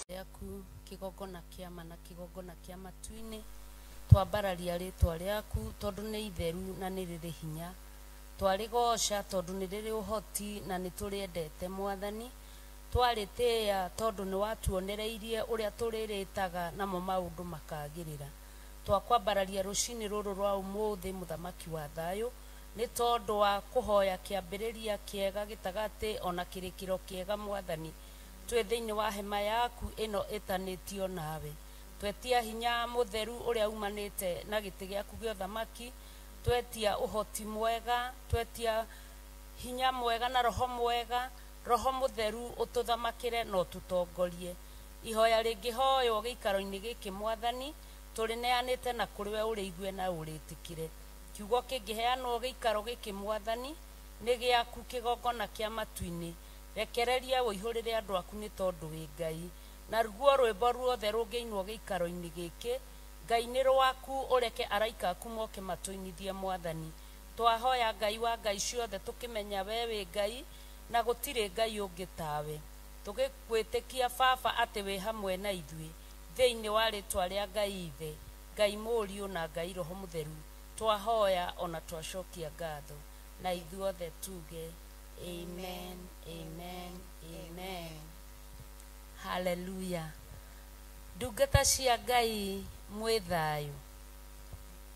Rĩaku kĩgongona kĩa ma na kĩgongona kĩa matu-inĩ. Twambararia rĩtwa rĩaku tondũ nĩ itheru na nĩ rĩrĩ hinya. Twarĩgoca tondũ nĩ rĩrĩ ũhoti na nĩ tũrĩendete Mwathani. Twarĩtĩĩa tondũ nĩ watuonereirie ũrĩa tũrĩrĩtaga namo maũndũ makagĩrĩra. Twakwambararia rũcinĩ rũrũ rwa ũmũthĩ, Mũthamaki wa thayũ, nĩ tondũ wa kũhoya kĩambĩrĩria kĩega, gĩtagatĩ ona kĩrĩkĩro kĩega, Mwathani. Twĩ thĩinĩ wa hema yaku ĩno ĩtanĩtio nawe. Twetia hinya mũtheru ũrĩa umanĩte na gĩtĩ gĩaku gĩa ũthamaki, twetia ũhoti mwega, twetia hinya mwega na roho mwega, roho mũtheru ũtũthamakĩre na ũtũtongorie. Ihoya rĩngĩhoywo gĩikaro-inĩ gĩkĩ, Mwathani, tũrĩneanĩte na kũrĩ we ũrĩigue na ũrĩtĩkĩre. Kiugo kĩngĩheanwo gĩikaro gĩkĩ, Mwathani, nĩ gĩaku kĩgongona kĩa matu-inĩ. Rekereria ũihũrĩre andũ aku nĩ tondũ wĩ Ngai. Naruo rwĩmbo ruothe rũngĩinwo gĩikaro-inĩ gĩkĩ, Ngai nĩ rwaku, ũreke araika aku moke matũinithie, Mwathani. Twahoya Ngai wa Ngai ciothe tũkĩmenya we wĩ Ngai na gũtirĩ Ngai ũngĩ tawe. Tũgĩgwĩtĩkia Baba atĩ wĩ hamwe na ithuĩ, thĩinĩ wa rĩtwa rĩa Ngai Ithe, Ngai Mũriũ na Ngai Roho Mũtheru, twahoya ona twacokia ngatho. Na ithuothe tuge amen, amen, amen. Haleluya. Ndungata cia Ngai mwĩ thayũ.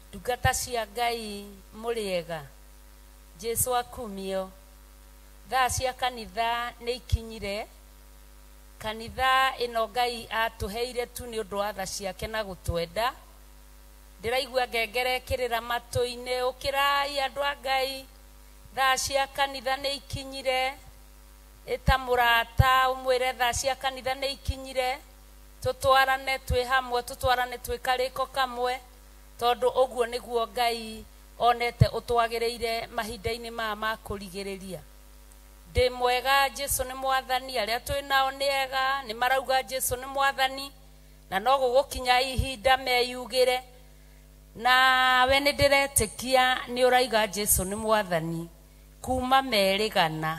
Ndungata cia Ngai mũrĩega. Jesu akumio. Thaa cia kanitha nĩ ikinyire. Kanitha ĩno Ngai atũheire tu nĩ ũndũ wa tha ciake na gũtwenda. Ndĩraigua ngengere ĩkĩrĩra matũ-inĩ, ũkĩrai andũ a Ngai, thaa cia kanitha nĩ ikinyire. Ĩta mũrata ũmwĩre thaa cia kanitha nĩ ikinyire, tũtwarane twĩ hamwe, tũtwarane twĩ karĩko kamwe, tondũ ũguo nĩguo Ngai onete ũtwagĩrĩire mahinda-inĩ maya ma kũrigĩrĩria. Ndĩ mwega, Jesu nĩ Mwathani, arĩa twĩ nao nĩ ega, nĩ marauga Jesu nĩ Mwathani, na no gũgũkinya ihinda meyugĩre. Nawe nĩ ndĩretĩkia nĩ ũraiga Jesu nĩ Mwathani kuma merĩgana,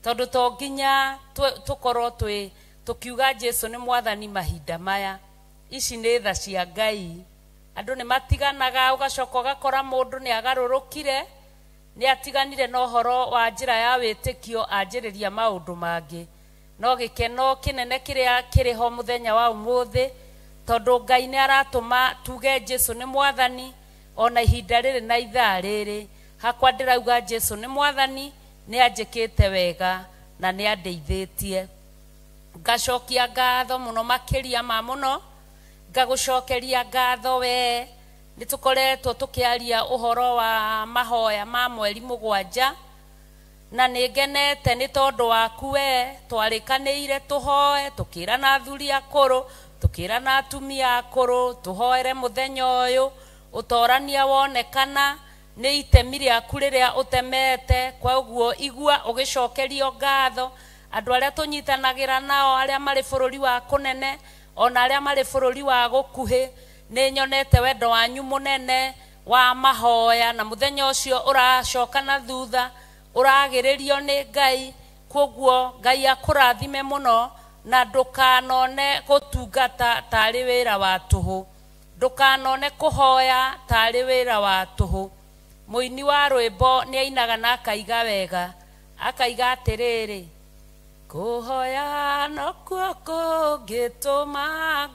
tondũ to nginya tũkorwo twĩ tũkiuga Jesu nĩ Mwathani mahinda maya. Ici nĩ tha cia Ngai. Andũ nĩ matiganaga, ũgacoka ũgakora mũndũ nĩ agarũrũkire, nĩ atiganire na ũhoro wa njĩra ya wĩtĩkio, anjĩrĩria maũndũ mangĩ. No gĩkeno kĩnene kĩrĩa kĩrĩ ho mũthenya wa ũmũthĩ, tondũ Ngai nĩ aratũma tuge Jesu nĩ Mwathani ona ihinda rĩrĩ na ithaa rĩrĩ. Hakwa ndĩrauga Jesu nĩ Mwathani, nĩ anjĩkĩte wega na nĩ andeithĩtie. Ngacokia ngatho mũno makĩria ma mũno, ngagũcokeria ngatho we. Nĩ tũkoretwo tũkĩaria ũhoro wa mahoya ma mweri mũgwanja, na nĩ ngenete nĩ tondũ waku we. Twarĩkanĩire tũhoe, tũkĩrana athuri akũrũ, tũkĩrana atumia akũrũ, tũhoere mũthenya ũyũ ũtorania wonekana nĩ itemi rĩaku rĩrĩa ũtemete. Koguo igua ũgĩcokerio ngatho. Andũ arĩa tũnyitanagĩra nao, arĩa marĩ bũrũri wa kũnene ona arĩa marĩ bũrũri wa gũkuhĩ, nĩ nyonete wendo wanyu mũnene wa mahoya, na mũthenya ũcio ũracoka na thutha ũragĩrĩrio nĩ Ngai. Koguo Ngai akũrathime mũno, na ndũkanone gũtungata tarĩ wĩra wa tũhũ, ndũkanone kũhoya tarĩ wĩra wa tũhũ. Mũini wa rwĩmbo nĩ ainaga na akaiga wega, akaiga atĩrĩrĩ, kũhoya nokuo kũngĩtũma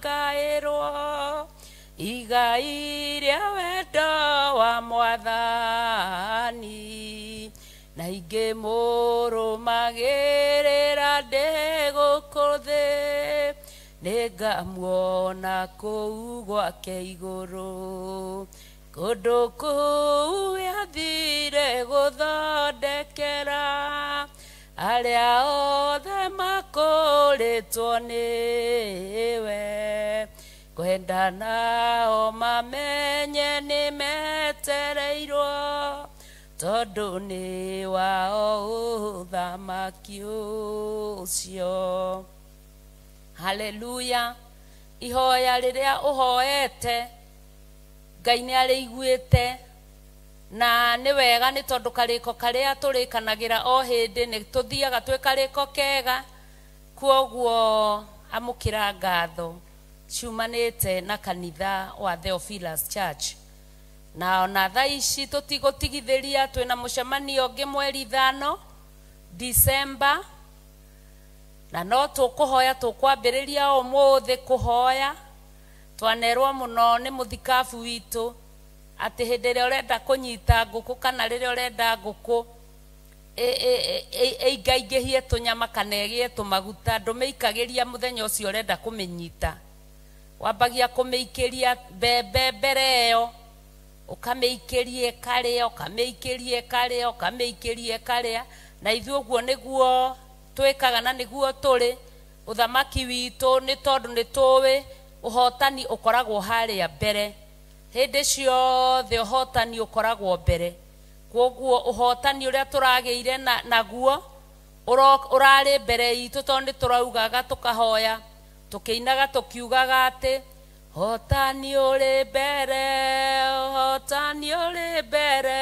ngaĩrwo igai rĩa wendo wa Mwathani, na ingĩmũrũmagĩrĩra ndĩ gũkũ thĩ, nĩngamuona kũu gwake igũrũ. Kũndũ kũu athire gũthondekera arĩa othe makũrĩtwo nĩwe, kwenda nao mamenye nĩ metereirwo, tondũ nĩ wao ũthamaki ũcio. Haleluya. Ihoya rĩrĩa ũhoete Ngai nĩ arĩiguĩte, na nĩ wega nĩ tondũ karĩko karĩa tũrĩkanagĩra o hĩndĩ nĩ tũthiaga twĩ karĩko kega. Kwoguo Amũkĩra ngatho ciumanĩte na kanitha wa Theophilus Church. Na ona thaa ici tũtigũtigithĩria, twĩna mũcemanio ũngĩ mweri 5 December, na no tũkũhoya, tũkwambĩrĩria ũmũthĩ kũhoya. Twanerwo mũno nĩ mũthikabu witũ atĩ hĩndĩ ĩrĩa ũrenda kũnyita ngũkũ kana rĩrĩa ũrenda ngũkũ ĩingaingĩhie tũnyama kana ĩgĩe tũmaguta, ndũmĩikagĩria mũthenya ũcio ũrenda kũmĩnyita, wambagia kũmĩikĩria mbembe mbere ĩyo, ũkamĩikĩria ĩkarĩa, ũkamĩikĩria ĩkarĩa, ũkamĩikĩria ĩkarĩa. Na ithuĩ ũguo nĩguo twĩkaga na nĩguo tũrĩ ũthamaki witũ, nĩ tondũ nĩ tũĩ ũhotani ũkoragwo harĩa mbere hĩndĩ ciothe, ũhotani ũkoragwo mbere. Koguo ũhotani ũrĩa tũragĩire naguo ũrarĩ mbere itũ, tondũ nĩ tũraugaga tũkahoya tũkĩinaga tũkiugaga atĩ hotani ũrĩ mbere, ũhotani ũrĩ mbere,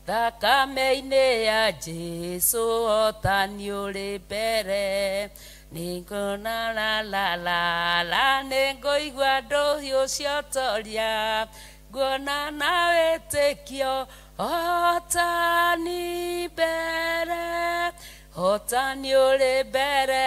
thakame-inĩ ya Jesu, hotani ũrĩ mbere. Nĩngũna la la la la, nĩngũigua ndũhiũ ciotoria, nguona na wĩtĩkio hotani mbere, hotani ũrĩ mbere,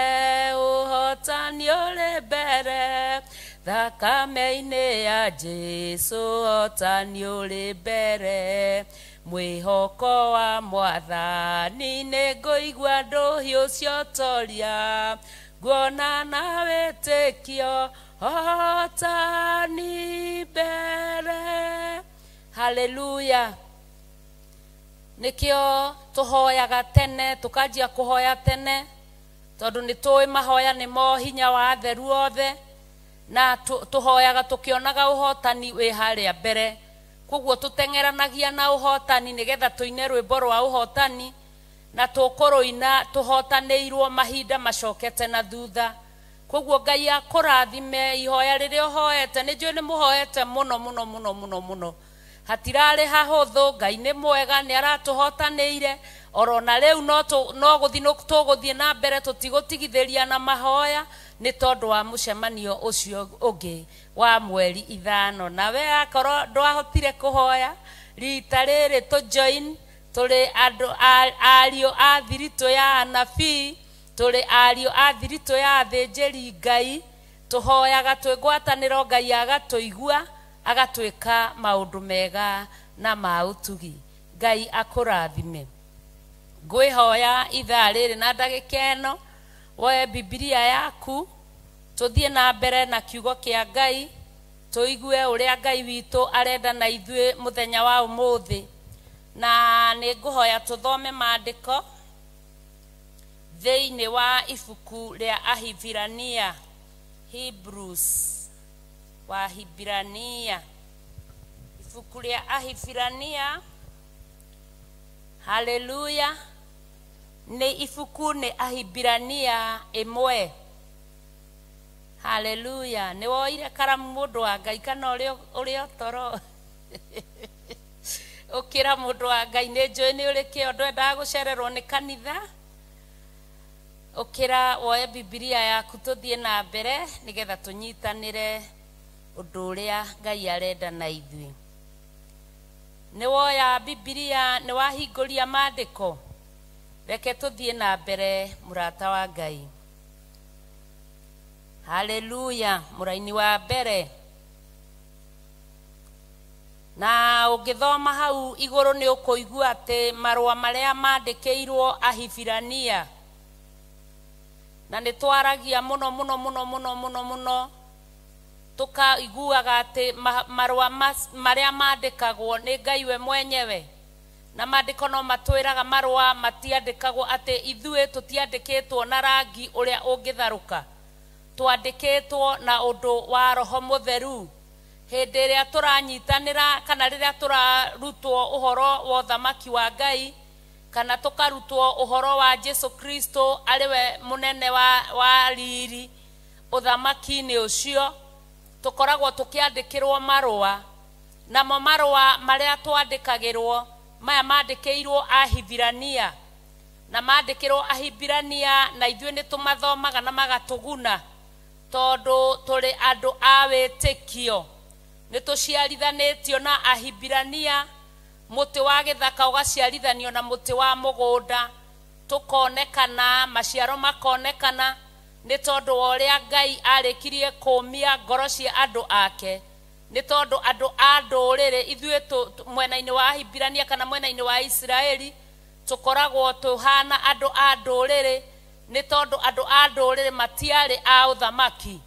ũhotani ũrĩ mbere, thakame-inĩ ya Jesu, hotani ũrĩ mbere. Mwĩhoko wa Mwathani, nĩngũigua ndũhiũ ciotoria, nguona na wĩtĩkio hotani mbere. Haleluya. Nĩkĩo tũhoyaga tene, tũkanjia kũhoya tene, tondũ nĩ tũĩ mahoya nĩmo hinya wa atheru othe, na tũhoyaga tũkĩonaga ũhotani wĩ harĩa mbere. Koguo tũteng'eranagia na ũhotani nĩgetha tũine rwĩmbo rwa ũhotani, na tũkũrũina tũhotanĩirwo mahinda macokete na thutha. Koguo Ngai akũrathime ihoya rĩrĩa ũhoete, nĩ njũĩ nĩ mũhoete mũno mũno mũno mũno mũno, hatirarĩ hahũthũ. Ngai nĩ mwega, nĩ aratũhotanĩire oro na rĩu, no gũthiĩ tũgũthiĩ na mbere, tũtigũtigithĩria na mahoya nĩ tondũ wa mũcemanio ũcio ũngĩ wa mweri 5. Nawe akorwo ndwahotire kũhoya rita rĩrĩ, tũ join tũrĩ andũ ariũ a thiritũ ya anabii, tũrĩ ariũ a thiritũ ya athĩnjĩri Ngai, tũhoyaga twĩ ngwatanĩro, Ngai agatũigua agatwĩka maũndũ mega na ma ũtugi. Ngai akũrathime. Ngwĩhoya ithaa rĩrĩ na ndagĩka ĩno woe Bibilia yaku, tũthiĩ na mbere na kiugo kĩa Ngai, tũigue ũrĩa Ngai witũ arenda na ithuĩ mũthenya wa ũmũthĩ. Na nĩ ngũhoya tũthome maandĩko thĩinĩ wa ibuku rĩa Ahibirania, Hebrews wa Ahibirania, ibuku rĩa Ahibirania. Haleluya. Nĩ ibuku nĩ Ahibirania 1. Haleluya. Nĩ woire karamu mũndũ wa Ngai kana ũrĩ o toro? Ũkĩra mũndũ wa Ngai, nĩ njũĩ nĩ ũrĩ kĩo, ndwendaga gũcererwo nĩ kanitha. Ũkĩra woe Bibilia yaku tũthiĩ na mbere nĩgetha tũnyitanĩre ũndũ ũrĩa Ngai arenda na ithuĩ. Nĩ woya Bibilia, nĩ wahingũria maandĩko, reke tũthiĩ na mbere mũrata wa Ngai. Haleluya. Mũraini wa mbere, na ũngĩthoma hau igũrũ nĩ ũkũigua atĩ marũa marĩa mandĩkĩirwo Ahibirania, na nĩ twaragia mũno mũno mũno mũno mũno mũno, tũkaiguaga atĩ marũa marĩa mandĩkagwo nĩ Ngai we mwenyewe, na maandĩko no matwĩraga marũa matiandĩkagwo atĩ ithuĩ tũtiandĩkĩtwo na rangi ũrĩa ũngĩtharũka, twandĩkĩtwo na ũndũ wa Roho Mũtheru. Hĩndĩ ĩrĩa tũranyitanĩra kana rĩrĩa tũrarutwo ũhoro wa ũthamaki wa Ngai, kana tũkarutwo ũhoro wa Jesu Kristo arĩ we mũnene wa riri ũthamaki-inĩ ũcio, tũkoragwo tũkĩandĩkĩrwo marũa. Namo marũa marĩa twandĩkagĩrwo maya mandĩkĩirwo Ahibirania, na mandĩkĩrwo Ahibirania, na ithuĩ nĩ tũmathomaga na magatũguna. Tondũ tũrĩ andũ a wĩtĩkio. Nĩ tũciarithanĩtio na Ahibirania, mũtĩ wa gĩthaka ũgaciarithanio na mũtĩ wa mũgũnda, tũkonekana, maciaro makonekana, nĩ tondũ wa ũrĩa Ngai arĩkirie kũũmia ngoro cia andũ ake. Nĩ tondũ andũ a ndũrĩrĩ ithuĩ mwena-inĩ wa Ahibirania kana mwena-inĩ wa Isiraeli tũkoragwo tũhana andũ a ndũrĩrĩ, nĩ tondũ andũ a ndũrĩrĩ matiarĩ a ũthamaki.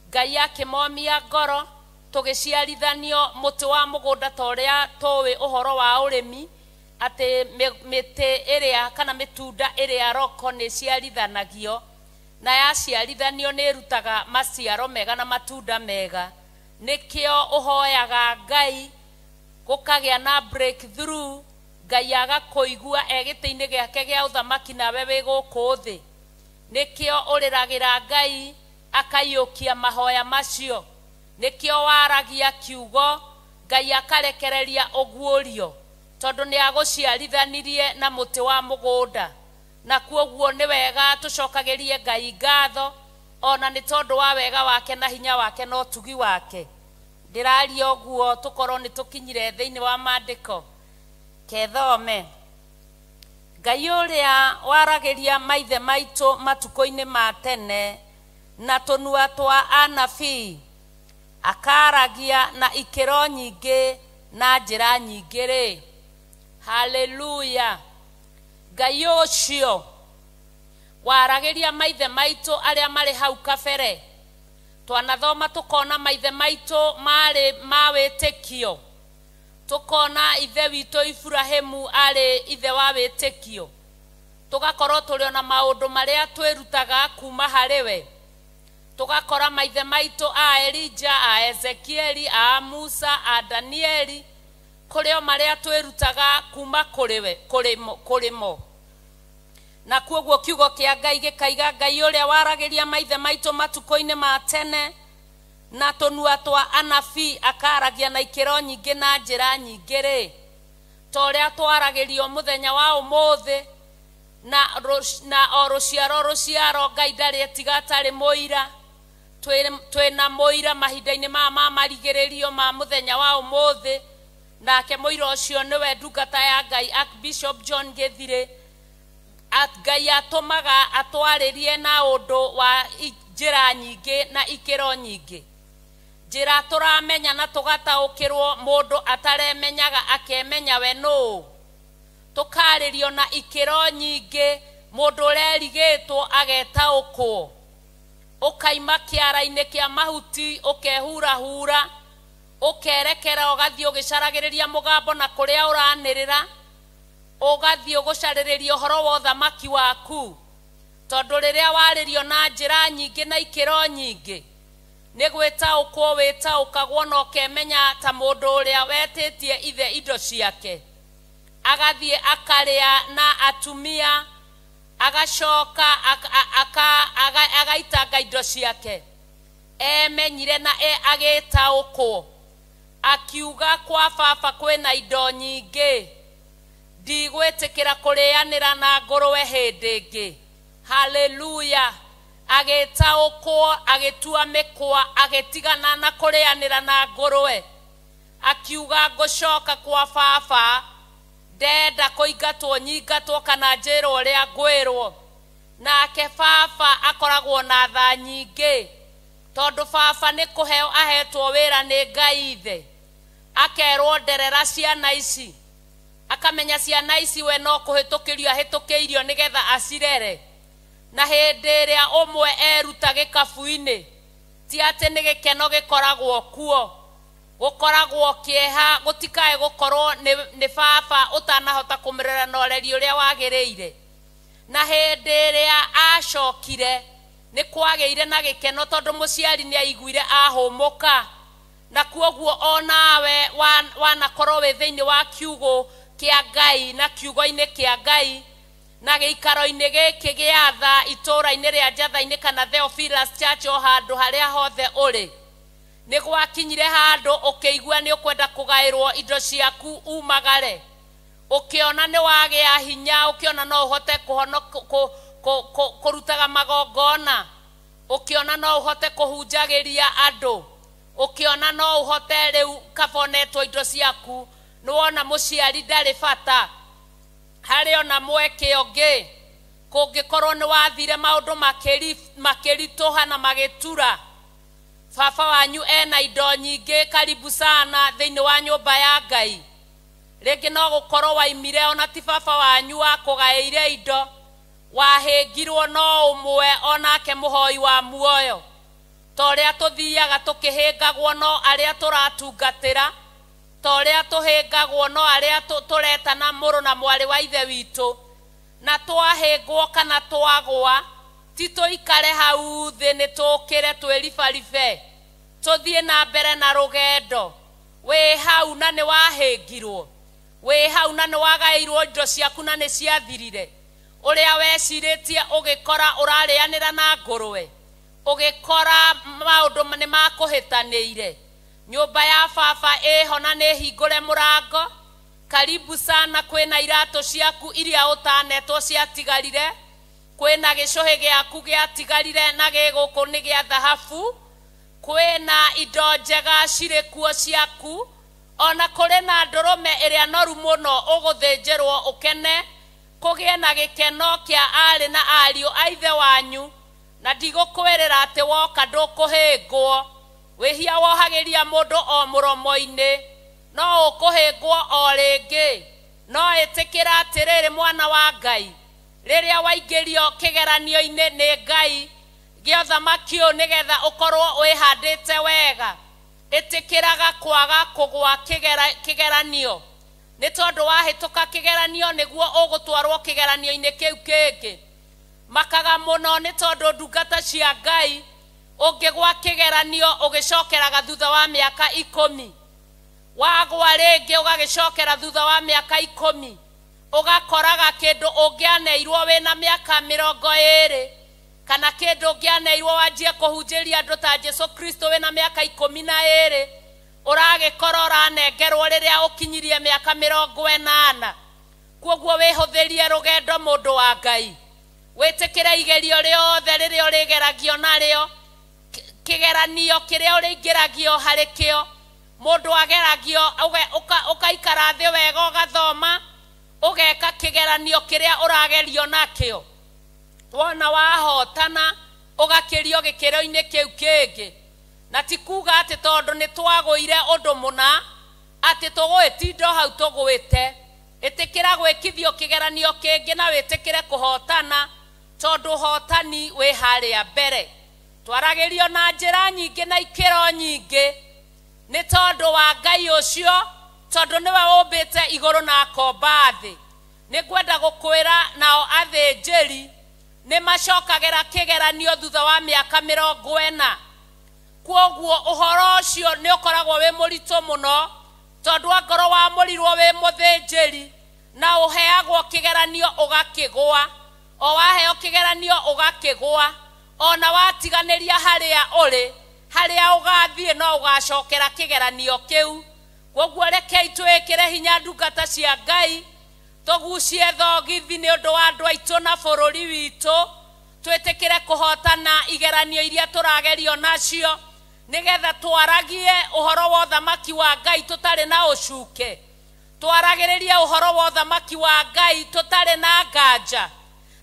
Ngai akĩmomia ngoro, tũgĩciarithanio mũtĩ wa mũgũnda ta ũrĩa tũĩ ũhoro wa ũrĩmi, atĩ mĩtĩ ĩrĩa kana mĩtunda ĩrĩa roko nĩ ĩciarithanagio, na yaciarithanio nĩ ĩrutaga maciaro mega na matunda mega. Nĩkĩo ũhoyaga Ngai gũkagĩa na breakthrough, Ngai agakũigua e gĩtĩ-inĩ gĩake gĩa ũthamaki nawe wĩ gũkũ thĩ. Nĩkĩo ũrĩragĩra Ngai akaiyũkia mahoya macio. Nĩkĩo waragia kiugo Ngai akarekereria ũguũrio, tondũ nĩ agũciarithanirie na mũtĩ wa mũgũnda. Na kuoguo nĩ wega tũcokagĩrie Ngai ngatho, ona nĩ tondũ wa wega wake na hinya wake na ũtugi wake. Ndĩraria ũguo tũkorwo nĩ tũkinyire thĩinĩ wa maandĩko. Kethome. Ngai ũrĩa waragĩria maithe maitũ matukũ-inĩ ma tene na tũnua twa anabii, akaragia na ikĩro nyingĩ na njĩra nyingĩ rĩ. Haleluya. Ngai ũcio waragĩria maithe maitũ arĩa marĩ hau kabere, twanathoma tũkona maithe maitũ marĩ ma wĩtĩkio, tũkona ithe witũ Iburahĩmu arĩ ithe wa wĩtĩkio, tũgakorwo tũrĩ ona maũndũ marĩa twĩrutaga kuma harĩ we. Tũgakora maithe maitũ a Elija, a Ezekieli, a Musa, a Danieli, kũrĩ o marĩa twĩrutaga kuma kũrĩ we, kũrĩ mo. Na kuoguo kiugo kĩa Ngai gĩkaiga Ngai ũrĩa waragĩria maithe maitũ matukũ-inĩ ma tene na tũnua twa anabii akaragia na ikĩro nyingĩ na njĩra nyingĩ rĩ, ta ũrĩa twaragĩrio mũthenya wa ũmũthĩ, na o rũciaro rũciaro Ngai ndarĩ etiga atarĩ mũira. Twĩna mũira mahinda-inĩ maya ma marigĩrĩrio ma mũthenya wa ũmũthĩ, nake mũira ũcio nĩwe ndungata ya Ngai Archbishop John Gĩthirĩ. Ngai atũmaga atwarĩrie na ũndũ wa njĩra nyingĩ na ikĩro nyingĩ. Njĩra tũramenya na tũgataũkĩrwo mũndũ ataremenyaga akemenya we nũũ. Tũkarĩrio na ikĩro nyingĩ, mũndũ ũrerigĩtwo agetaũkwo. Ũkaima kĩara-inĩ kĩa mahuti, ũkehurahura, ũkerekera ũgathiĩ ũgĩcaragĩrĩria mũgambo na kũrĩa ũranĩrĩra, ũgathiĩ ũgũcarĩrĩria ũhoro wa ũthamaki waku. Tondũ rĩrĩa warĩrio na njĩra nyingĩ na ikĩro nyingĩ, nĩ gwĩtaũkwo wĩtaũkagwo na ũkemenya ta mũndũ ũrĩa wetĩtie ithe indo ciake. Agathiĩ akarĩa na atumia, agacoka agaitanga indo ciake. Emenyire na agĩtaũkwo, akiuga kwa baba kwĩna indo nyingĩ, ndigwĩtĩkĩra kũrĩanĩra na ngũrwe hĩndĩ ĩngĩ. Haleluya. Agĩtaũkwo, agĩtua mĩkwa, agĩtigana na kũrĩanĩra na ngũrwe, akiuga ngũcoka kwa baba, ndenda kũingatwo nyingatwo kana njĩrwo ũrĩa ngwĩrwo. Nake baba akoragwo na tha nyingĩ, tondũ baba nĩ kũheo ahetwo wĩra nĩ Ngai ithe, akerwo nderera ciana ici, akamenya ciana ici we no kũhĩtũkĩrio ahĩtũkĩirio nĩgetha acirere. Na hĩndĩ ĩrĩa ũmwe eruta gĩkabu-inĩ, ti atĩ nĩ gĩkeno gĩkoragwo kuo, gũkoragwo kĩeha, gũtikae gũkorwo nĩ baba ũtanahota kũmũrera na ũreri ũrĩa wagĩrĩire. Na hĩndĩ ĩrĩa acokire nĩ kwagĩire na gĩkeno, tondũ mũciari nĩ aiguire ahũmũka. Na kuoguo onawe wanakorwo wĩ thĩinĩ wa kiugo kĩa Ngai na kiugo-inĩ kĩa Ngai na gĩikaro-inĩ gĩkĩ gĩa tha itũũra-inĩ rĩa Njatha-inĩ kana Theophilus Church o handũ harĩa hothe ũrĩ, nĩ gwakinyire handũ ũkĩigua nĩ ũkwenda kũgaĩrwo indo ciaku umagare, ũkĩona nĩ wagĩa hinya, ũkĩona no ũhote kũrutaga magongona, Ũkĩona no ũhote kũhunjagĩria andũ, ũkĩona no ũhote rĩu kabonetwo indo ciaku, nĩwona mũciari ndarĩ bata. Harĩ ona mweke ũngĩ kũngĩkorwo nĩ wathire maũndũ makĩritũha na magĩtura, baba wanyu ena indo nyingĩ karibu sana thĩinĩ wa nyũmba ya Ngai. Rĩngĩ no gũkorwo waimire ona ti baba wanyu wakũgaĩire indo, wahĩngirwo no ũmwe onake mũhoi wa muoyo. Ta ũrĩa tũthiaga tũkĩhĩngagwo no arĩa tũratungatĩra, ta ũrĩa tũhĩngagwo no arĩa tũretana mũrũ na mwarĩ wa ithe witũ. Na twahĩngwo kana twagwa, ti tũikare hau thĩ, nĩ tũkĩre twĩribaribe, tũthiĩ na mbere na rũgendo. Wĩ hau na nĩ wahĩngirwo, wĩ hau na nĩ wagaĩirwo indo ciaku na nĩ ciathirire. Ũrĩa wecirĩtie ũgĩkora ũrarĩanĩra na ngũrwe, ũgĩkora maũndũ nĩ makũhĩtanĩire. Nyũmba ya baba ĩho na nĩ hingũre mũrango, karibu sana, kwĩna iratũ ciaku iria ũtanetwo ciatigarire, kwĩna gĩcũhĩ gĩaku gĩatigarire na gĩ gũkũ nĩ gĩa thahabu, kwĩna indo njega cirĩ kuo ciaku, ona kũrĩ na ndũrũme ĩrĩa noru mũno ũgũthĩnjĩrwo ũkene, kũgĩe na gĩkeno kĩa aarĩ na ariũ a ithe wanyu. Na ndigũkwĩrĩra atĩ woka ndũkũhĩngwo. Wĩhia wohagĩria mũndũ o mũromo-inĩ, no ũkũhĩngwo o rĩngĩ. No ĩtĩkĩra atĩrĩrĩ, mwana wa Ngai, rĩrĩa waingĩrio kĩgeranio-inĩ nĩ Ngai gĩa ũthamaki ũyũ nĩgetha ũkorwo wĩhandĩte wega, ĩtĩkĩraga kwaga kũgwa kĩgeranio, nĩ tondũ wahĩtũka kĩgeranio nĩguo ũgũtwarwo kĩgeranio-inĩ kĩu kĩngĩ. Makaga mũno nĩ tondũ ndungata cia Ngai ũngĩgwa kĩgeranio ũgĩcokeraga thutha wa mĩaka 10, wagwa rĩngĩ ũgagĩcokera thutha wa mĩaka 10, ũgakoraga kĩndũ ũngĩaneirwo wĩna mĩaka 20, kana kĩndũ ũngĩaneirwo wanjie kũhunjĩria andũ ta Jesu Kristo wĩna mĩaka 12, ũragĩkora ũranengerwo rĩrĩa ũkinyirie mĩaka 80. Kwoguo wĩhũthĩrie rũgendo mũndũ wa Ngai, wĩtĩkĩre igerio rĩothe rĩrĩa ũrĩgeragio narĩo, kĩgeranio kĩrĩa ũrĩingĩragio harĩ kĩo. Mũndũ ageragio ũkaikara thĩ wega ũgathoma, ũgeka kĩgeranio kĩrĩa ũragerio nakĩo. Wona wahotana ũgakĩrio gĩkĩro-inĩ kĩu kĩngĩ. Na ti kuga atĩ tondũ nĩ twagũire ũndũ mũna atĩ tũgũĩtinda hau tũgwĩte. Ĩtĩkĩra gwĩkithio kĩgeranio kĩngĩ na wĩtĩkĩre kũhotana, tondũ ũhotani wĩ harĩa mbere. Twaragĩrio na njĩra nyingĩ na ikĩro nyingĩ nĩ tondũ wa Ngai ũcio, tondũ nĩwe ũmbĩte igũrũ na akomba thĩ. Nĩ ngwenda gũkwĩra nao athĩnjĩri nĩ macokagĩra kĩgeranio thutha wa mĩaka 40. Kwoguo ũhoro ũcio nĩ ũkoragwo wĩ mũritũ mũno, tondũ angorwo wamũrirwo wĩ mũthĩnjĩri na ũheagwo kĩgeranio ũgakĩgũa, o waheo kĩgeranio ũgakĩgũa, ona watiganĩria harĩa ũrĩ, harĩa ũgathiĩ no ũgacokera kĩgeranio kĩu. Kwoguo rekei twĩkĩre hinya ndungata cia Ngai, tũgucie thogithi nĩ ũndũ wa andũ aitũ na bũrũri witũ, twĩtĩkĩre kũhotana igeranio iria tũragerio nacio, nĩgetha twaragie ũhoro wa ũthamaki wa Ngai tũtarĩ na ũcuke, twaragĩrĩrie ũhoro wa ũthamaki wa Ngai tũtarĩ na nganja.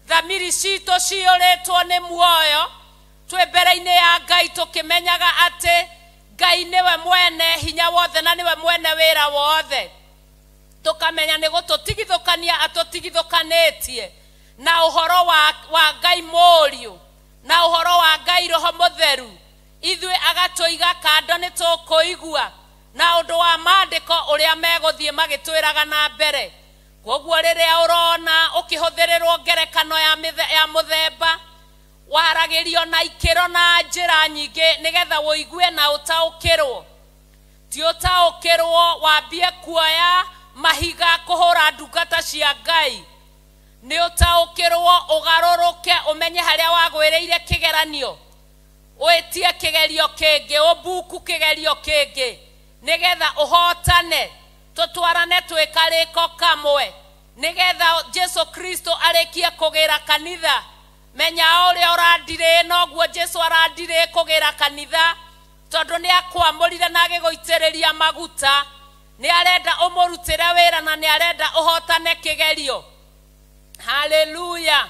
Thamiri citũ ciyũrĩtwo nĩ muoyo, twĩ mbere-inĩ ya Ngai tũkĩmenyaga atĩ Ngai nĩwe mwene hinya wothe na nĩwe mwene wĩra wothe. Tũkamenya nĩ gũtũtigithũkania atũtigithũkanĩtie na ũhoro wa Ngai Mũriũ na ũhoro wa Ngai Roho Mũtheru. Ithuĩ agatũiga kando nĩ tũkũigua na ũndũ wa maandĩko ũrĩa megũthiĩ magĩtwĩraga na mbere. Kwoguo rĩrĩa ũrona ũkĩhũthĩrĩrwo ngerekano ya mũthemba, waragĩrio na ikĩro na njĩra nyingĩ nĩgetha ũigue na ũtaũkĩrwo. Ti ũtaũkĩrwo wambie kuoya mahiga kũhũra ndungata cia Ngai, nĩ ũtaũkĩrwo ũgarũrũke ũmenye harĩa wagwĩrĩire kĩgeranio, wĩtie kĩgerio kĩngĩ, ũmbuku kĩgerio kĩngĩ nĩgetha ũhotane, tũtwarane twĩ karĩko kamwe, nĩgetha Jesu Kristo arĩkie kũgĩra kanitha. Menya ũrĩa ũrandirĩ noguo Jesu arandirĩ kũgĩra kanitha, tondũ nĩ akwamũrire na agĩgũitĩrĩria maguta. Nĩ arenda ũmũrutĩre wĩra na nĩ arenda ũhotane kĩgerio. Haleluya.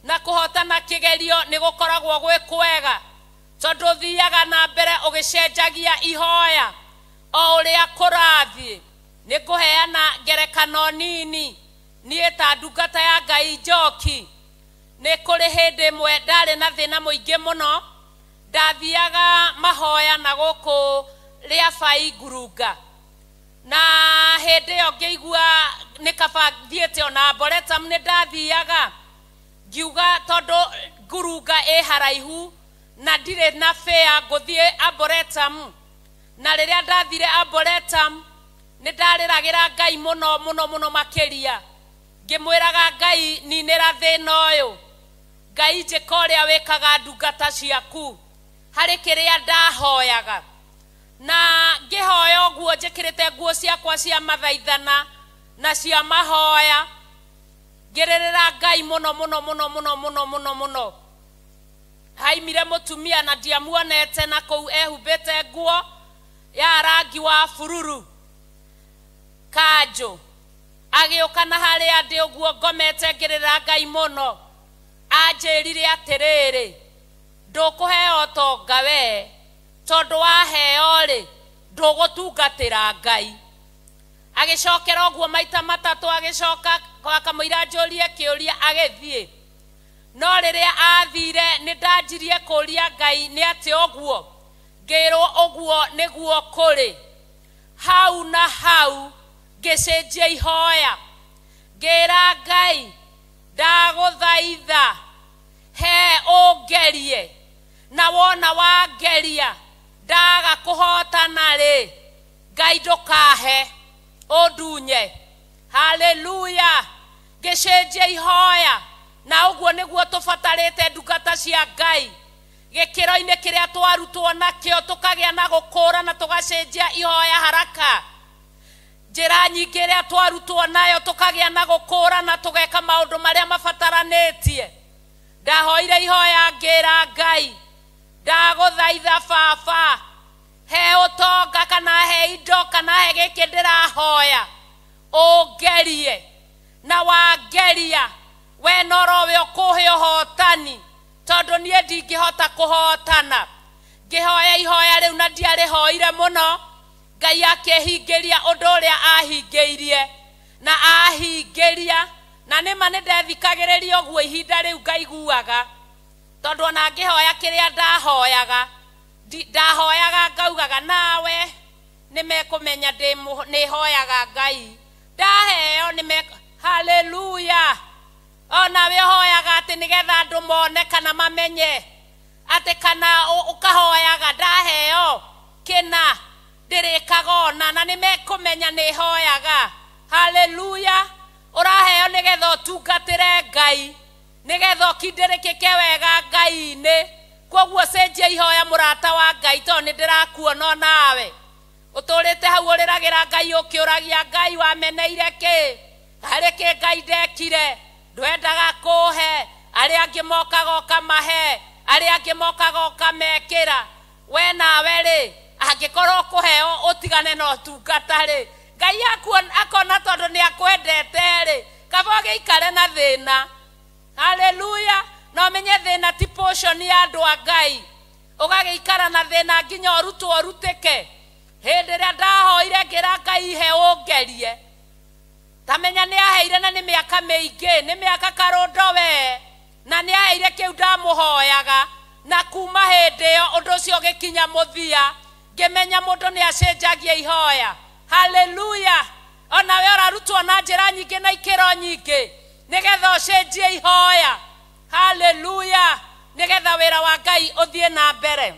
Na kũhotana kĩgerio nĩ gũkoragwo gwĩ kwega, tondũ ũthiaga na mbere ũgĩcenjagia ihoya o ũrĩa kũrathiĩ. Nĩ ngũheana ngerekano nini. Niĩ ta ndungata ya Ngai Njoki, nĩ kũrĩ hĩndĩ ĩmwe ndarĩ na thĩna mũingĩ mũno. Ndathiaga mahoya na gũkũ Rĩabai Ngurunga, na hĩndĩ ĩyo ngĩigua nĩ kaba thiĩte ona Arboretum. Nĩ ndathiaga ngiuga tondũ Ngurunga ĩ haraihu na ndirĩ na fare, ngũthiĩ Arboretum. Na rĩrĩa ndathire Arboretum, nĩ ndarĩragĩra Ngai mũno mũno mũno makĩria, ngĩmwĩraga Ngai ninĩra thĩna ũyũ, Ngai njĩka ũrĩa wĩkaga ndungata ciaku harĩ kĩrĩa ndahoyaga. Na ngĩhoya ũguo njĩkĩrĩte nguo ciakwa cia mathaithana na cia mahoya, ngĩrĩrĩra Ngai mũno mũno mũno mũno mũno mũno mũno. Haimire mũtumia na ndiamuonete na kũu, ehumbĩte nguo ya rangi wa bururu kanjũ, agĩũka na harĩa ndĩ ũguo ngomete ngĩrĩrĩra Ngai mũno. Anjĩrire atĩrĩrĩ, ndũkũheo ũtonga we, tondũ waheo rĩ ndũgũtungatĩra Ngai. Agĩcokera ũguo maita matatũ, agĩcoka akamũira njũrie kĩũria, agĩthiĩ. No rĩrĩa athire nĩ ndanjirie kũria Ngai nĩ atĩ ũguo, ngĩrwo ũguo nĩguo kũrĩ. Hau na hau ngĩcenjia ihoya, ngĩra Ngai ndagũthaitha he ũngerie, na wona wangeria ndaga kũhotana rĩ, Ngai ndũkahe ũndunye. Haleluya. Ngĩcenjia ihoya, na ũguo nĩguo tũbatarĩte ndungata cia Ngai, gĩkĩro-inĩ kĩrĩa twarutwo nakĩo tũkagĩa na gũkũra na tũgacenjia ihoya haraka. Njĩra nyingĩ ĩrĩa twarutwo nayo tũkagĩa na gũkũra na tũgeka maũndũ marĩa mabataranĩtie. Ndahoire ihoya ngĩra Ngai ndagũthaitha baba, he ũtonga kana he indo kana he gĩkĩ ndĩrahoya, ũngerie, na wangeria we norowe ũkũhe ũhotani, tondũ niĩ ndingĩhota kũhotana. Ngĩhoya ihoya rĩu na ndiarĩhoire mũno, Ngai akĩhingĩria ũndũ ũrĩa ahingĩirie na ahingĩria. Na nĩma nĩ ndethikagĩrĩria ũguo ihinda rĩu ngaiguaga, tondũ ona ngĩhoya kĩrĩa ndahoyaga, ndahoyaga ngaugaga nawe nĩ mekũmenya nĩ hoyaga Ngai ndaheo nĩ. Haleluya. Onawe ũhoyaga atĩ nĩgetha andũ mone kana mamenye atĩ, kana ũkahoyaga ndaheo kĩna ndĩrĩkaga ona na nĩ mekũmenya nĩ hoyaga. Haleluya. Ũraheo nĩgetha ũtungatĩre Ngai, nĩgetha ũkindĩrĩkĩke wega Ngai-inĩ. Koguo cenjia ihoya mũrata wa Ngai, tondũ nĩ ndĩrakuona onawe ũtũrĩte hau ũrĩragĩra Ngai ũkĩũragia Ngai wameneire kĩ, harĩ kĩ Ngai ndekire, ndwendaga kũhe arĩa angĩ mokaga ũkamahe, arĩa angĩ mokaga ũkamekĩra. We nawe rĩ, angĩkorwo ũkũheo ũtigane na ũtungata rĩ, Ngai akona tondũ nĩ akwendete rĩ, kaba ũgĩikare na thĩna. Haleluya. Na ũmenye thĩna ti portion ya andũ a Ngai, ũgagĩikara na thĩna nginya ũrutwo ũrutĩke. Hĩndĩ ĩrĩa ndahoire ngĩra Ngai he ũngerie, tamenya nĩ aheire, na nĩ mĩaka mĩingĩ, nĩ mĩaka karũndo we, na nĩ aheire kĩu ndamũhoyaga. Na kuma hĩndĩ ĩyo ũndũ ũcio ũgĩkinya mũthia, ngĩmenya mũndũ nĩ acenjagia ihoya. Haleluya. Onawe ũrarutwo na njĩra nyingĩ na ikĩro nyingĩ nĩgetha ũcenjie ihoya. Haleluya. Nĩgetha wĩra wa Ngai ũthiĩ na mbere.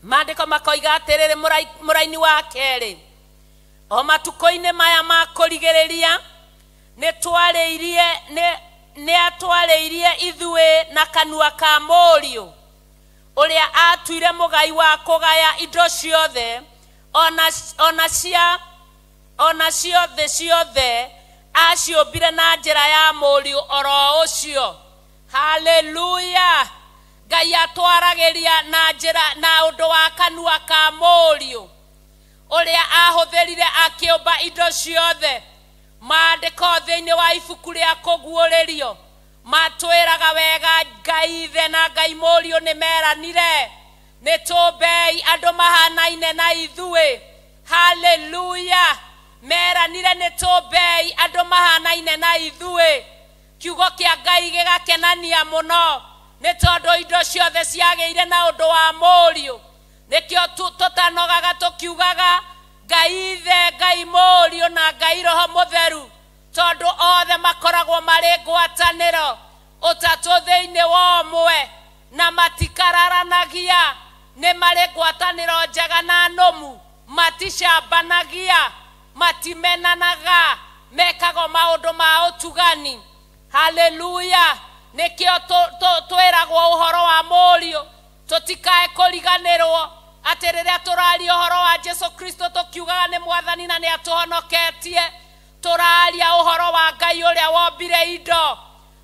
Maandĩko makoiga atĩrĩrĩ, mũraini wa kerĩ, o matukũ-inĩ maya ma kũrigĩrĩria nĩ atwarĩirie ithuĩ na kanua ka mũriũ ũrĩa atuire mũgai wa kũgaya indo ciothe, ona ciothe ciothe aciũmbire na njĩra ya mũriũ oro ũcio. Haleluya. Ngai atwaragĩria na njĩra na ũndũ wa kanua ka mũriũ ũrĩa ahũthĩrire akĩũmba indo ciothe. Maandĩko thĩinĩ wa ibuku rĩa kũguũrĩrio matwĩraga wega Ngai Ithe na Ngai Mũriũ nĩ meranire nĩ tũmbei andũ mahanaine na ithuĩ. Haleluya. Meranire nĩ tũmbei andũ mahanaine na ithuĩ. Kiugo kĩa Ngai gĩgakenania mũno nĩ tondũ indo ciothe ciagĩire na ũndũ wa mũriũ. Nĩkĩo tũtanogaga tũkiugaga Ngai Ithe, Ngai Mũriũ na Ngai Roho Mũtheru, tondũ othe makoragwo marĩ ngwatanĩro ũtatũ thĩinĩ wa ũmwe na matikararanagia. Nĩ marĩ ngwatanĩro njega na nũmu, maticambanagia, matimenanaga, mekaga maũndũ ma ũtugani. Haleluya. Nĩkĩo twĩragwo ũhoro wa mũriũ tũtikae kũriganĩrwo atĩ rĩrĩa tũraria ũhoro wa Jesu Kristo tũkiugaga nĩ mwathani na nĩ atũhonoketie, tũraria ũhoro wa Ngai ũrĩa wombire indo.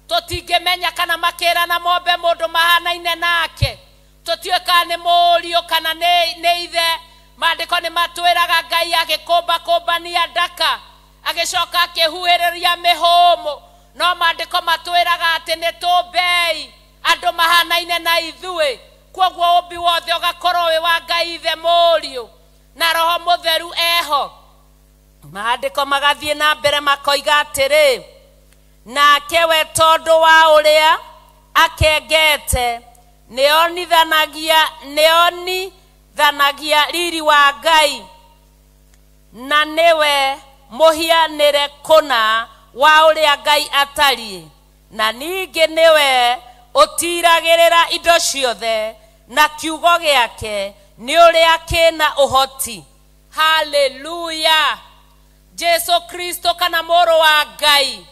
Tũtingĩmenya kana makĩrana mombe mũndũ mahanaine nake, tũtiũĩ kana nĩ mũriũ kana nĩ ithe. Maandĩko nĩ matwĩraga Ngai agĩkũmba kũmbania ndaka agĩcoka akĩhuhĩrĩria mĩhũmũ, no maandĩko matwĩraga atĩ nĩ tũmbei andũ mahanaine na ithuĩ. Kwoguo ũmbi wothe ũgakorwo wĩ wa Ngai Ithe, Mũriũ na Roho Mũtheru eho. Maandĩko magathiĩ na mbere makoiga atĩrĩ, nake we tondũ wa ũrĩa akengete nĩonithanagia riri wa Ngai, na nĩwe mũhianĩre kũna wa ũrĩa Ngai atariĩ, na ningĩ nĩwe ũtiragĩrĩra indo ciothe na kiugo gĩake nĩ ũrĩa kĩna ũhoti. Haleluya. Jesu Kristo kana mũrũ wa Ngai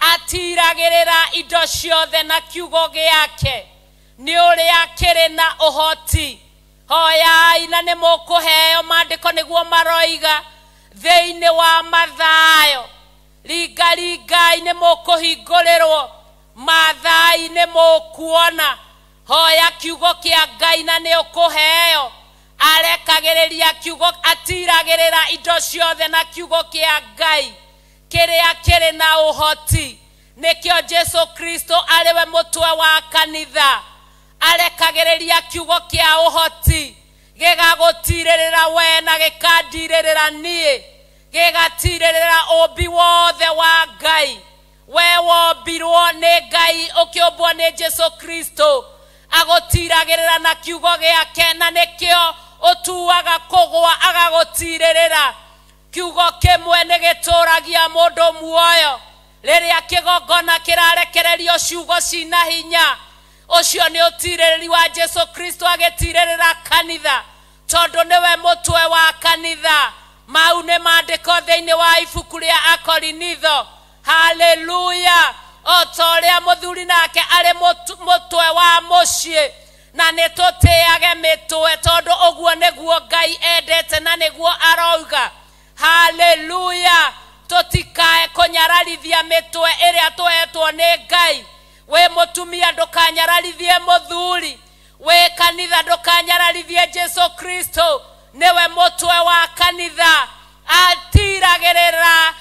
atiragĩrĩra indo ciothe na kiugo gĩake nĩ ũrĩa kĩrĩ na ũhoti. Hoyai na nĩ mũkũheo, maandĩko nĩguo maroiga thĩinĩ wa Mathayo. Ringaringai nĩ mũkũhingũrĩrwo, Mathai nĩ mũkuona. Hoya kiugo kĩa Ngai na nĩ ũkũheo. Arekagĩrĩria kiugo, atiragĩrĩra indo ciothe na kiugo kĩa Ngai kĩrĩa kĩrĩ na ũhoti. Nĩkĩo Jesu Kristo arĩ we mũtwe wa kanitha, arekagĩrĩria kiugo kĩa ũhoti gĩgagũtirĩrĩra we na gĩkandirĩrĩra niĩ, gĩgatirĩrĩra ũmbi wothe wa Ngai. We wombirwo nĩ Ngai ũkĩũmbwo nĩ Jesu Kristo, agũtiragĩrĩra na kiugo gĩake, na nĩkĩo ũtuaga kũgũa agagũtirĩrĩra. Kiugo kĩmwe nĩ gĩtũragia mũndũ muoyo. Rĩrĩa kĩgongona kĩrarekererio ciugo cina hinya, ũcio nĩ ũtirĩrĩri wa Jesu Kristo agĩtirĩrĩra kanitha, tondũ nĩwe mũtwe wa kanitha. Mau nĩ maandĩko thĩinĩ wa ibuku rĩa Akorinitho. Haleluya. O ta ũrĩa mũthuri nake arĩ mũtwe wa mũciĩ, na nĩ tũtĩage mĩtwe tondũ ũguo nĩguo Ngai endete na nĩguo arauga. Haleluya. Tũtikae kũnyararithia mĩtwe ĩrĩa tũhetwo nĩ Ngai. Wĩ mũtumia ndũkanyararithie mũthuri, wĩ kanitha ndũkanyararithie Jesu Kristo, nĩwe mũtwe wa kanitha. Atiragĩrĩra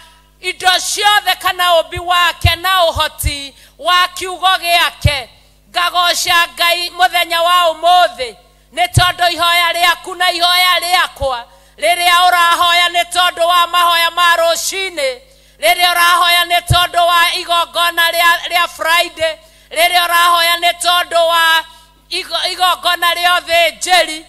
indo ciothe kana ũmbi wake na ũhoti wa kiugo gĩake. Ngagoca Ngai mũthenya wa ũmũthĩ nĩ tondũ ihoya rĩaku na ihoya rĩakwa rĩrĩa ũrahoya nĩ tondũ wa mahoya ma rũcinĩ, rĩrĩa ũrahoya nĩ tondũ wa igongona rĩa Friday, rĩrĩa ũrahoya nĩ tondũ wa igongona rĩa ũthĩnjĩri,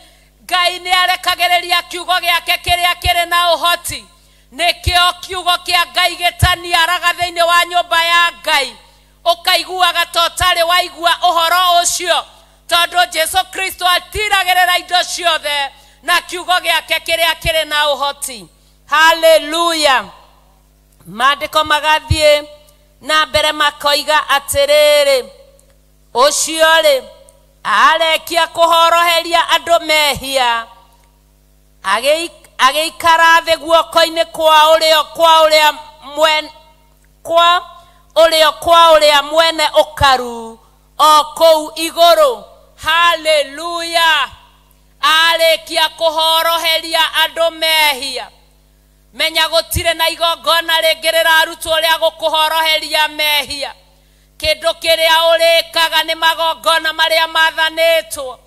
Ngai nĩ arekagĩrĩria kiugo gĩake kĩrĩa kĩrĩ na ũhoti. Nĩkĩo kiugo kĩa Ngai gĩtaniaraga thĩinĩ wa nyũmba ya Ngai, ũkaiguaga ta ũtarĩ waigua ũhoro ũcio, tondũ Jesu Kristo atiragĩrĩra indo ciothe na kiugo gĩake kĩrĩa kĩrĩ na ũhoti. Haleluya. Maandĩko magathiĩ na mbere makoiga atĩrĩrĩ, ũcio rĩ arekia kũhoroheria andũ mehia, agĩikara thĩ guoko-inĩ kwa ũrĩo kwa ũrĩa mwene ũkaru o kũu igũrũ. Haleluya! Arĩkia kũhoroheria andũ mehia, menya gũtirĩ na igongona rĩngĩ rĩrarutwo rĩa gũkũhoroheria mehia. Kĩndũ kĩrĩa ũrĩkaga nĩ magongona marĩa mathanĩtwo,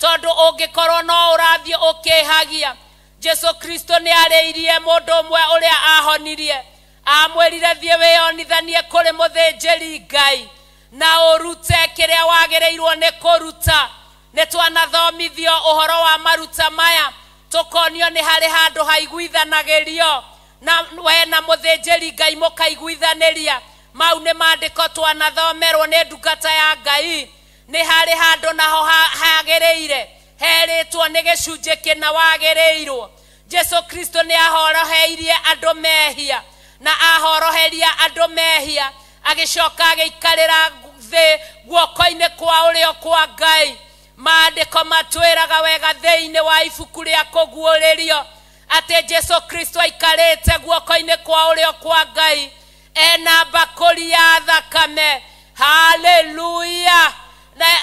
tondũ ũngĩkorwo no ũrathiĩ ũkĩhagia. Jesu Kristo nĩ arĩirie mũndũ ũmwe ũrĩa ahonirie, amwĩrire thiĩ wĩyonithanie kũrĩ mũthĩnjĩri Ngai na ũrute kĩrĩa wagĩrĩirwo nĩ kũruta. Nĩ twanathomithio ũhoro wa maruta maya, tũkonio nĩ harĩ handũ haiguithanagĩrio na we na mũthĩnjĩri Ngai mũkaiguithanĩria. Mau nĩ maandĩko twanathomerwo nĩ ndungata ya Ngai. Nĩ harĩ handũ naho hagĩrĩire herĩtwo nĩ gĩcunjĩ kĩna wagĩrĩirwo. Jesu Kristo nĩ ahoroheirie andũ mehia, na ahoroheria andũ mehia agĩcoka agĩikarĩra thĩ guoko-inĩ kwa ũrĩo kwa Ngai. Maandĩko matwĩraga wega thĩinĩ wa ibuku rĩa kũguũrĩrio atĩ Jesu Kristo aikarĩte guoko-inĩ kwa ũrĩo kwa Ngai ena mbakũri ya thakame. Haleluya!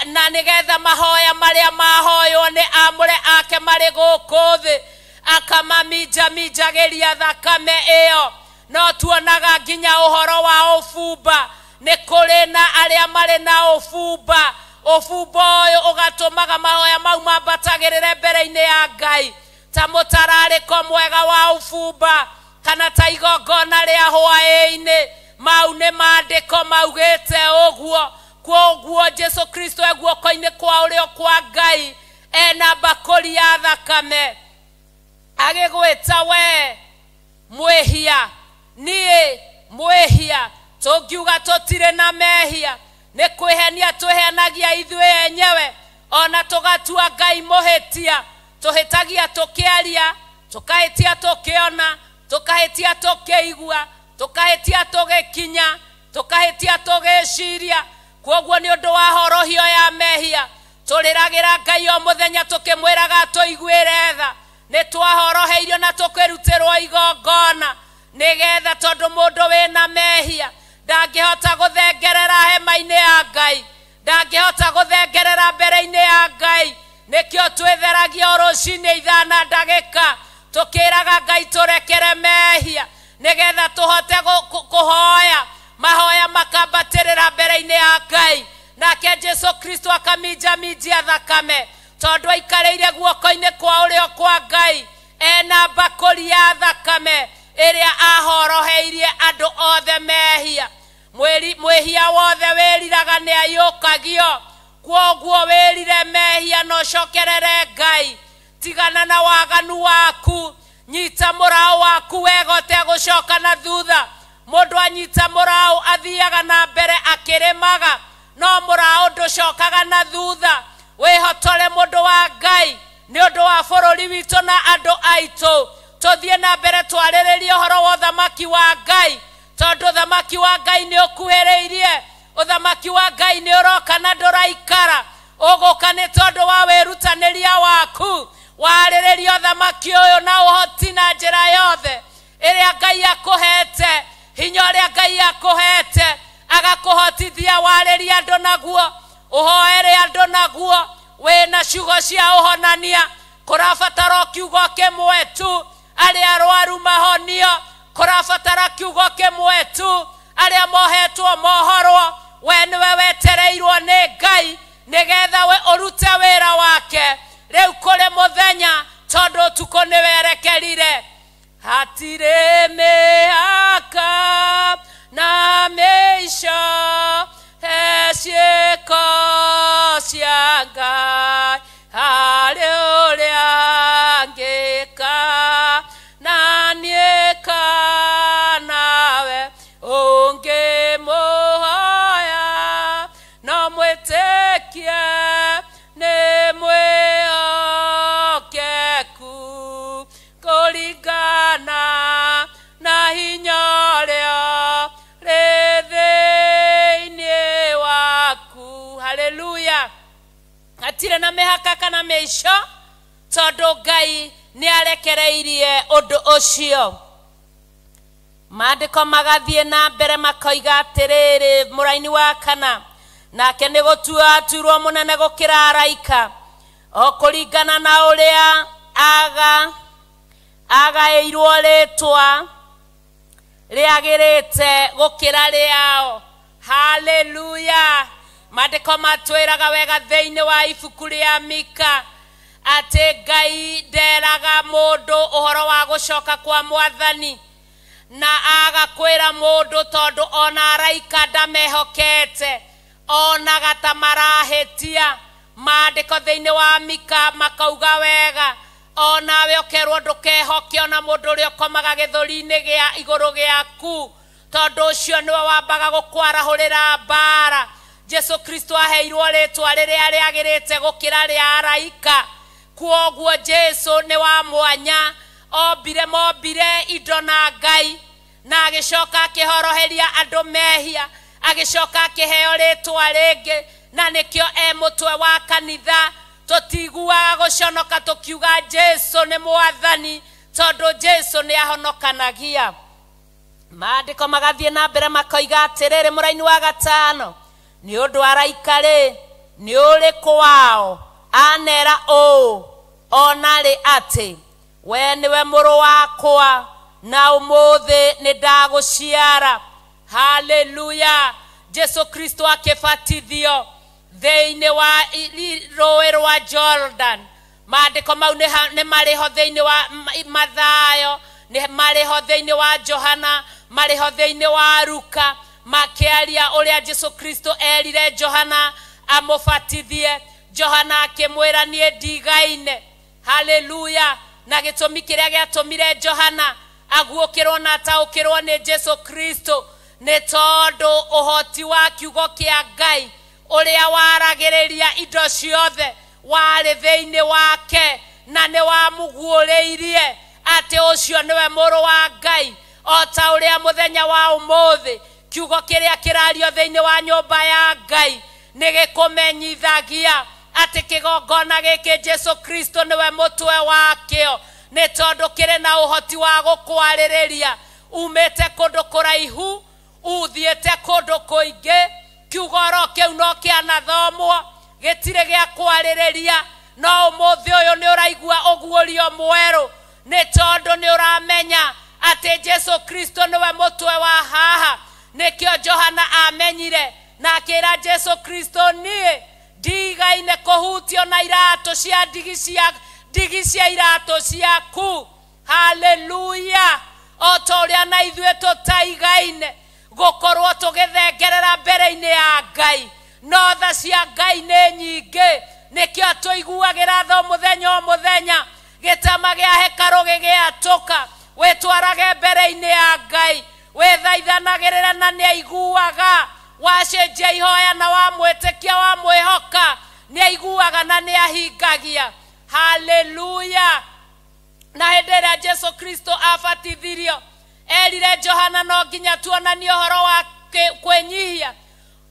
Na nĩgetha mahoya marĩa mahoywo nĩ amũre ake marĩ gũkũ thĩ akamaminjaminjagĩria thakame ĩyo. No tuonaga nginya ũhoro wa ũbumba, nĩ kũrĩ na arĩa marĩ na ũbumba. Ũbumba ũyũ ũgatũmaga mahoya mau mambatagĩrĩre mbere-inĩ ya Ngai ta mũtararĩko mwega wa ũbumba kana ta igongona rĩa hwaĩ-inĩ. Mau nĩ maandĩko maugĩte ũguo. Kwoguo Jesu Kristo e guoko-inĩ kwa ũrĩo kwa Ngai ena mbakũri ya thakame agĩgwĩta we mwĩhia, niĩ mwĩhia. Tũngiuga tũtirĩ na mehia nĩ kwĩhenia twĩhenagia ithuĩ enyewe, ona tũgatua Ngai mũhĩtia. Tũhĩtagia tũkĩaria, tũkahĩtia tũkĩona, tũkahĩtia tũkĩigua, tũkahĩtia tũgĩkinya, tũkahĩtia tũgĩciria. Kwoguo nĩ ũndũ wa horohio ya mehia tũrĩragĩra Ngai o mũthenya tũkĩmwĩraga tũiguĩre tha. Nĩ twahoroheirio na tũkĩrutĩrwo igongona nĩgetha, tondũ mũndũ wĩna mehia ndangĩhota gũthengerera hema-inĩ ya Ngai, ndangĩhota gũthengerera mbere-inĩ ya Ngai. Nĩkĩo twĩtheragia o rũcinĩ ithana ndagĩka tũkĩraga Ngai tũrekere mehia nĩgetha tũhote kũhoya mahoya makambatĩrĩra mbere-inĩ ya Ngai. Nake Jesu Kristo akaminjaminjia thakame tondũ aikarĩire guoko-inĩ kwa ũrĩo kwa Ngai ena mbakũri ya thakame ĩrĩa ahoroheirie andũ othe mehia. Mwĩhia wothe wĩriraga nĩ aiyũkagio. Kwoguo wĩrire mehia na ũcokerere Ngai. Tigana na waganu waku, nyita mũraũ waku wega ũtegũcoka na thutha. Mũndũ anyita mũraũ athiaga na mbere akĩrĩmaga, no mũraũ ndũcokaga na thutha. Wĩhotore mũndũ wa Ngai nĩ ũndũ wa bũrũri witũ na andũ aitũ. Tũthiĩ na mbere twarĩrĩrie ũhoro wa ũthamaki wa Ngai, tondũ ũthamaki wa Ngai nĩ ũkuhĩrĩirie. Ũthamaki wa Ngai nĩ ũroka na ndũraikara. Ũgũka nĩ tondũ wa wĩrutanĩria waku. Warĩrĩria ũthamaki ũyũ na ũhoti na njĩra yothe ĩrĩa Ngai akũhete, hinya ũrĩa Ngai akũhete, agakũhotithia warĩrie andũ naguo, ũhoere andũ naguo, wĩna ciugo cia ũhonania. Kũrabatara kiugo kĩmwe tu, arĩa arwaru mahonio. Kũrabatara kiugo kĩmwe tu, arĩa mohetwo mohorwo. We nĩwe wetereirwo nĩ Ngai nĩgetha we ũrute wĩra wake. Rĩu kũrĩ mũthenya tondũ ũtukũ nĩ werekerire. Hatirĩ mĩhaka na mĩico he ciĩko cia Ngai, harĩ ũrĩa ngĩka na niĩ nawe ũngĩmũhoya no mwĩtĩkie nĩ mwĩhokeku kũringana na hinya ũrĩa rĩ thĩinĩ waku. Haleluya! Hatirĩ na mĩhaka kana mĩico tondũ Ngai nĩ arekereirie ũndũ ũcio. Maandĩko magathiĩ na mbere makoiga atĩrĩrĩ, mũraini wa kana, Nake nĩ gũtua aturwo mũnene gũkĩra araika, o kũringana na ũrĩa agaĩirwo rĩtwa rĩagĩrĩte gũkĩra rĩao. Haleluya. Maandĩko matwĩraga wega thĩinĩ wa ibuku rĩa Mika atĩ Ngai nderaga mũndũ ũhoro wa gũcoka kwa mwathani, na agakwĩra mũndũ tondũ ona araika ndamehokete, onaga ta marahĩtia. Maandĩko thĩinĩ wa Mika makauga wega, onawe ũkerwo ndũkehoke ona mũndũ ũrĩa ũkomaga gĩthũri-inĩ gĩa igũrũ gĩaku, tondũ ũcio nĩwe wambaga gũkwarahũrĩra mbara. Jesu Kristo aheirwo rĩtwa rĩrĩa rĩagĩrĩte gũkĩra rĩa araika. Kwoguo Jesu nĩ wa mwanya, ombire mombire indo na Ngai, na agĩcoka akĩhoroheria andũ mehia, agĩcoka akĩheo rĩtwa rĩngĩ, na nĩkĩo e mũtwe wa kanitha. Tũtiguaga gũconoka tũkiuga Jesu nĩ mwathani, tondũ Jesu nĩ ahonokanagia. Maandĩko magathiĩ na mbere makoiga atĩrĩrĩ, mũraini wa 5, nĩ ũndũ araika rĩ, nĩ ũrĩkũ wao anera ũũ ona rĩ atĩ we nĩwe mũrũ wakwa, na ũmũthĩ nĩ ndagũciara. Haleluya. Jesu Kristo akĩbatithio thĩinĩ wa rũĩ rwa Jordan. Maandĩko mau nĩ marĩ ho thĩinĩ wa Mathayo, nĩ marĩ ho thĩinĩ wa Johana, marĩ ho thĩinĩ wa Luka, makĩaria ũrĩa Jesu Kristo erire Johana amũbatithie. Johana akĩmwĩra niĩ ndigaine. Haleluya. Na gĩtũmi kĩrĩa gĩatũmire Johana aguũkĩrwo na ataũkĩrwo nĩ Jesu Kristo nĩ tondũ ũhoti wa kiugo kĩa Ngai ũrĩa waragĩrĩria indo ciothe warĩ thĩinĩ wake, na nĩ wamũguũrĩirie atĩ ũcio nĩwe mũrũ wa Ngai. O ta ũrĩa mũthenya wa ũmũthĩ kiugo kĩrĩa kĩrario thĩinĩ wa nyũmba ya Ngai nĩ gĩkũmenyithagia atĩ kĩgongona gĩkĩ Jesu Kristo nĩwe mũtwe wakĩo, nĩ tondũ kĩrĩ na ũhoti wa gũkwarĩrĩria. Umĩte kũndũ kũraihu uthiĩte kũndũ kũingĩ, kiugo oro kĩu no kĩanathomwo, gĩtirĩ gĩa kwarĩrĩria. No ũmũthĩ ũyũ nĩ ũraigua ũguũrio mwerũ, nĩ tondũ nĩ ũramenya atĩ Jesu Kristo nĩwe mũtwe wa haha. Nĩkĩo Johana amenyire na akĩra Jesu Kristo, niĩ ndigaine kũhutio na iratũ cia ndigi cia iratũ ciaku. Haleluya. O ta ũrĩa na ithuĩ tũtaigaine gũkorwo tũgĩthengerera mbere-inĩ ya Ngai, no tha cia Ngai nĩ nyingĩ. Nĩkĩo tũiguagĩra tha mũthenya o mũthenya, gĩtama gĩa hekarũ gĩgĩatũka, wĩtwarage mbere-inĩ ya Ngai, wĩthaithanagĩrĩra na nĩ aiguaga. Wacenjia ihoya na wamwĩtĩkia wamwĩhoka, nĩ aiguaga na nĩ ahingagia. Haleluya. Na hĩndĩ ĩrĩa Jesu Kristo abatithirio, erire Johana no nginya tuonanie ũhoro wa kwĩnyihia.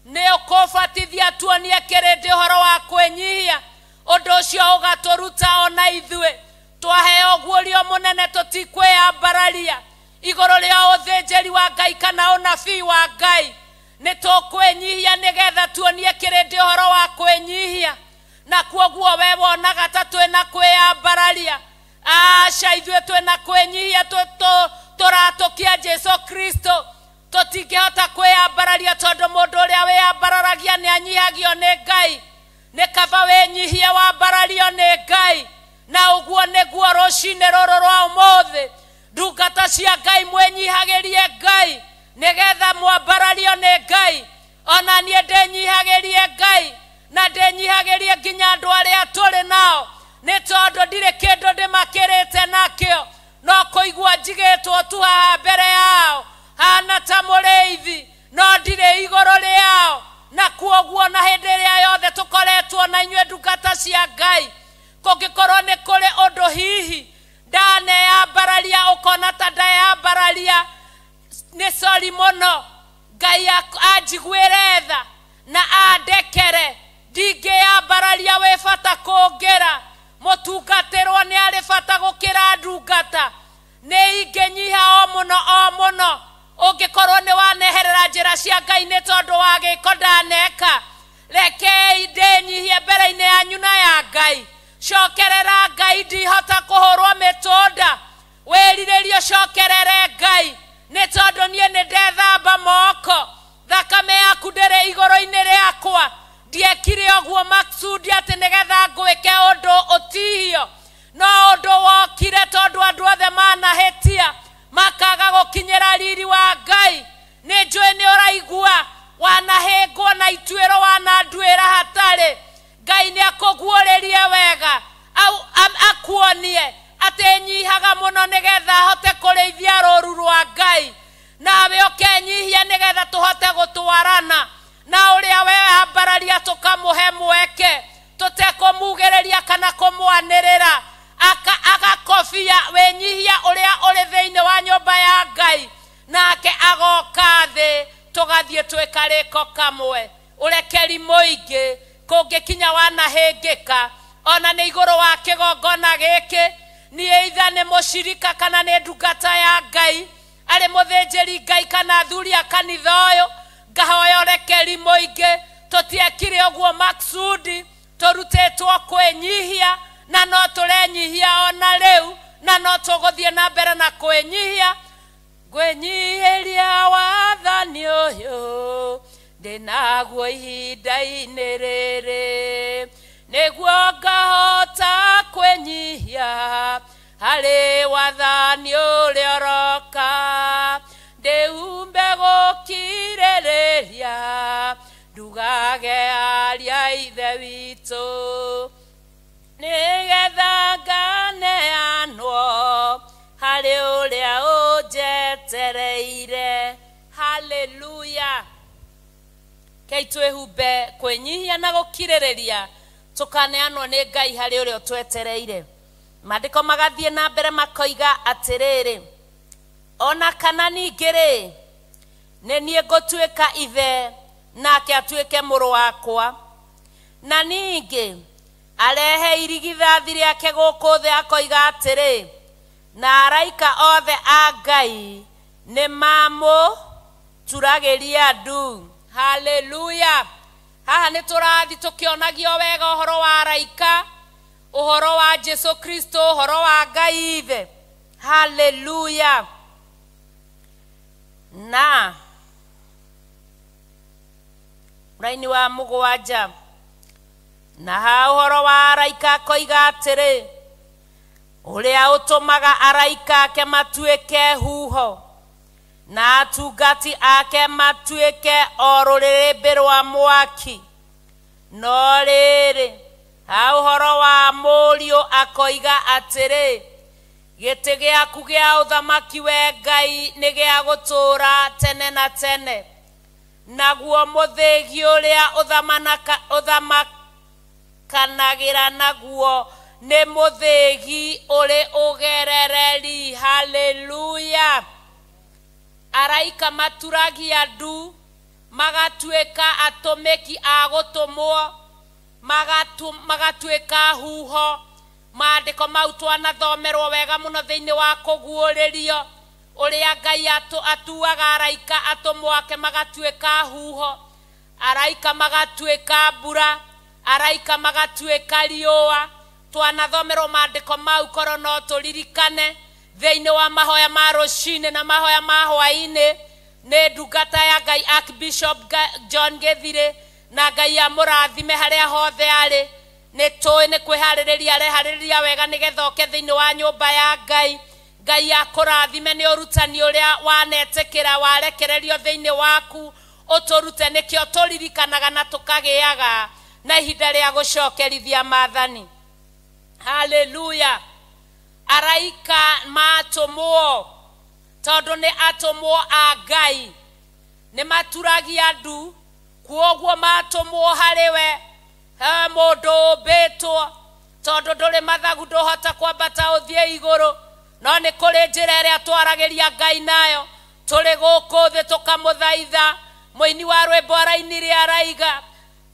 Nĩ ũkũbatithia tuonie kĩrĩndĩ ũhoro wa kwĩnyihia. Ũndũ ũcio ũgatũruta ona ithuĩ twaheo guũrio mũnene, tũtikwĩyambararia igũrũ rĩa ũthĩnjĩri wa Ngai kana ũnabii wa Ngai. Nĩ tũkwĩnyihia nĩgetha tuonie kĩrĩndĩ ũhoro wa kwĩnyihia. Na kwoguo we wonaga ta twĩna kwĩyambararia, aca, ithuĩ twĩna kwĩnyihia, tũratũkia Jesu Kristo. Tũtingĩhota kwĩyambararia tondũ mũndũ ũrĩa wĩyambararagia nĩ anyihagio nĩ Ngai. Nĩ kaba wĩnyihie wambarario nĩ Ngai. Na ũguo nĩguo rũcinĩ rũrũ rwa ũmũthĩ, ndungata cia Ngai mwĩnyihagĩrie Ngai nĩgetha mwambarario nĩ Ngai. Ona niĩ ndĩnyihagĩrie Ngai na ndĩnyihagĩrie nginya andũ arĩa tũrĩ nao, nĩ tondũ ndirĩ kĩndũ ndĩmakĩrĩte nakĩo, no kũigua njigĩtwo tu haha mbere yao hana ta mũrĩithi, no ndirĩ igũrũ rĩao. Na kwoguo na hĩndĩ ĩrĩa yothe tũkoretwo na inyuĩ ndungata cia Ngai, kũngĩkorwo nĩ kũrĩ ũndũ hihi ndaneyambararia ũkona ta ndeyambararia, nĩ sori mũno. Ngai anjiguĩre tha na andekere, ndingĩyambararia wĩ bata kũngĩra. Mũtungatĩrwo nĩ arĩ bata gũkĩra ndungata. Nĩ ingĩnyiha o mũno o mũno ũngĩkorwo nĩ waneherera njĩra cia Ngai nĩ tondũ wa gĩko ndaneka. Rekei ndĩnyihie mbere-inĩ yanyu na ya Ngai. Cokerera Ngai, ndihota kũhũrwo mĩtũnda. Wĩrirĩrie ũcokerere Ngai, nĩ tondũ niĩ nĩ ndethamba moko. Thakame yaku ndĩrĩ igũrũ-inĩ rĩakwa. Ndiekire ũguo maksudi atĩ nĩgetha ngwĩke ũndũ ũtihio, no ũndũ wokire tondũ andũ othe manahĩtia makaga gũkinyĩra riri wa Ngai. Nĩ njũĩ nĩ ũraigua wanahĩngwo na ituĩro, wananduĩra hatarĩ. Ngai nĩ akũguũrĩrie wega, au akuonie atĩ nyihaga mũno nĩgetha ahote kũrĩithia rũũru rwa Ngai. Nawe ũkenyihia nĩgetha tũhote gũtwarana na ũrĩa we ambararia tũkamũhe mweke, tũtekũmugĩrĩria kana kũmwanĩrĩra. Agakobia wĩnyihia ũrĩa ũrĩ thĩinĩ wa nyũmba ya Ngai, nake agoka thĩ tũgathiĩ twĩkarĩko kamwe. Ũrekeri mũingĩ kũngĩkinya wanahĩngĩka, ona nĩ igũrũ wa kĩgongona gĩkĩ. Niĩ itha nĩ mũcirika kana nĩ ndungata ya Ngai, arĩ mũthĩnjĩri Ngai kana athuri a kanitha ũyũ, ngahoya ũrekeri mũingĩ. Tũtiekire ũguo maksudi, tũrutĩtwo kwĩnyihia, na no tũrenyihia ona rĩu, na no tũgũthiĩ na mbere na kwĩnyihia. Ngwĩnyihĩria wathani ũyũ ndĩnaguo ihinda-inĩ rĩrĩ, nĩguo ngahota kwĩnyihia harĩ wathani ũrĩa ũroka. Ndĩumbe gũkirĩrĩria ndugage aria Ithe witũ, nĩgetha nganeanwo harĩ ũrĩa ũnjetereire. Haleluya. Kei twĩhumbe kwĩnyihia na gũkirĩrĩria, tũkaneanwo nĩ Ngai harĩ ũrĩa ũtwetereire. Maandĩko magathiĩ na mbere makoiga atĩrĩrĩ, ona kana ningĩ rĩ, nĩ niĩ ngũtuĩka ithe nake atuĩke mũrũ wakwa. Na ningĩ arehe irigithathi rĩake gũkũ thĩ akoiga atĩrĩ, na araika othe a Ngai nĩ mamũturagĩria ndu. Haleluya. Haha nĩ tũrathi tũkĩonagio wega ũhoro wa araika, ũhoro wa Jesu Kristo, ũhoro wa Ngai Ithe. Haleluya. Na raini wa mũgwanja, na ha ũhoro wa araika akoiga atĩrĩ, ũrĩa ũtũmaga araika ake matuĩke huho, na atungati ake matuĩke o rũrĩrĩmbĩ rwa mwaki. No rĩrĩ, ha ũhoro wa mũriũ akoiga atĩrĩ, gĩtĩ gĩaku gĩa ũthamaki we Ngai nĩ gĩa gũtũũra tene na tene, naguo mũthĩgi ũrĩa ũthamakanagĩra naguo nĩ mũthĩgi ũrĩ ũgerereri. Haleluya. Araika maturagia ndu, magatuĩka atũmĩki a gũtũmwo, magatuĩka huho. Maandĩko mau twanathomerwo wega mũno thĩinĩ wa kũguũrĩrio, ũrĩa Ngai atuaga araika atũmwo ake magatuĩka huho, araika magatuĩka mbura, araika magatuĩka riũa. Twanathomerwo maandĩko mau, korwo no tũririkane thĩinĩ wa mahoya ma rũcinĩ na mahoya ma hwaĩ-inĩ. Nĩ ndungata ya Ngai Archbishop John Gĩthirĩ, na Ngai amũrathime harĩa hothe arĩ. Nĩ tũĩ nĩ kwĩharĩrĩria areharĩrĩria wega nĩgetha oke thĩinĩ wa nyũmba ya Ngai. Ngai akũrathime nĩ ũrutani ũrĩa wanetĩkĩra warekererio thĩinĩ waku, ũtũrute. Nĩkĩo tũririkanaga na tũkagĩaga na ihinda rĩa gũcokerithia maathani. Haleluya. Araika matũmwo, tondũ nĩ atũmwo a Ngai, nĩ maturagia ndu, kuoguo matũmwo harĩ we mũndũ ũmbĩtwo, tondũ ndũrĩ mathagu ndũhota kwambata ũthiĩ igũrũ, no nĩ kũrĩ njĩra ĩrĩa twaragĩria Ngai nayo tũrĩ gũkũ thĩ tũkamũthaitha. Mũini wa rwĩmbo arainire araiga,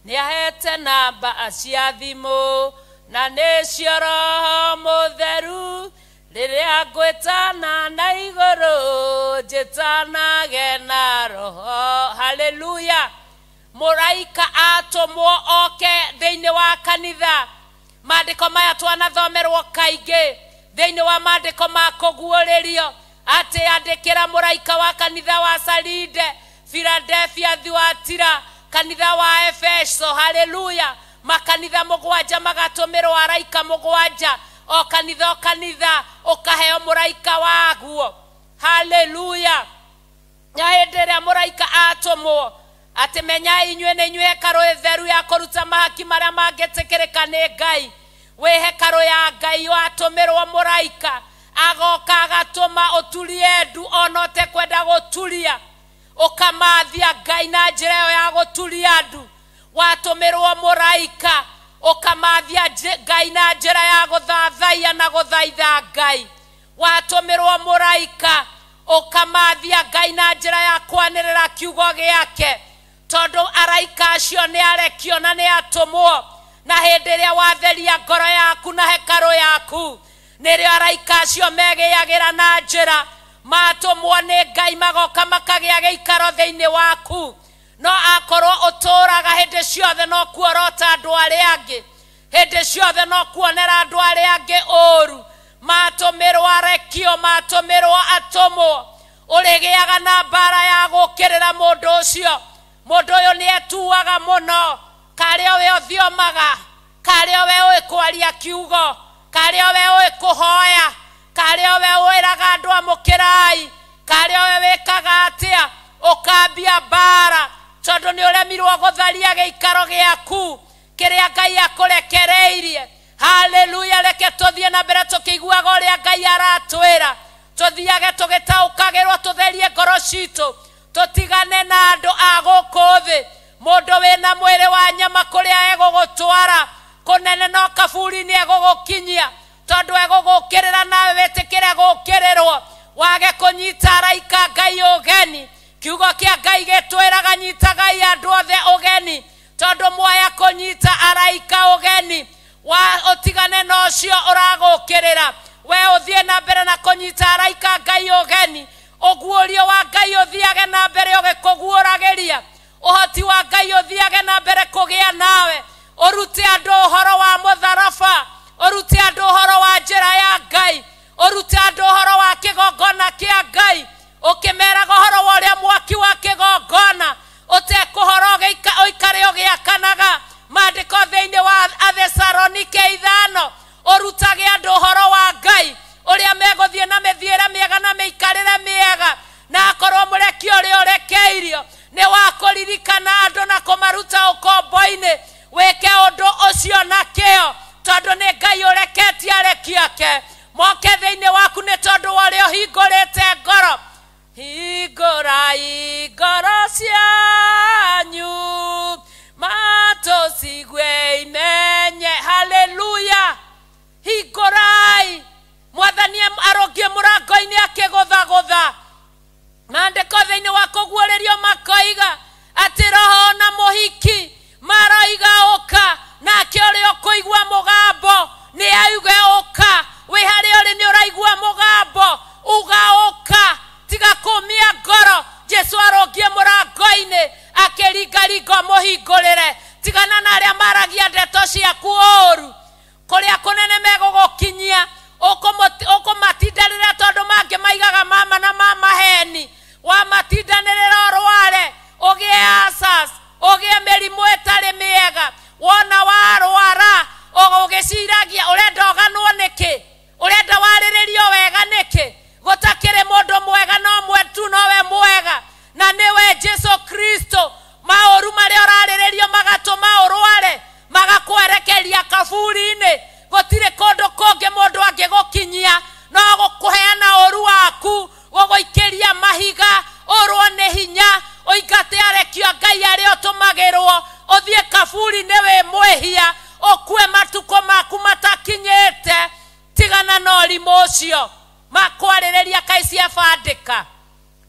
nĩ ahete namba cia thimũ na nĩcio Roho Mũtheru, rĩrĩa ngwĩtana na igũrũ njĩtanage na Roho. Haleluya. Mũraika atũmwo oke thĩinĩ wa kanitha. Maandĩko maya twanathomerwo kaingĩ thĩinĩ wa maandĩko ma kũguũrĩrio atĩ andĩkĩra mũraika wa kanitha wa Saride, Philadelphia, Thuatira, kanitha wa Efeso. Haleluya. Makanitha mũgwanja magatũmĩrwo araika mũgwanja, o kanitha o kanitha ũkaheo mũraika waguo. Haleluya. Na hĩndĩ ĩrĩa mũraika atũmwo atĩ menyai inyuĩ nĩ inyuĩ hekarũ theru ya kũruta mahaki marĩa mangĩtĩkĩrĩka nĩ Ngai. Wĩ hekarũ ya Ngai watũmĩrwo mũraika agoka agatũma ũturie ndu ona ũtekwenda gũturia, ũkamathia Ngai na njĩra ĩyo ya gũturia ndu. Watũmĩrwo mũraika ũkamathia Ngai na njĩra ya gũthathaiya na gũthaitha Ngai. Watũmĩrwo mũraika ũkamathia Ngai na njĩra ya kwanĩrĩra kiugo gĩake, tondũ araika acio nĩ arekio na nĩ atũmwo. Na hĩndĩ ĩrĩa watheria ngoro yaku na hekarũ yaku, nĩrĩo araika acio megĩagĩra na njĩra matũmwo nĩ Ngai magoka makagĩa gĩikaro thĩinĩ waku. No akorwo ũtũraga hĩndĩ ciothe no kuorota andũ arĩa angĩ, hĩndĩ ciothe no kuonera andũ arĩa angĩ ũru, matũmĩrwo arekio, matũmĩrwo atũmwo, ũrĩgĩaga na mbara ya gũkĩrĩra mũndũ ũcio. Mũndũ ũyũ nĩ etuaga mũno, karĩ o we ũthiomaga, karĩ o we ũĩ kwaria kiugo, karĩ o we ũĩ kũhoya, karĩ o we wĩraga andũ amũkĩrai, karĩ o we wĩkaga atĩa, ũkambia mbara tondũ nĩ ũremirwo gũtharia gĩikaro gĩaku kĩrĩa Ngai akũrekereirie. Haleluya. Reke tũthiĩ na mbere tũkĩiguaga ũrĩa Ngai aratwĩra, tũthiage tũgĩtaũkagĩrwo, tũtherie ngoro citũ, tũtigane na andũ a gũkũ thĩ. Mũndũ wĩna mwĩrĩ wa nyama kũrĩa egũgũtwara kũnene no kaburi-inĩ egũgũkinyia, tondũ egũgũkĩrĩra nawe wĩtĩkĩre gũkĩrĩrwo, wage kũnyita araika Ngai ũgeni. Kiugo kĩa Ngai gĩtwĩraga nyitagai andũ othe ũgeni, tondũ mwaya kũnyita araika ũgeni wa ũtigane na ũcio ũragũkĩrĩra, we ũthiĩ na mbere na kũnyita araika Ngai ũgeni. Ũguũrio wa Ngai ũthiage na mbere ũgĩkũguũragĩria, ũhoti wa Ngai ũthiage na mbere kũgĩa nawe, ũrute andũ ũhoro wa mũtharaba, ũrute andũ ũhoro wa njĩra ya Ngai, ũrute andũ ũhoro wa kĩgongona kĩa Ngai, ũkĩmeraga ũhoro wa ũrĩa mwaki wa kĩgongona ũtekũhoro ũikare ũgĩakanaga. Maandĩko thĩinĩ wa Athesalonike 5 ũrutage andũ ũhoro wa Ngai ũrĩa megũthiĩ na mĩthiĩre mĩega na mĩikarĩre mĩega, na akorwo mũrekio ũrĩa ũrekeirio nĩ wa kũririkana andũ na kũmaruta ũkombo-inĩ. Wĩke ũndũ ũcio na kĩo, tondũ nĩ Ngai ũreketie arekio ake moke thĩinĩ waku, nĩ tondũ wa ũrĩa ũhingũrĩte ngoro. Hingũrai ngoro cianyu matũcigue imenye. Haleluya. Hingũrai. Mwathani arũngiĩ mũrango-inĩ akĩgũthagũtha. Maandĩko thĩinĩ wa kũguũrĩrio makoiga atĩ roho na mũhiki maroiga ũka, nake ũrĩa ũkũigua mũgambo nĩ auge ũka. Wĩ harĩa ũrĩ nĩ ũraigua mũgambo, uga ũka, tiga kũmia ngoro. Jesu arũngiĩ mũrango-inĩ akĩringaringa mũhingũrĩre. Tigana na arĩa maragia ndeto ciaku ũũru, kũrĩa kũnene megũgũkinyia ũkũmatindanĩrĩra, tondũ mangĩ maigaga mama na mama heni. Wamatindanĩrĩra ũrware, ũgĩe asas, ũgĩe mĩrimũ ĩtarĩ mĩega. Wona warwara ũgĩciragia ũrenda ũganwo nĩkĩ, ũrenda warĩrĩrio wega nĩkĩ? Gũtakĩrĩ mũndũ mwega no mwe tu nowe mwega, na nĩwe Jesu Kristo. Maũru marĩa ũrarĩrĩrio magatũma ũrware, magakwerekeria kaburi-inĩ. Gũtirĩ kũndũ kũngĩ mũndũ angĩgũkinyia no gũkũheana ũru waku, gũgũikĩria mahiga, ũrwo nĩ hinya, ũingate arekio Ngai arĩa ũtũmagĩrwo, ũthiĩ kaburi-inĩ wĩ mwĩhia, ũkue matukũ maku matakinyĩte. Tigana na ũrimũ ũcio makwarĩrĩria kaĩ ciebandĩka,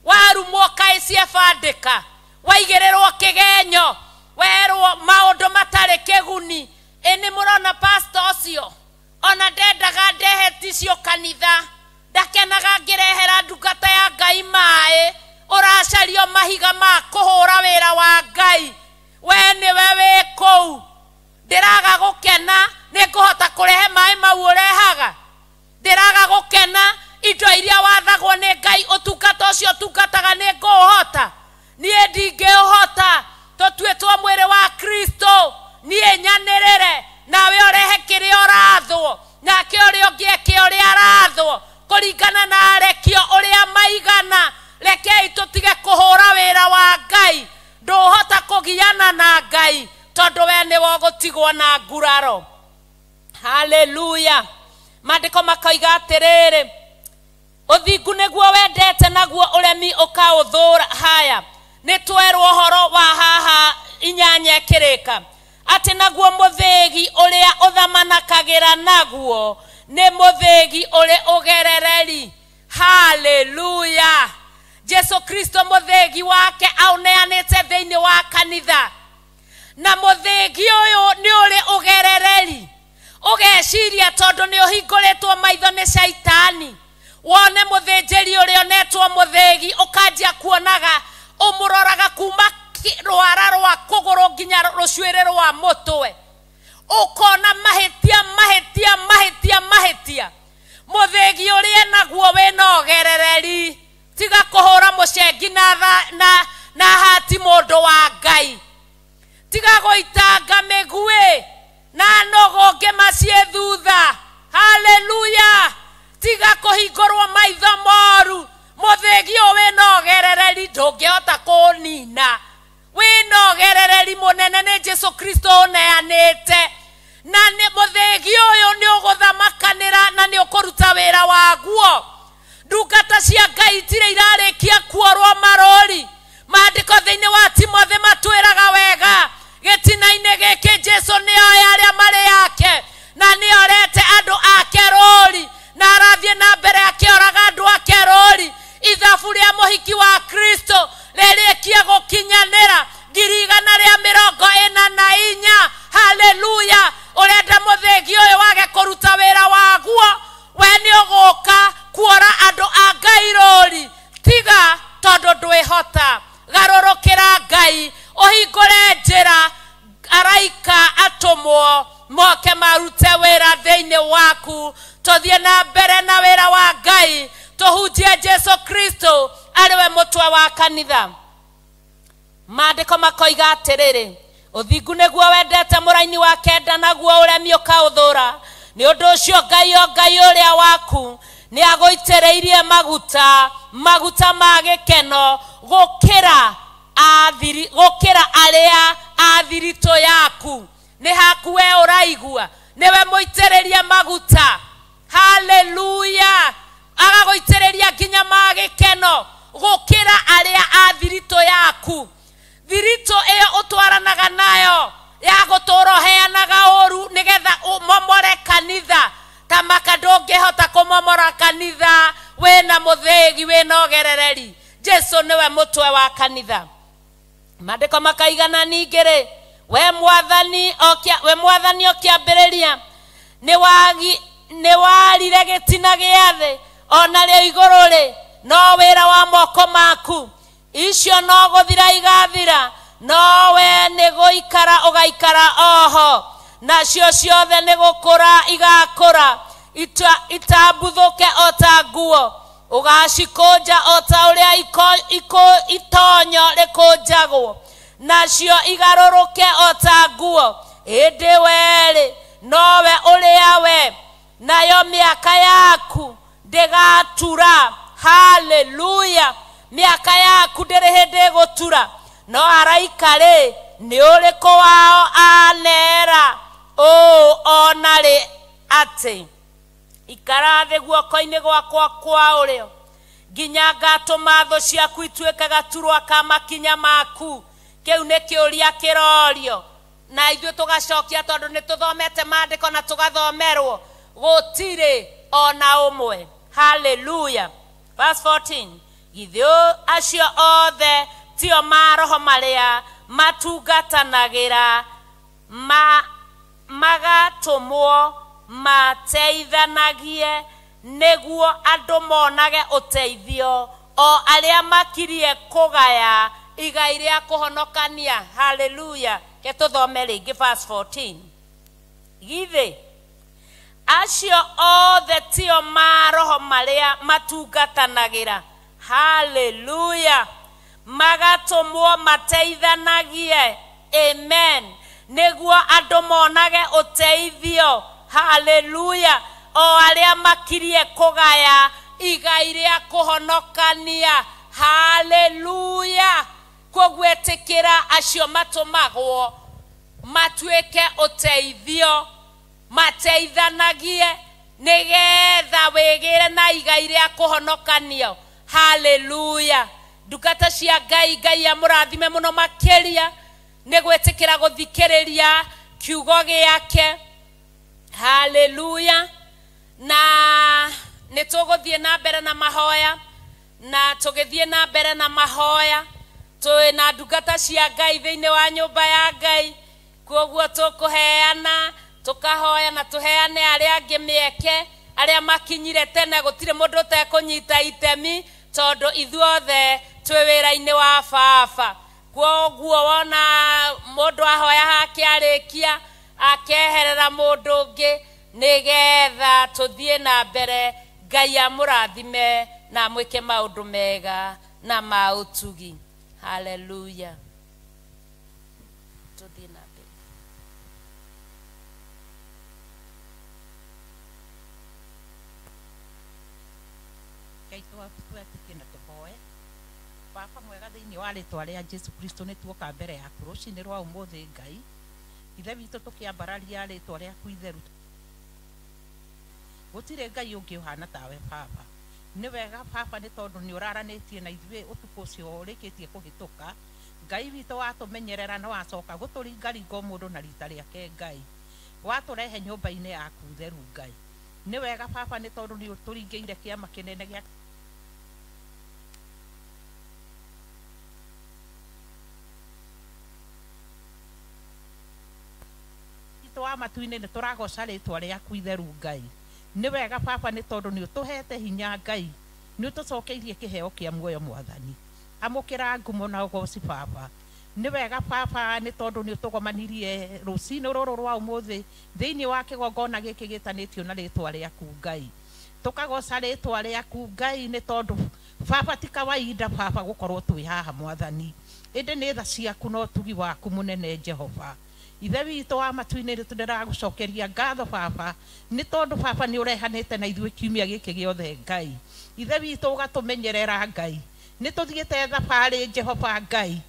warumwo kaĩ ciebandĩka, waigĩrĩrwo kĩgenyo, werwo maũndũ matarĩ kĩguni. Ĩ nĩ mũrona pastor ũcio ona ndendaga ndehe ticio kanitha, ndakenaga ngĩrehera ndungata ya Ngai maĩ, ũracario mahiga ma kũhũra wĩra wa Ngai. nĩwe wĩ kũu ndĩraga gũkena nĩ ngũhota kũrehe maĩ mau ũrehaga ndĩraga gũkena indo iria wathagwo nĩ Ngai ũtungata ũcio ũtungataga nĩ ngũũhota niĩ ndingĩũhota tũtuĩtwo mwĩrĩ wa Kristo niĩ nyanĩrĩre nawe ũrehe kĩrĩa ũrathwo nake ũrĩa ũngĩ eke ũrĩa arathwo kũringana na arekio ũrĩa maigana. Rekei tũtige kũhũra wĩra wa Ngai. Ndũhota kũgiana na Ngai tondũ we nĩwe ũgũtigwo na nguraro. Haleluya. Maandĩko makoiga atĩrĩrĩ, ũthingu nĩguo wendete naguo ũremi ũkaũthũra. Haya nĩ twerwo ũhoro wa haha 8 ĩkĩrĩka atĩ naguo mũthĩgi ũrĩa ũthamanakagĩra naguo nĩ mũthĩgi ũrĩ ũgerereri. Haleluya. Jesu Kristo mũthĩgi wake aũneanĩte thĩinĩ wa kanitha, na mũthĩgi ũyũ nĩ ũrĩ ũgerereri. Ũgeciria tondũ nĩ ũhingũrĩtwo maitho nĩ Shaitani, wone mũthĩnjĩri ũrĩa onetwo mũthĩgi ũkanjia kuonaga ũmũroraga kuma rwara rwa kũgũrũ nginya rũcuĩrĩ rwa mũtwe, ũkona mahĩtia mahĩtia mahĩtia mahĩtia. Mũthĩgi ũrĩa naguo wĩna ũgerereri. Tiga kũhũra mũcengi na hati mũndũ wa Ngai. Tiga gũitanga mĩguĩ na nũgũ ngĩmaciĩ thutha. Haleluya. Tiga kũhingũrwo maitho moru. Mũthĩgi ũyũ wĩna ũgerereri ndũngĩhota kũũnina. Wĩna ũgerereri mũnene nĩ Jesu Kristo ũneanĩte, na nĩ mũthĩgi ũyũ nĩ ũgũthamakanĩra na nĩ ũkũruta wĩra waguo. Ndungata cia Ngai itirĩ irarĩkia kuorwo marũri. Maandĩko thĩinĩ wa Timothĩ matwĩraga wega gĩtina-inĩ gĩkĩ Jesu nĩoĩ arĩa marĩ yake na nĩorete andũ ake rũri, na arathiĩ na mbere akĩoraga andũ ake rũri. Ithabu rĩa mũhiki wa Kristo rĩrĩkia gũkinyanĩra 144,000. Haleluya. Ũrenda mũthĩgi ũyũ wage kũruta wĩra waguo, we nĩ ũgũka kuora andũ a Ngai rũri. Tiga tondũ ndwĩhota, garũrũkĩra Ngai, ũhingũre njĩra araika atũmwo moke marute wĩra thĩinĩ waku. Tũthiĩ na mbere na wĩra wa Ngai, tũhunjie Jesu Kristo arĩ we mũtwe wa kanitha. Maandĩko makoiga atĩrĩrĩ, ũthingu nĩguo wendete mũraini wa 9 naguo ũremi ũkaũthũra. Nĩ ũndũ ũcio Ngai o Ngai ũrĩa waku nĩ agũitĩrĩirie maguta, maguta ma gĩkeno gũkĩra arĩa a thiritũ yaku. Nĩ haku we ũraigua, nĩwe mũitĩrĩrie maguta. Haleluya. Agagũitĩrĩria nginya ma gĩkeno gũkĩra arĩa a thiritũ yaku. Thiritũ ĩyo ũtwaranaga nayo ya gũtũũra ũheanaga ũru nĩgetha ũmomore kanitha. Ta maka ndũngĩhota kũmomora kanitha wĩna mũthĩgi wĩna ũgerereri. Jesu nĩwe mũtwe wa kanitha. Maandĩko makaigana ningĩ rĩ, we mwathani ũkĩambĩrĩria nĩ warire gĩtina gĩa thĩ ona rĩo igũrũ rĩ no wĩra wa moko maku. Icio no gũthira igathira, no we nĩ gũikara ũgaikara oho, nacio ciothe nĩ gũkũra igakũra itambuthũke o ta nguo, ũgacikũnja o ta ũrĩa itonyo rĩkũnjagwo, nacio igarũrũke o ta nguo. Ĩndĩ werĩ nowe ũrĩa we, nayo mĩaka yaku ndĩgatura. Haleluya. Mĩaka yaku ndĩrĩ hĩndĩ ĩgũtura. No araika rĩ, nĩ ũrĩkũ wao anera ũũ ona rĩ atĩ ikara thĩ guoko-inĩ gwakwa kwa ũrĩo nginya ngatũma thũ ciaku ituĩke gaturwa ka makinya maku. Kĩu nĩ kĩũria kĩrorio na ithuĩ tũgacokia tondũ nĩ tũthomete maandĩko na tũgathomerwo, gũtirĩ ona ũmwe. Haleluya. Verse 14, githĩ acio othe tio maroho marĩa matungatanagĩra magatũmwo mateithanagie nĩguo andũ monage ũteithio, o arĩa makirie kũgaya igai rĩa kũhonokania. Haleluya. Ke tũthome rĩngĩ verse 14. Githĩ acio othe tio maroho marĩa matungatanagĩra, haleluya, magatũmwo mateithanagie, amen, nĩguo andũ monage ũteithio, haleluya, o arĩa makirie kũgaya igai rĩa kũhonokania, haleluya. Kwoguo ĩtĩkĩra acio matũmagwo matuĩke ũteithio, mateithanagie nĩgetha wĩgĩre na igai rĩa kũhonokanio, haleluya. Ndungata cia Ngai, Ngai amũrathime mũno makĩria nĩ gwĩtĩkĩra gũthikĩrĩria kiugo gĩake, haleluya. Na nĩ tũgũthiĩ na mbere na mahoya, na tũgĩthiĩ na mbere na mahoya twĩ na ndungata cia Ngai thĩinĩ wa nyũmba ya Ngai. Kwoguo tũkũheana, tũkahoya na tũheane arĩa angĩ mĩeke, arĩa makinyire tene, gũtirĩ mũndũ ũtekũnyita itemi tondũ ithuothe twĩ wĩra-inĩ wa baba. Kwoguo wona mũndũ ahoya hake arĩkia akeherera mũndũ ũngĩ nĩgetha tũthiĩ na mbere. Ngai amũrathime na amwĩke maũndũ mega na ma ũtugi, haleluya. Tũthiĩ na mbere. Ngai twetĩkie na tũhoe. Baba mwega, thĩinĩ wa rĩtwa rĩa Jesu Kristo nĩ tuoka mbere yaku rũcinĩ rwa ũmũthĩ. Ngai Ithe witũ, tũkĩambararia rĩtwa rĩaku itheru, gũtirĩ Ngai ũngĩ ũhana tawe Baba. Nĩ wega Baba, nĩ tondũ nĩ ũraranĩtie na ithuĩ ũtukũ ũcio ũrĩkĩtie kũhĩtũka. Ngai witũ, watũmenyerera na wacoka gũtũringaringa o mũndũ na rita rĩake. Ngai, watũrehe nyũmba-inĩ yaku theru. Ngai, nĩ wega Baba, nĩ tondũ nĩ ũtũringĩire kĩama kĩnene gĩa witũ wa matu-inĩ. Nĩ tũragoca rĩtwa rĩaku itheru. Ngai, nĩ wega Baba, nĩ tondũ nĩ ũtũhete hinya. Ngai, nĩ ũtũcokeirie kĩheo kĩa muoyo. Mwathani, amũkĩra ngumo na ũgoci. Baba, nĩ wega Baba, nĩ tondũ nĩ ũtũgomanirie rũcinĩ rũrũ rwa ũmũthĩ thĩinĩ wa kĩgongona gĩkĩ gĩtanĩtio na rĩtwa rĩaku. Ngai, tũkagoca rĩtwa rĩaku. Ngai, nĩ tondũ Baba ti kawaida Baba gũkorwo twĩ haha Mwathani, ĩndĩ nĩ tha ciaku na ũtugi waku mũnene. Jehova Ithe witũ wa matu-inĩ, nĩ ndĩragũcokeria ngatho Baba, nĩ tondũ Baba nĩ ũrehanĩte na ithuĩ kiumia gĩkĩ gĩothe. Ngai Ithe witũ, ũgatũmenyerera. Ngai, nĩ tũthiĩte thabarĩ. Jehova Ngai,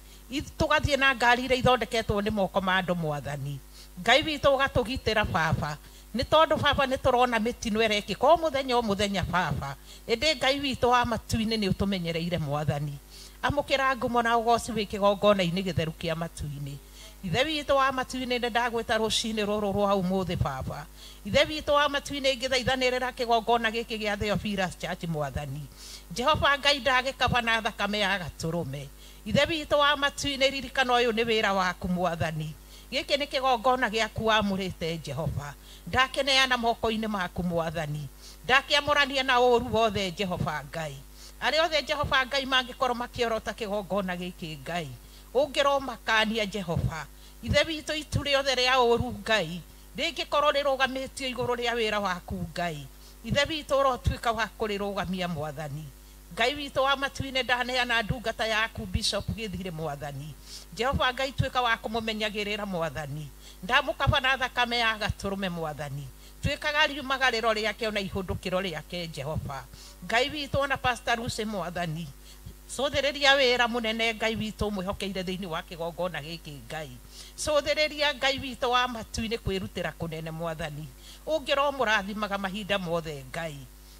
tũgathiĩ na ngari iria ithondeketwo nĩ moko ma andũ. Mwathani Ngai witũ, ũgatũgitĩra Baba, nĩ tondũ Baba nĩ tũrona mĩtino ĩrekĩka o mũthenya o mũthenya Baba, ĩndĩ Ngai witũ wa matu-inĩ nĩ ũtũmenyereire. Mwathani, amũkĩra ngumo na ũgoci wĩ kĩgongona-inĩ gĩtheru kĩa matu-inĩ. Ithe witũ wa matu-inĩ, nĩ ndagwĩta rũcinĩ rũrũ rwa ũmũthĩ. Baba Ithe witũ wa matu-inĩ, ngĩthaithanĩrĩra kĩgongona gĩkĩ gĩa Theophilus Church. Mwathani Jehova Ngai, ndagĩkaba na thakame ya gatũrũme. Ithe witũ wa matu-inĩ, ririkana ũyũ nĩ wĩra waku. Mwathani, gĩkĩ nĩ kĩgongona gĩaku wamũrĩte. Jehova, ndakĩneana moko-inĩ maku. Mwathani, ndakĩamũrania na ũũru wothe. Jehova Ngai, arĩa othe Jehova Ngai mangĩkorwo makĩorota kĩgongona gĩkĩ, Ngai, ũngĩromakania. Jehova Ithe witũ, itu rĩothe rĩa ũũru, Ngai, rĩngĩkorwo rĩrũgamĩtio igũrũ rĩa wĩra waku, Ngai Ithe witũ, ũrotuĩka wa kũrĩrũgamia. Mwathani Ngai witũ wa matu-inĩ, ndaneana ndungata yaku Bishop Gĩthirĩ. Mwathani Jehova Ngai, tuĩka wa kũmũmenyagĩrĩra. Mwathani, ndamũkaba na thakame ya gatũrũme. Mwathani, tuĩkaga riumagarĩro rĩake ona ihũndũkĩro rĩake. Jehova Ngai witũ, ona Pastor Lucy, Mwathani, cũthĩrĩria wĩra mũnene Ngai witũ mwĩhokeire thĩinĩ wa kĩgongona gĩkĩ. Ngai, cũthĩrĩria Ngai witũ wa matu-inĩ kwĩrutĩra kũnene. Mwathani, ũngĩromũrathimaga mahinda mothe. Ngai,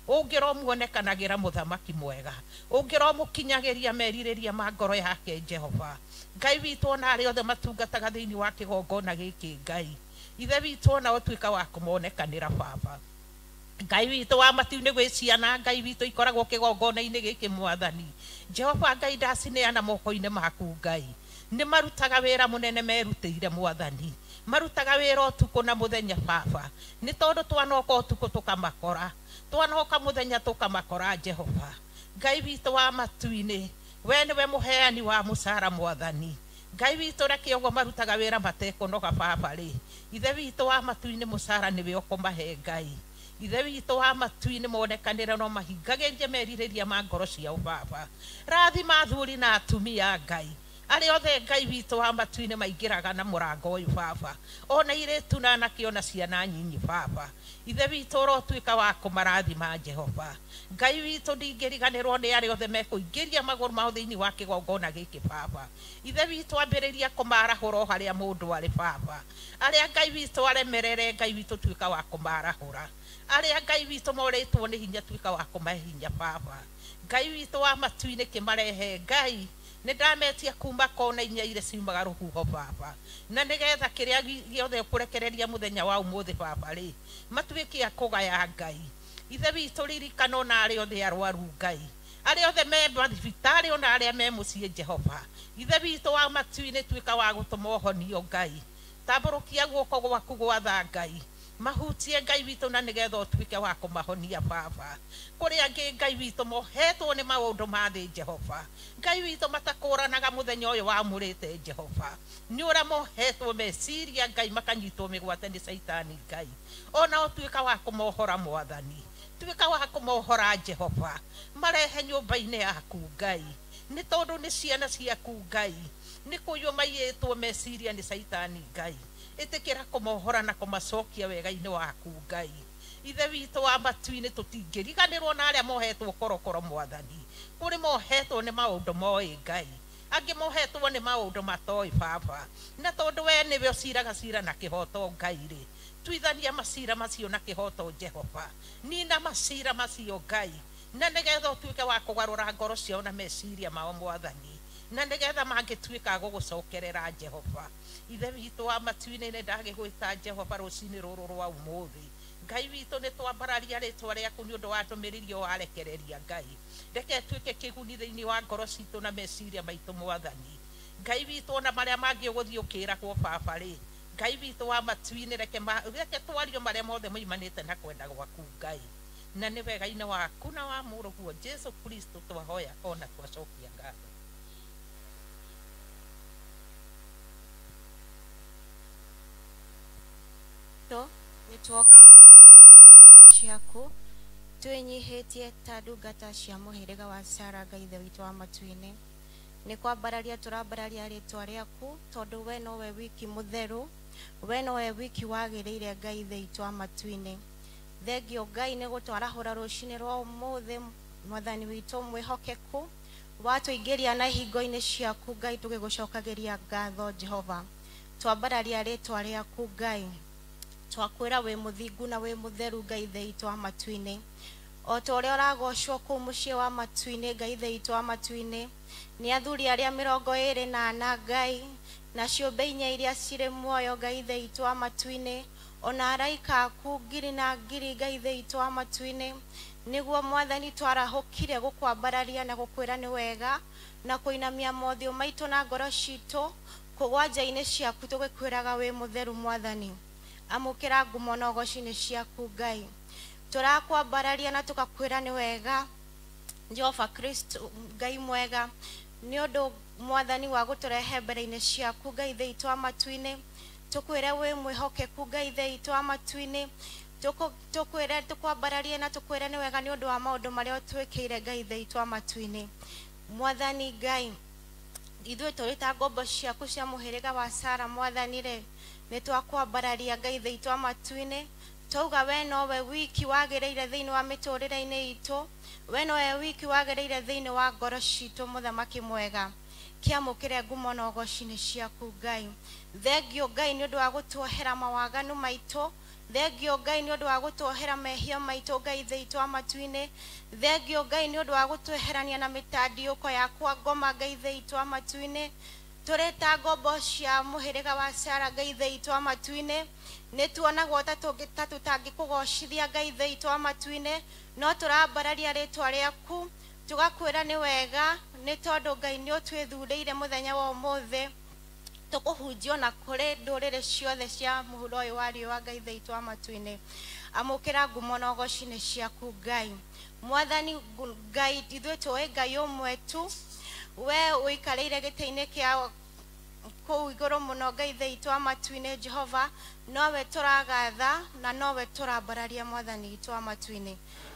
ũngĩromuonekanagĩra mũthamaki mwega, ũngĩromũkinyagĩria merirĩria ma ngoro yake. Jehova Ngai witũ, ona arĩa othe matungataga thĩinĩ wa kĩgongona gĩkĩ, Ngai Ithe witũ, ona ũtuĩka wa kũmonekanĩra. Baba Ngai witũ wa matu-inĩ, gwĩ ciana Ngai witũ ikoragwo kĩgongona-inĩ gĩkĩ. Mwathani Jehova Ngai, ndacineana moko-inĩ maku. Ngai, nĩ marutaga wĩra mũnene merutĩire. Mwathani, marutaga wĩra ũtukũ na mũthenya Baba, nĩ tondũ twanoka ũtukũ tũkamakora, twanoka mũthenya tũkamakora. Jehova Ngai witũ wa matu-inĩ, we nĩwe mũheani wa mũcara. Mwathani Ngai witũ reke ũguo marutaga wĩra matekũnoga baba rĩ. Ithe witũ wa matu-inĩ mũcara nĩwe ũkũmahe Ngai. Ithe witũ wa matu-inĩ monekanĩre no mahingagĩrie merirĩria ma ngoro ciao baba. Rathima athuri na atumia Ngai. Arĩa othe Ngai witũ wa matu-inĩ maingĩraga na mũrango ũyũ baba. Ona airĩtu na anake ona ciana nyinyi baba. Ithe witũ ũrotuĩka wa kũmarathima Jehova. Ngai witũ ndingĩriganĩrwo nĩ arĩa othe mekũingĩria magũrũ mao thĩinĩ wa kĩgongona gĩkĩ baba. Ithe witũ ambĩrĩria kũmarahũra o harĩa mũndũ arĩ baba. Arĩa Ngai witũ aremerere Ngai witũ tuĩka wa kũmarahũra. Arĩa Ngai witũ morĩtwo nĩ hinya tuĩka wa kũmahe hinya baba. Ngai witũ wa matu-inĩ kĩmarehe Ngai. Nĩ ndametia kuma kona inya iria ciumaga rũhuho baba. Na nĩgetha kĩrĩa gĩothe ũkũrekereria mũthenya wa ũmũthĩ baba rĩ, matuĩke a kũgaya Ngai. Ithe witũ ririkana ona arĩa othe arwaru Ngai. Arĩa othe me mathibitarĩ ona arĩa me mũciĩ Jehova. Ithe witũ wa matu-inĩ tuĩka wa gũtũma ũhonio Ngai. Tambũrũkia guoko gwaku gwatha Ngai. Mahutie Ngai witũ na nĩgetha ũtuĩke wa kũmahonia baba. Kũrĩ angĩ Ngai witũ mohetwo nĩ maũndũ ma thĩ Jehova. Ngai witũ matakũranaga mũthenya ũyũ wamũrĩte Jehova. Nĩ ũrĩa mohetwo meciria Ngai makanyitwo mĩgwate nĩ Caitani Ngai. Ona ũtuĩka wa kũmohora Mwathani. Tuĩka wa kũmohora Jehova. Marehe nyũmba-inĩ yaku Ngai. Nĩ tondũ nĩ ciana ciaku Ngai. Nĩ kũiywo maiyĩtwo meciria nĩ Caitani Ngai. Ĩtĩkĩra kũmohora na kũmacokia wega-inĩ waku Ngai. Ithe witũ wa matu-inĩ tũtingĩriganĩrwo na arĩa mohetwo korokoro Mwathani. Kũrĩ mohetwo nĩ maũndũ moĩ Ngai. Angĩ mohetwo nĩ maũndũ matoĩ baba. Na tondũ we nĩwe ũciraga cira na kĩhoto Ngai rĩ, tuithania macira macio na kĩhoto Jehova. Nina macira macio Ngai. Na nĩgetha ũtuĩke wa kũgarũra ngoro ciao na meciria mao Mwathani. Na nĩgetha mangĩtuĩka a gũgũcokerera Jehova. Ithe witũ wa matu-inĩ nĩ ndagĩgwĩta Jehova rũcinĩ rũrũ rwa ũmũthĩ. Ngai witũ nĩ twambararia rĩtwa rĩaku nĩ ũndũ wa ndũmĩrĩri ĩyo warekereria Ngai. Reke ĩtuĩke kĩguni thĩinĩ wa ngoro citũ na meciria maitũ Mwathani. Ngai witũ ona marĩa mangĩ ũgũthiĩ ũkĩragwo baba rĩ, Ngai witũ wa matu-inĩ reke twario marĩa mothe moimanĩte na kwenda gwaku Ngai. Na nĩ wega-inĩ waku na wa mũrũguo Jesu Kristo twahoya ona twacokia ngatho. Nĩ tuoka ciaku twĩnyihĩtie ta ndungata cia mũhĩrĩga wa Sara Ngai Ithe witũ wa matu-inĩ. Nĩ kwambararia tũrambararia rĩtwa rĩaku tondũ we nowe wiki mũtheru, we nowe wiki wagĩrĩire Ngai Ithe witũ wa matu-inĩ. Thengio Ngai nĩ gũtwarahũra rũcinĩ rwa ũmũthĩ Mwathani witũ mwĩhokeku, watũingĩria na ihingo-inĩ ciaku Ngai tũgĩgũcokagĩria ngatho Jehova. Twambararia rĩtwa rĩaku Ngai. Twakwĩra wĩ mũthingu na wĩ mũtheru Ngai Ithe witũ wa matu-inĩ. O ta ũrĩa ũragocwo kũu mũciĩ wa matu-inĩ Ngai Ithe witũ wa matu-inĩ, nĩ athuri arĩa 24 Ngai, na ciũmbe inya iria cirĩ muoyo Ngai Ithe witũ wa matu-inĩ, ona araika aku ngiri na ngiri Ngai Ithe witũ wa matu-inĩ, nĩguo Mwathani twarahũkire gũkwambararia na gũkwĩra nĩ wega, na kũinamia mothiũ maitũ na ngoro citũ kũgwa nja-inĩ ciaku tũgĩkwĩraga wĩ mũtheru Mwathani. Amũkĩra ngumo na ũgoci-inĩ ciaku Ngai. Tũrakwambararia na tũgakwĩra nĩ wega Jehova Kristo Ngai mwega, nĩ ũndũ Mwathani wa gũtũrehe mbere-inĩ ciaku Ngai Ithe witũ wa matu-inĩ. Tũkwĩre wĩ mwĩhokeku Ngai Ithe witũ wa matu-inĩ. Tũkwĩre tũkwambararie na tũkwĩre nĩ wega nĩ ũndũ wa maũndũ marĩa ũtwĩkĩire Ngai Ithe witũ wa matu-inĩ. Mwathani Ngai, ithuĩ tũrĩ ta ngombo ciaku cia mũhĩrĩga wa Sara Mwathani rĩ, nĩ twakwambararia Ngai Ithe witũ wa matu-inĩ. Twauga we nowe wiki wagĩrĩire thĩinĩ wa mĩtũrĩre-inĩ itũ, we nowe wiki wagĩrĩire thĩinĩ wa ngoro citũ Mũthamaki mwega. Kĩamũkĩre ngumo na ũgoci-inĩ ciaku Ngai. Thengio Ngai nĩ ũndũ wa gũtuohera mawaganu maitũ. Thengio Ngai nĩ ũndũ wa gũtuohera mehia maitũ Ngai Ithe witũ wa matu-inĩ. Thengio Ngai nĩ ũndũ wa gũtweherania na mĩtandiũko ya kwa ngoma Ngai Ithe witũ wa matu-inĩ. Tũrĩ ta ngombo cia mũhĩrĩga wa Sara Ngai Ithe witũ wa matu-inĩ, nĩ tuonagwo ta tũtangĩkũgocithia Ngai Ithe witũ wa matu-inĩ, no tũrambararia rĩtwa rĩaku tũgakwĩra nĩ wega, nĩ tondũ Ngai nĩ ũtwĩthurĩire mũthenya wa ũmũthĩ tũkũhunjio na kũrĩ ndũrĩrĩ ciothe cia mũhuro ũyũ wa riũa Ngai Ithe witũ wa matu-inĩ. Amũkĩra ngumo na ũgoci-inĩ ciaku Ngai. Mwathani Ngai, ithuĩ tũĩ Ngai ũmwe tu, we ũikarĩire gĩtĩ-inĩ kĩa kũu igũrũ mũno Ngai ithe witũ wa matu-inĩ Jehova, nowe tũragatha na nowe tũrambararia Mwathani witũ wa matu-inĩ.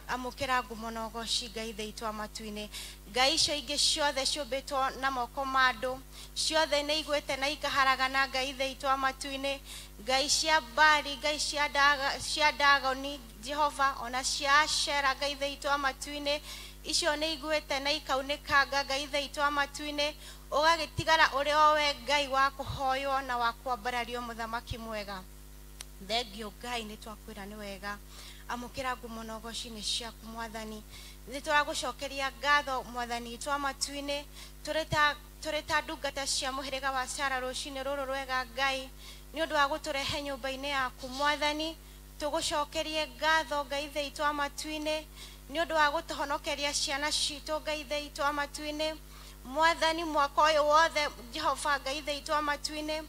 Amũkĩra ngumo na ũgoci Ngai ithe witũ wa matu-inĩ. Ngai icio ingĩ ciothe ciũmbĩtwo na moko ma andũ, ciothe nĩ igwĩte na ikaharagana Ngai ithe witũ wa matu-inĩ. Ngai cia Baali, Ngai cia Dagoni Jehova, ona cia Ashera Ngai ithe witũ wa matu-inĩ, icio nĩ igwĩte na ikaunĩkanga Ngai ithe witũ wa matu-inĩ. Ũgagĩtigara ũrĩ o we Ngai wa kũhoywo na wa kwambarario mũthamaki mwega. Thengio Ngai, nĩ twakwĩra nĩ wega. Amũkĩra ngumo na ũgoci nĩ ciaku Mwathani. Nĩ tũragũcokeria ngatho Mwathani witũ wa matu-inĩ, tũrĩ ta ndungata cia mũhĩrĩga wa Sara rũcinĩ rũrũ rwega Ngai, nĩ ũndũ wa gũtũrehe nyũmba-inĩ yaku Mwathani. Tũgũcokerie ngatho Ngai ithe witũ wa matu-inĩ, nĩ ũndũ wa gũtũhonokeria ciana citũ Ngai ithe witũ wa matu-inĩ. Mwathani, mwaka ũyũ wothe Jehova Ngai ithe witũ wa matu-inĩ,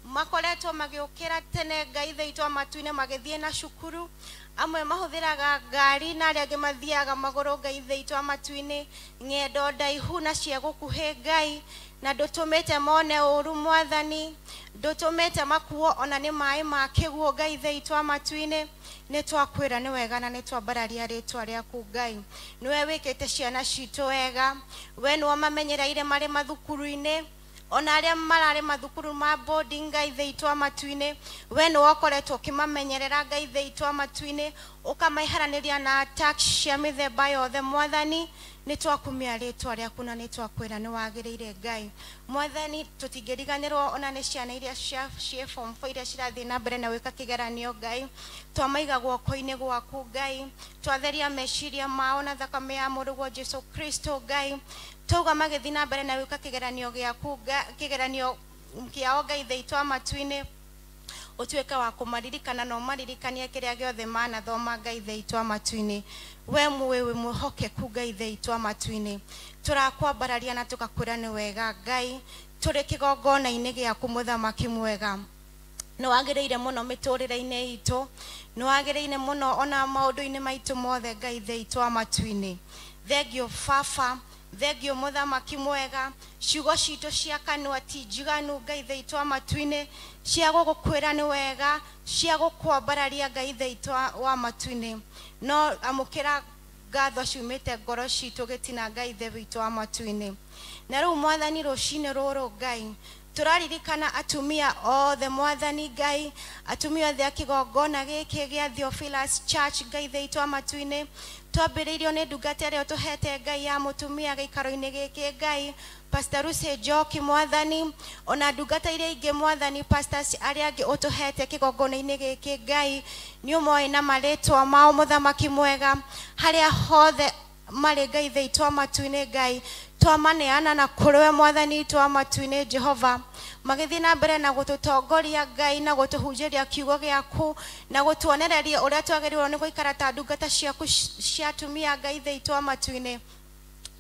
makoretwo magĩũkĩra tene Ngai ithe witũ wa matu-inĩ, magĩthiĩ na cukuru. Amwe mahũthĩraga ngari na arĩa angĩ mathiaga magũrũ Ngai ithe witũ wa matu-inĩ, ng'endo ndaihu na cia gũkuhĩ Ngai, na ndũtũmĩte mone ũru Mwathani, ndũtũmĩte makuo ona nĩ maĩ ma kĩguũ Ngai ithe witũ wa matu-inĩ. Nĩ twakwĩra nĩ wega na nĩ twambararia rĩtwa rĩaku Ngai. Nĩwe wĩkĩte ciana citũ wega, we nĩwe mamenyereire marĩ mathukuru-inĩ, ona arĩa mararĩ mathukuru ma boarding Ngai ithe witũ wa matu-inĩ, we nĩwe ũkoretwo ũkĩmamenyerera Ngai ithe witũ wa matu-inĩ, ũkamaiharanĩria na attacks cia mĩthemba yothe Mwathani. Nĩ twakumia rĩtwa rĩaku na nĩ twakwĩra nĩ wagĩrĩire Ngai. Mwathani, tũtingĩriganĩrwo ona nĩ ciana iria ciĩ form 4 iria cirathiĩ na mbere na gwĩka kĩgeranio Ngai, twamaiga guoko-inĩ gwaku Ngai, twatheria meciria mao na thakame ya mũrũguo Jesu Kristo Ngai, twauga magĩthiĩ na mbere na gwĩka kĩgeranio gĩaku kĩgeranio kĩao Ngai ithe witũ wa matu-inĩ, ũtuĩke wa kũmaririkana na ũmaririkanie kĩrĩa gĩothe manathoma Ngai ithe witũ wa matu-inĩ. We mũĩ wĩ mwĩhokeku Ngai ithe witũ wa matu-inĩ, tũrakwambararia na tũgakwĩra nĩ wega Ngai, tũrĩ kĩgongona-inĩ gĩaku mũthamaki mwega. Nĩ wagĩrĩire mũno mĩtũrĩre-inĩ itũ, nĩ wagĩrĩire mũno ona maũndũ-inĩ maitũ mothe Ngai ithe witũ wa matu-inĩ. Thengio Baba, thengio mũthamaki mwega. Ciugo citũ cia kanua ti njiganu Ngai ithe witũ wa matu-inĩ, cia gũgũkwĩra nĩ wega, cia gũkwambararia Ngai ithe witũ wa matu-inĩ. No amũkĩra ngatho ciumĩte ngoro citũ gĩtina Ngai ithe witũ wa matu-inĩ. Na rĩu Mwathani, rũcinĩ rũrũ Ngai, tũraririkana atumia othe Mwathani Ngai, atumia othe a kĩgongona gĩkĩ gĩa Theophilus Church Ngai ithe witũ wa matu-inĩ. Twambĩrĩirio nĩ ndungata ĩrĩa ũtũhete Ngai ya mũtumia gĩikaro-inĩ gĩkĩ Ngai, Pastor Lucy Njoki Mwathani, ona ndungata iria ingĩ Mwathani, pastors arĩa angĩ ũtũhete kĩgongona-inĩ gĩkĩ Ngai, nĩ ũmoĩ na marĩtwa mao mũthamaki mwega, harĩa hothe marĩ Ngai ithe witũ wa matu-inĩ Ngai, twamaneana na kũrĩ we Mwathani witũ wa matu-inĩ Jehova, magĩthiĩ na mbere na gũtũtongoria Ngai na gũtũhunjĩria kiugo gĩaku na gũtuonereria ũrĩa twagĩrĩirwo nĩ gũikara ta ndungata ciaku cia atumia Ngai ithe witũ wa matu-inĩ.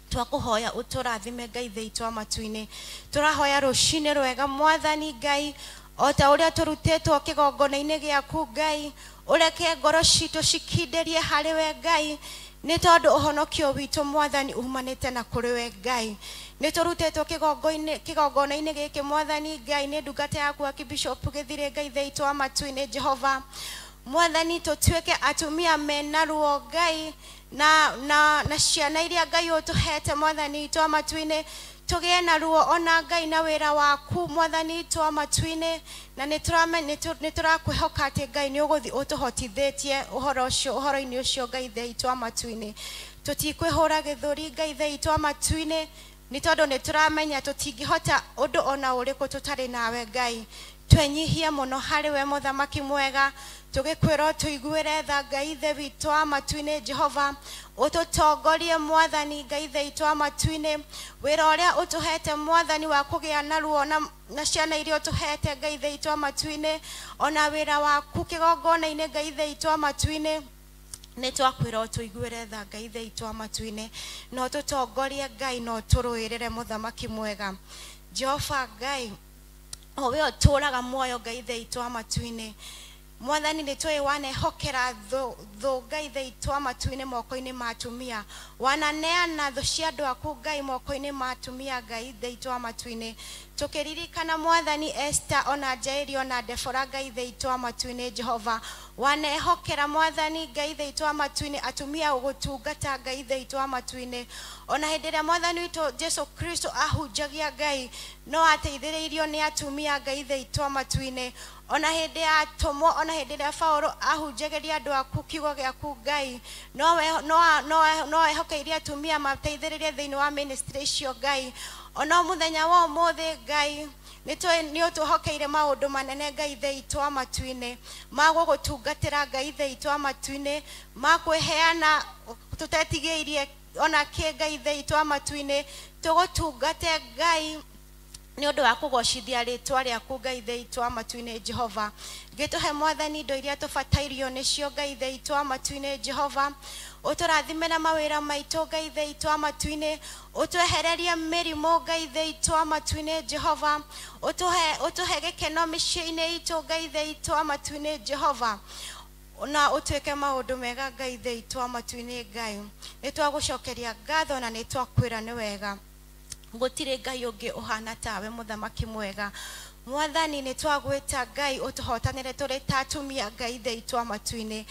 Twakũhoya ũtũrathime Ngai ithe witũ wa matu-inĩ. Tũrahoya rũcinĩ rwega Mwathani Ngai, o ta ũrĩa tũrutĩtwo kĩgongona-inĩ gĩaku Ngai, ũreke ngoro citũ cikindĩrie harĩ we Ngai, nĩ tondũ ũhonokio witũ Mwathani umanĩte na kũrĩ we Ngai. Nĩ tũrutĩtwo kĩgongona-inĩ gĩkĩ Mwathani Ngai nĩ ndungata yaku Archbishop Gĩthirĩ Ngai ithe witũ wa matu-inĩ Jehova. Mwathani, tũtuĩke atumia mena ruo Ngai, na ciana iria Ngai ũtũhete Mwathani witũ wa matu-inĩ, tũgĩe na ruo ona Ngai na wĩra waku Mwathani witũ wa matu-inĩ, na nĩ tũrakwĩhoka atĩ Ngai nĩ ũgũthiĩ ũtũhotithĩtie ũhoro ũcio, ũhoro-inĩ ũcio Ngai ithe witũ wa matu-inĩ. Tũtikwĩhũra gĩthũri Ngai ithe witũ wa matu-inĩ, nĩ tondũ nĩ tũramenya tũtingĩhota ũndũ ona ũrĩkũ tũtarĩ nawe Ngai. Twenyihie mũno harĩ we mũthamaki mwega, tũgĩkwĩra tũiguĩre tha Ngai ithe witũ wa matu-inĩ Jehova, ũtũtongorie Mwathani Ngai ithe witũ wa matu-inĩ, wĩra ũrĩa ũtũhete Mwathani wa kũgĩa na ruo na ciana iria ũtũhete Ngai ithe witũ wa matu-inĩ, ona wĩra waku kĩgongona-inĩ Ngai ithe witũ wa matu-inĩ. Nĩ twakwĩra ũtũiguĩre tha Ngai ithe witũ wa matu-inĩ, na ũtũtongorie Ngai, na ũtũrũĩrĩre mũthamaki mwega. Jehova Ngai, o we ũtũũraga muoyo Ngai ithe witũ wa matu-inĩ, Mwathani nĩ tũĩ wanehokera thũ Ngai ithe witũ wa matu-inĩ moko-inĩ ma atumia, wananeana thũ cia andũ aku Ngai moko-inĩ ma atumia Ngai ithe witũ wa matu-inĩ. Tũkĩririkana Mwathani Esther ona Jairi ona Debora Ngai ithe witũ wa matu-inĩ Jehova. Wanehokera Mwathani Ngai ithe witũ wa matu-inĩ atumia gũgũtungata Ngai ithe witũ wa matu-inĩ. Ona hĩndĩ ĩrĩa Mwathani witũ Jesu Kristo ahunjagia Ngai no ateithĩrĩirio nĩ atumia Ngai ithe witũ wa matu-inĩ. Ona hĩndĩ ya atũmwo, ona hĩndĩ ĩrĩa Paũlũ ahunjagĩria andũ aku kiugo gĩaku Ngai no ehokeirie atumia mateithĩrĩrie thĩinĩ wa ministry icio Ngai. Ona mũthenya wa ũmũthĩ Ngai nĩ ũtũhokeire maũndũ manene Ngai ithe witũ wa matu-inĩ ma gũgũtungatĩra Ngai ithe witũ wa matu-inĩ ma kwĩheana tũtetigĩirie ona kĩ Ngai ithe witũ wa matu-inĩ tũgũtungate Ngai nĩ ũndũ wa kũgocithia rĩtwa rĩaku Ngai ithe witũ wa matu-inĩ Jehova. Gĩtũhe Mwathani indo iria tũbatairio nĩcio Ngai ithe witũ wa matu-inĩ Jehova. Ũtũrathime na mawĩra maitũ Ngai ithe witũ wa matu-inĩ. Ũtwehererie mĩrimũ Ngai ithe witũ wa matu-inĩ Jehova. Ũtũhe gĩkeno mĩciĩ-inĩ itũ Ngai ithe witũ wa matu-inĩ Jehova. Na ũtuĩke maũndũ mega Ngai ithe witũ wa matu-inĩ Ngai. Nĩ twagũcokeria ngatho na nĩ twakwĩra nĩ wega. Gũtirĩ Ngai ũngĩ ũhana tawe mũthamaki mwega. Mwathani nĩ twagwĩta Ngai ũtũhotanĩre tũrĩ ta atumia Ngai ithe witũ wa matu-inĩ.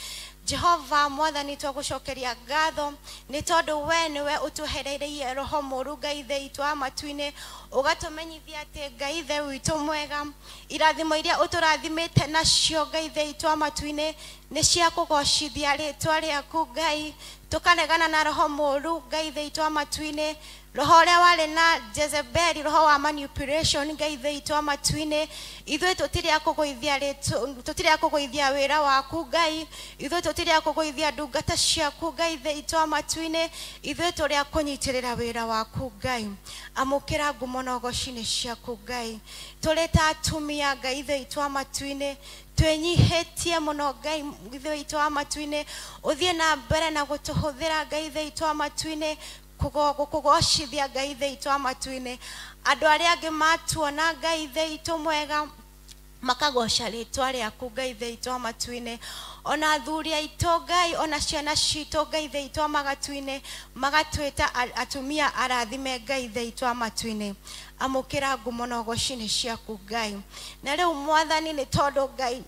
Jehova Mwathani twagũcokeria ngatho nĩ tondũ we nĩwe ũtũhereirie roho mũũru Ngai ithe witũ wa matu-inĩ ũgatũmenyithia atĩ Ngai ithe witũ mwega irathimo iria ũtũrathimĩte nacio Ngai ithe witũ wa matu-inĩ nĩ cia kũgocithia rĩtwa rĩaku Ngai. Tũkaregana na roho mũũru Ngai ithe witũ wa matu-inĩ, roho ũrĩa warĩ na Jezebeli, roho wa manipulation Ngai ithe witũ wa matu-inĩ. Ithuĩ tũtirĩ a kũgũithia tũtirĩ a kũgũithia wĩra waku Ngai, ithuĩ tũtirĩ a kũgũithia ndungata ciaku Ngai ithe witũ wa matu-inĩ, ithuĩ tũrĩ a kũnyitĩrĩra wĩra waku Ngai. Amũkĩra ngumo na ũgoci-inĩ ciaku Ngai. Tũrĩ ta atumia Ngai ithe witũ wa matu-inĩ twĩnyihĩtie mũno Ngai ithe witũ wa matu-inĩ, ũthiĩ na mbere na gũtũhũthĩra Ngai ithe witũ wa matu-inĩ gũkũgocithia Ngai ithe witũ wa matu-inĩ. Andũ arĩa angĩ matuona Ngai ithe witũ mwega makagoca rĩtwa rĩaku Ngai ithe witũ wa matu-inĩ. Ona athuri aitũ Ngai, ona ciana citũ Ngai ithe witũ wa matu-inĩ magatwĩta atumia arathime Ngai ithe witũ wa matu-inĩ. Amũkĩra ngumo na ũgoci-inĩ ciaku Ngai. Na rĩu Mwathani nĩ tondũ Ngai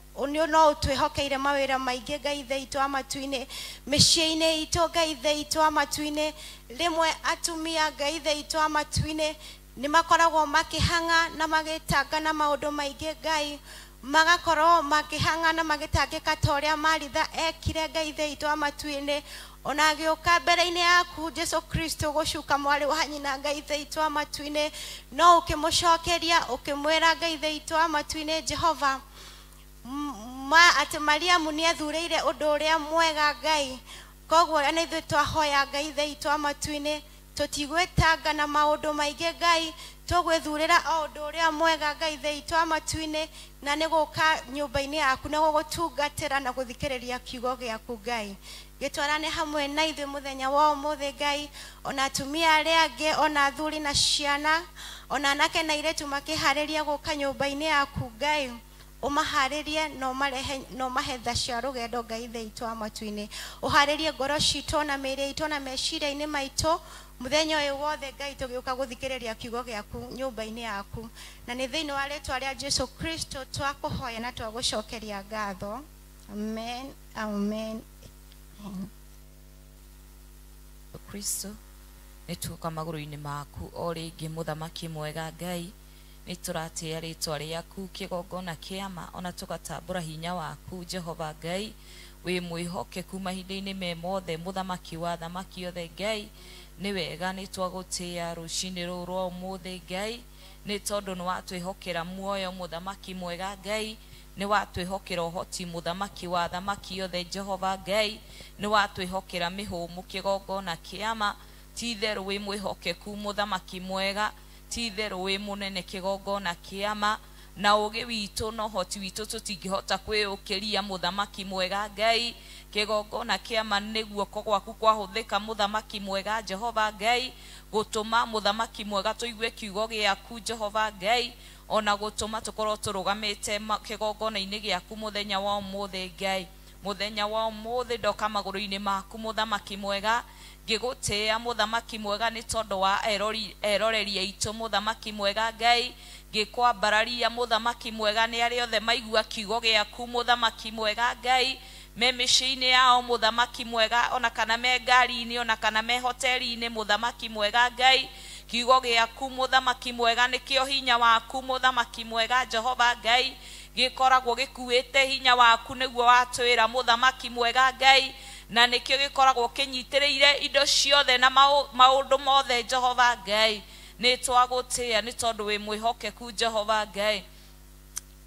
no ũtwĩhokeire mawĩra maingĩ Ngai ithe witũ wa matu-inĩ mĩciĩ-inĩ itũ Ngai ithe witũ wa matu-inĩ. Rĩmwe atumia Ngai ithe witũ wa matu-inĩ nĩ makoragwo makĩhang'a na magĩtanga na maũndũ maingĩ Ngai, magakorwo makĩhang'a na magĩtangĩka ta ũrĩa Maritha ekire Ngai ithe witũ wa matu-inĩ. Ona agĩũka mbere-inĩ yaku Jesu Kristo gũcuka mwarĩ wa nyina Ngai ithe witũ wa matu-inĩ, no ũkĩmũcokeria ũkĩmwĩra Ngai ithe witũ wa matu-inĩ Jehova ma atĩ Mariamu nĩ ethurĩire ũndũ ũrĩa mwega Ngai. Koguo na ithuĩ twahoya Ngai ithe witũ wa matu-inĩ tũtigwĩtanga na maũndũ maingĩ Ngai, tũgwĩthurĩra o ũndũ ũrĩa mwega Ngai ithe witũ wa matu-inĩ, na nĩ gũka nyũmba-inĩ yaku na gũgũtungatĩra na gũthikĩrĩria kiugo gĩaku Ngai. Gĩtwarane hamwe na ithuĩ mũthenya wa ũmũthĩ Ngai, ona atumia arĩa angĩ, ona athuri na ciana, ona anake na airĩtu makĩharĩria gũka nyũmba-inĩ yaku Ngai, ũmaharĩrie na ũmarehe na ũmahe tha cia rũgendo Ngai ithe witũ wa matu-inĩ. Ũharĩrie ngoro citũ na mĩĩrĩ itũ na meciria-inĩ maitũ mũthenya ũyũ wothe Ngai tũgĩũka gũthikĩrĩria kiugo gĩaku nyũmba-inĩ yaku. Na nĩ thĩinĩ wa rĩtwa rĩa Jesu Kristo twakũhoya na twagũcokeria ngatho. Amen, amen. Kristo nĩ tuoka magũrũ-inĩ maku o rĩngĩ mũthamaki mwega Ngai, nĩ tũratĩĩa rĩtwa rĩaku kĩgongona kĩama ona tũgatambũra hinya waku Jehova Ngai. Wĩ mwĩhokeku mahinda-inĩ me mothe mũthamaki wa thamaki othe Ngai. Nĩ wega nĩ twagũtĩĩa rũcinĩ rũrũ rwa ũmũthĩ Ngai, nĩ tondũ nĩ watwĩhokera muoyo mũthamaki mwega Ngai, nĩ watwĩhokera ũhoti mũthamaki wa thamaki othe Jehova Ngai, nĩ watwĩhokera mĩhũmũ kĩgongona kĩama. Ti itherũ wĩ mwĩhokeku mũthamaki mwega, ti itherũ wĩ mũnene kĩgongona kĩama, na ũgĩ witũ na ũhoti witũ tũtingĩhota kwĩyũkĩria mũthamaki mwega Ngai. Kĩgongona kĩama nĩ guoko gwaku kwahũthĩka mũthamaki mwega Jehova Ngai, gũtũma mũthamaki mwega tũigue kiugo gĩaku Jehova Ngai, ona gũtũma tũkorwo tũrũgamĩte kĩgongona-inĩ gĩaku mũthenya wa ũmũthĩ Ngai. Mũthenya wa ũmũthĩ ndoka magũrũ-inĩ maku mũthamaki mwega, Ngĩgũtĩĩa mũthamaki mwega nĩ tondũ wa eroreri aitũ mũthamaki mwega Ngai. Ngĩkwambararia mũthamaki mwega nĩ arĩa othe maigua kiugo gĩaku mũthamaki mwega Ngai, me mĩciĩ-inĩ yao mũthamaki mwega, ona kana me ngari-inĩ, ona kana me hoteli-inĩ mũthamaki mwega Ngai. Kiugo gĩaku mũthamaki mwega nĩkĩo hinya waku mũthamaki mwega Jehova Ngai, gĩkoragwo gĩkuĩte hinya waku nĩguo watwĩra mũthamaki mwega Ngai, na nĩkĩo gĩkoragwo kĩnyitĩrĩire indo ciothe na maũndũ mothe Jehova Ngai. Nĩ twagũtĩĩa nĩ tondũ wĩ mwĩhokeku Jehova Ngai.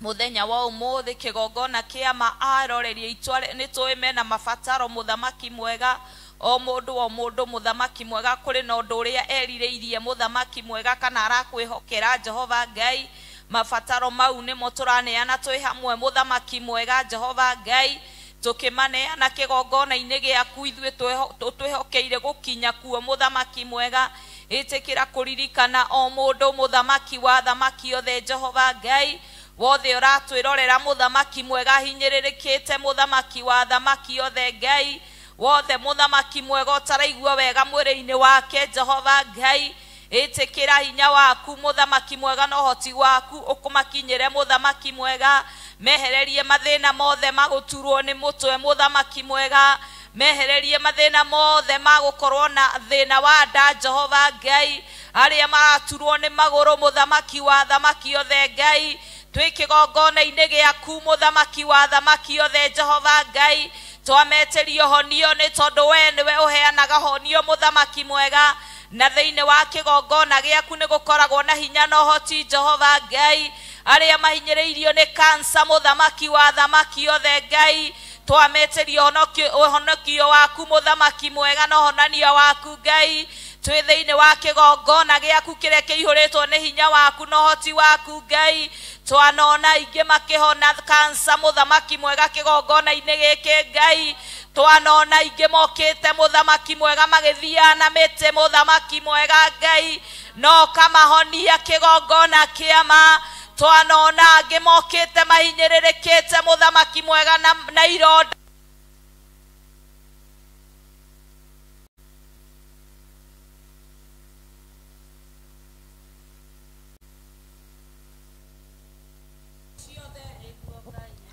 Mũthenya wa ũmũthĩ kĩgongona kĩa ma aroreri aitũ nĩ tũĩ mena mabataro mũthamaki mwega, o mũndũ mũthamaki mwega kũrĩ na ũndũ ũrĩa erirĩirie mũthamaki mwega kana arakwĩhokera Jehova Ngai. Mabataro mau nĩmo tũraneana twĩ hamwe mũthamaki mwega Jehova Ngai, tũkĩmaneana kĩgongona-inĩ gĩaku ithuĩ twĩhokeire gũkinya kuo mũthamaki mwega. Ĩtĩkĩra kũririkana o mũndũ mũthamaki wa thamaki othe Jehova Ngai, wothe ũratwĩrorera mũthamaki mwega hinyĩrĩrĩkĩte mũthamaki wa thamaki othe Ngai, wothe mũthamaki mwega ũtaraigua wega mwĩrĩ-inĩ wake Jehova Ngai. Ĩtĩkĩra hinya waku mũthamaki mwega na ũhoti waku ũkũmakinyĩre mũthamaki mwega, mehererie mathĩna mothe magũturwo nĩ mũtwe mũthamaki mwega, mehererie mathĩna mothe magũkorwo na thĩna wa nda Jehova Ngai, arĩa maraturwo nĩ magũrũ mũthamaki wa thamaki othe Ngai. Twĩ kĩgongona-inĩ gĩaku mũthamaki wa thamaki othe Jehova Ngai, twametĩrio honio nĩ tondũ we nĩwe ũheanaga honio mũthamaki mwega, na thĩinĩ wa kĩgongona gĩaku nĩ gũkoragwo na hinya na ũhoti Jehova Ngai. Arĩa mahinyĩrĩirio nĩ kansa mũthamaki wa thamaki othe Ngai, twametĩrio ũhonokio waku mũthamaki mwega na ũhonania waku Ngai. Twĩ thĩinĩ wa kĩgongona gĩaku kĩrĩa kĩihũrĩtwo nĩ hinya waku na ũhoti waku Ngai, twanona ingĩ makĩhona kansa mũthamaki mwega kĩgongona-inĩ gĩkĩ Ngai, twanona ingĩ mokĩte mũthamaki mwega magĩthiaga na mĩtĩ mũthamaki mwega Ngai, no kamahonia kĩgongona kĩama. Twanona angĩ mokĩte mahinyĩrĩrĩkĩte mũthamaki mwega na ironda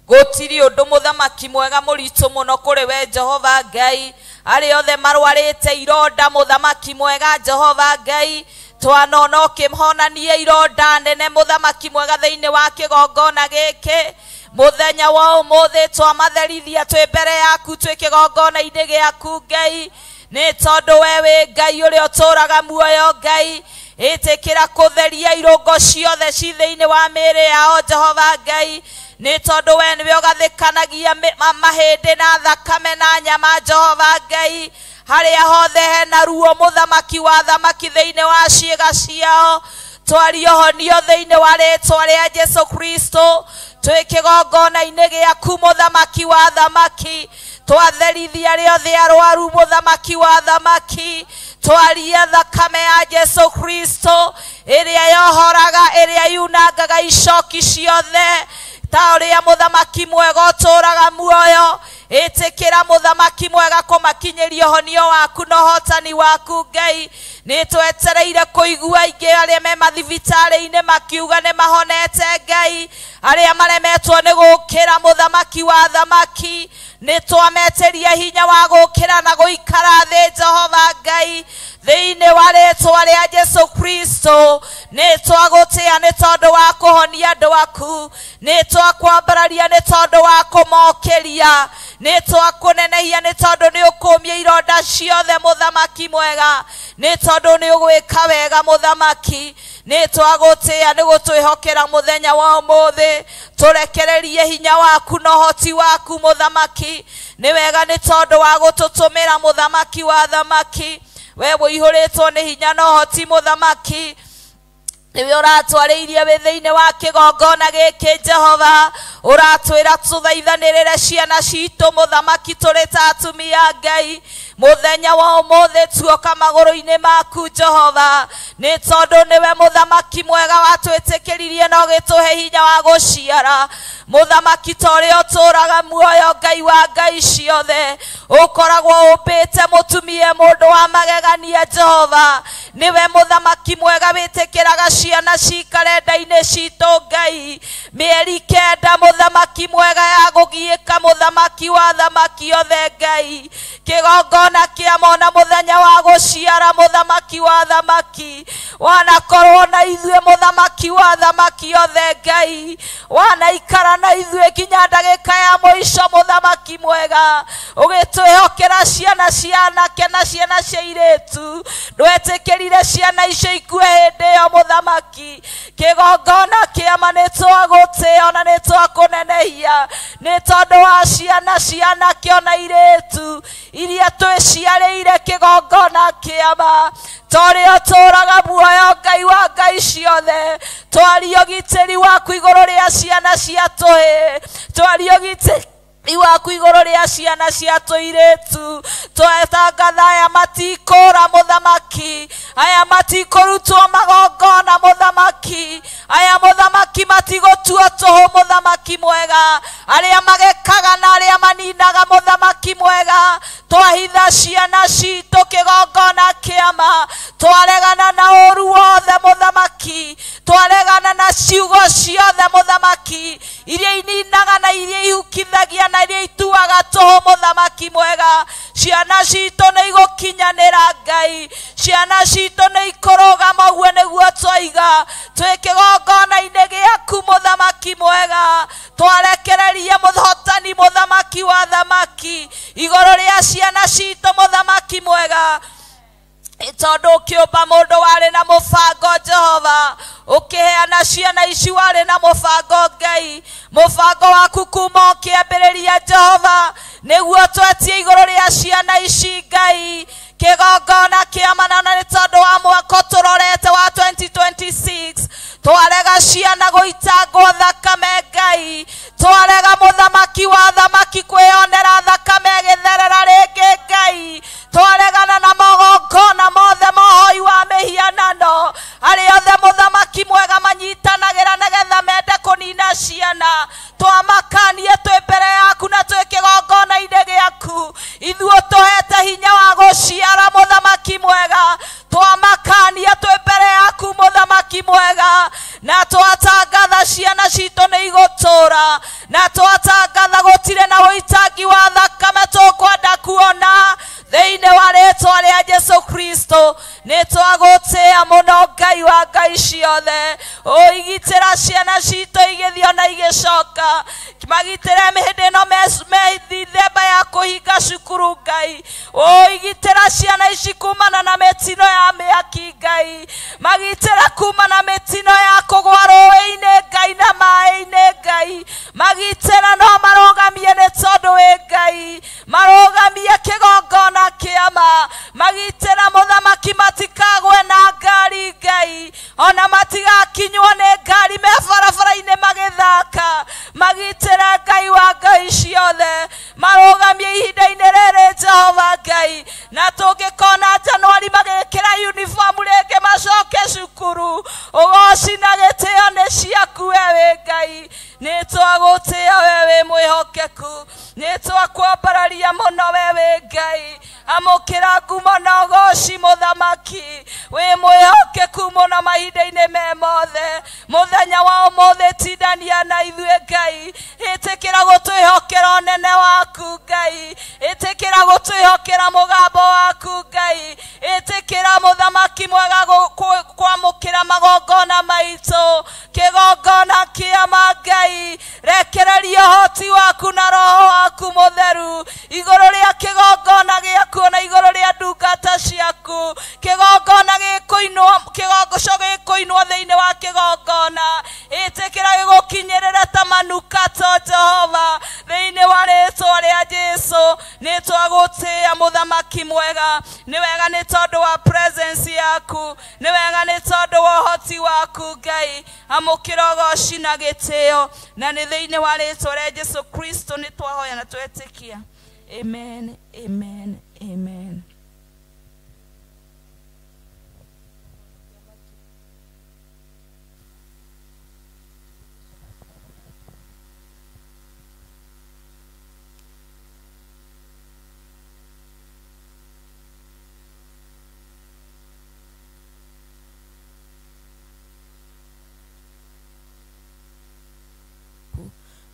gũtirĩ ũndũ mũthamaki mwega mũritũ mũno kũrĩ we Jehova Ngai. Arĩa othe marwarĩte ironda mũthamaki mwega Jehova Ngai, twanona ũkĩhonania ironda nene mũthamaki mwega thĩinĩ wa kĩgongona gĩkĩ. Mũthenya wa ũmũthĩ twamatherithia twĩ mbere yaku twĩ kĩgongona-inĩ gĩaku Ngai, nĩ tondũ we wĩ Ngai ũrĩa ũtũũraga muoyo Ngai. Ĩtĩkĩra kũtheria irũngo ciothe ci thĩinĩ wa mĩĩrĩ yao Jehova Ngai, nĩ tondũ we nĩwe ũgathĩkanagia mahĩndĩ na thakame na nyama Jehova Ngai. Harĩa hothe hena ruo mũthamaki wa thamaki thĩinĩ wa ciĩga ciao, twarie ũhonio thĩinĩ wa rĩtwa rĩa Jesu Kristo. Twĩ kĩgongona-inĩ gĩaku mũthamaki wa thamaki, twatherithia arĩa othe arwaru mũthamaki wa thamaki, twarie thakame ya Jesu Kristo ĩrĩa yohoraga ĩrĩa yunangaga icoki ciothe, ta ũrĩa mũthamaki mwega ũtũũraga muoyo. Ĩtĩkĩra mũthamaki mwega kũmakinyĩria ũhonio waku na ũhotani waku Ngai. Nĩ twetereire kũigua aingĩ arĩa me mathibitarĩ-inĩ makiuga nĩ mahonete Ngai, arĩa maremetwo nĩ gũkĩra mũthamaki wa thamaki, nĩ twametĩria hinya wa gũkĩra na gũikara thĩ Jehova Ngai thĩinĩ wa rĩtwa rĩa Jesu Kristo. Nĩ twagũtĩĩa nĩ tondũ wa kũhonia andũ aku, nĩ twakwambararia nĩ tondũ wa kũmokĩria, nĩ twakũnenehia nĩ tondũ nĩ ũkũmia ironda ciothe mũthamaki mwega, nĩ tondũ nĩ ũgwĩka wega mũthamaki. Nĩ twagũtĩĩa nĩ gũtwĩhokera mũthenya wa ũmũthĩ, tũrekererie hinya waku na ũhoti waku mũthamaki. Nĩ wega nĩ tondũ wa gũtũtũmĩra mũthamaki wa thamaki, we ũihũrĩtwo nĩ hinya na ũhoti mũthamaki. Niwe ũratwarĩirie wĩ thĩinĩ wa kĩgongona gĩkĩ Jehova, ũratwĩra tũthaithanĩrĩre ciana citũ mũthamaki tũrĩ ta atumia Ngai. Mũthenya wa ũmũthĩ tuoka magũrũ-inĩ maku Jehova, nĩ tondũ nĩwe mũthamaki mwega watwĩtĩkĩririe na ũgĩtũhe hinya wa gũciara. Mũthamaki ta ũrĩa ũtũũraga muoyo Ngai wa ngai ciothe, ũkoragwo ũmbĩte mũtumia mũndũ wa magegania Jehova. Nĩwe mũthamaki mwega wĩtĩkĩraga ciana cikare nda-inĩ citũ Ngai mĩeri 9, mũthamaki mwega ya gũgiĩka, mũthamaki wa thamaki othe Ngai. Kĩgongona kĩa mona mũthenya wa gũciara, mũthamaki wa thamaki, wanakorwo na ithuĩ mũthamaki wa thamaki othe Ngai, wanaikara na ithuĩ nginya ndagĩka ya mũico mũthamaki mwega, ũgĩtwĩhokera ciana cia anake na ciana cia airĩtu. Ndwetĩkĩrire ciana icio ikue hĩndĩ ĩyo mũthamaki. Kĩgongona kĩama nĩ twagũtĩĩa ona nĩ twakũnenehia nĩ tondũ wa ciana cia anake ona airĩtu iria twĩciarĩire kĩgongona kĩama. Torĩa ũtũũraga muoyo Ngai wa ngai ciothe, twaria ũgitĩri waku igũrũ rĩa ciana cia tũhĩĩ, twaria ũgitĩri waku igũrũ rĩa ciana cia tũirĩtu. Twetangatha aya matikũra mũthamaki, aya matikũrutwo magongona mũthamaki, aya mũthamaki matigũtuo tũhũ mũthamaki mwega, arĩa magekaga na arĩa maninaga mũthamaki mwega. Twahitha ciana citũ kĩgongona kĩama, twaregana na ũru wothe mũthamaki, twaregana na ciugo ciothe mũthamaki iria ininaga na iria ihukithagia na iria ituaga tũhũ mũthamaki mwega. Ciana citũ nĩ igũkinyanĩra Ngai, ciana citũ nĩ ikũrũgama, ũguo nĩguo twaiga twĩ kĩgongona-inĩ gĩaku mũthamaki mwega. Twarekereria mũhotani mũthamaki wa thamaki igũrũ rĩa ciana citũ mũthamaki mwega, tondũ ũkĩũmba mũndũ warĩ na mũbango Jehova, ũkĩheana ciana ici warĩ na mũbango Ngai. Mũbango waku kuma ũkĩambĩrĩria Jehova nĩguo twetie igũrũ rĩa ciana ici Ngai. Kĩgongona kĩama na nĩ tondũ wa mwaka tũrorete wa 2026, twarega ciana gũitangwo thakame Ngai, twarega mũthamaki wa thamaki kwĩyonera thakame ĩgĩtherera rĩngĩ Ngai, twaregana na magongona mothe mohoi wa mĩhianano arĩa othe mũthamaki mwega manyitanagĩra nĩgetha mende kũnina ciana. Twamakanie twĩ mbere yaku na twĩ kĩgongona-inĩ gĩaku, ithuĩ tũhete hinya wa gũciara mũthamaki mwega. Twamakania twĩ mbere yaku mũthamaki mwega, na twatangatha ciana citũ nĩ igũtũũra, na twatangatha gũtirĩ na ũitangi wa thakame tũkwenda kuona thĩinĩ wa rĩtwa rĩa Jesu Kristo. Nĩ twagũtĩĩa mũno Ngai wa ngai ciothe, ũigitĩra ciana citũ igĩthiĩ ona igĩcoka, magitĩre hĩndĩ ĩno methithemba ya kũhinga cukuru Ngai, ũigitĩra ciana ici kumana na mĩtino ya mĩaki Ngai, magitĩra kumana mĩtino ya kũgwa rũĩ-inĩ Ngai na maĩ-inĩ Ngai, magitĩra no marũgamie nĩ tondũ wĩ Ngai, marũgamie kĩgongona kĩama, magitĩra mũthamaki matikagwe na ngari Ngai, ona matigakinywo nĩ ngari me barabara-inĩ magĩthaka, magitĩra Ngai wa ngai ciothe, marũgamie ihinda-inĩ rĩrĩ Jehova Ngai, na tũngĩkona Januari magĩkĩra uniform rĩngĩ macoke cukuru, ũgoci na gĩtĩo nĩ ciaku we wĩ Ngai. Nĩ twagũtĩĩa we wĩ mwĩhokeku, nĩ twakwambararia mũno we wĩ Ngai. Amũkĩra ngumo na ũgoci mũthamaki, wĩ mwĩhokeku mũno mahinda-inĩ me mothe. Mũthenya wa ũmũthĩ tindania na ithuĩ Ngai, ĩtĩkĩra gũtwĩhokera ũnene waku Ngai, ĩtĩkĩra gũtwĩhokera mũgambo waku Ngai, ĩtĩkĩra mũthamaki mwega kwamũkĩra magongona maitũ, kĩgongona kĩama Ngai. Rekereria ũhoti waku na roho waku mũtheru igũrũ rĩa kĩgongona gĩaku na igũrũ rĩa ndungata ciaku. waku kĩgongona gĩkũinwo kĩgongoco gĩkũinwo thĩinĩ wa kĩgongona ĩtĩkĩra gĩgũkinyĩrĩra ta manukato Jehova thĩinĩ wa rĩtwa rĩa Jesu nĩ twagũtĩĩa mũthamaki mwega nĩ wega nĩ tondũ wa presence yaku nĩ wega nĩ tondũ wa ũhoti waku Ngai amũkĩra ũgoci na gĩtĩo na nĩ thĩinĩ wa rĩtwa rĩa Jesu Kristo nĩ twahoya na twetĩkia. Amen, amen, amen.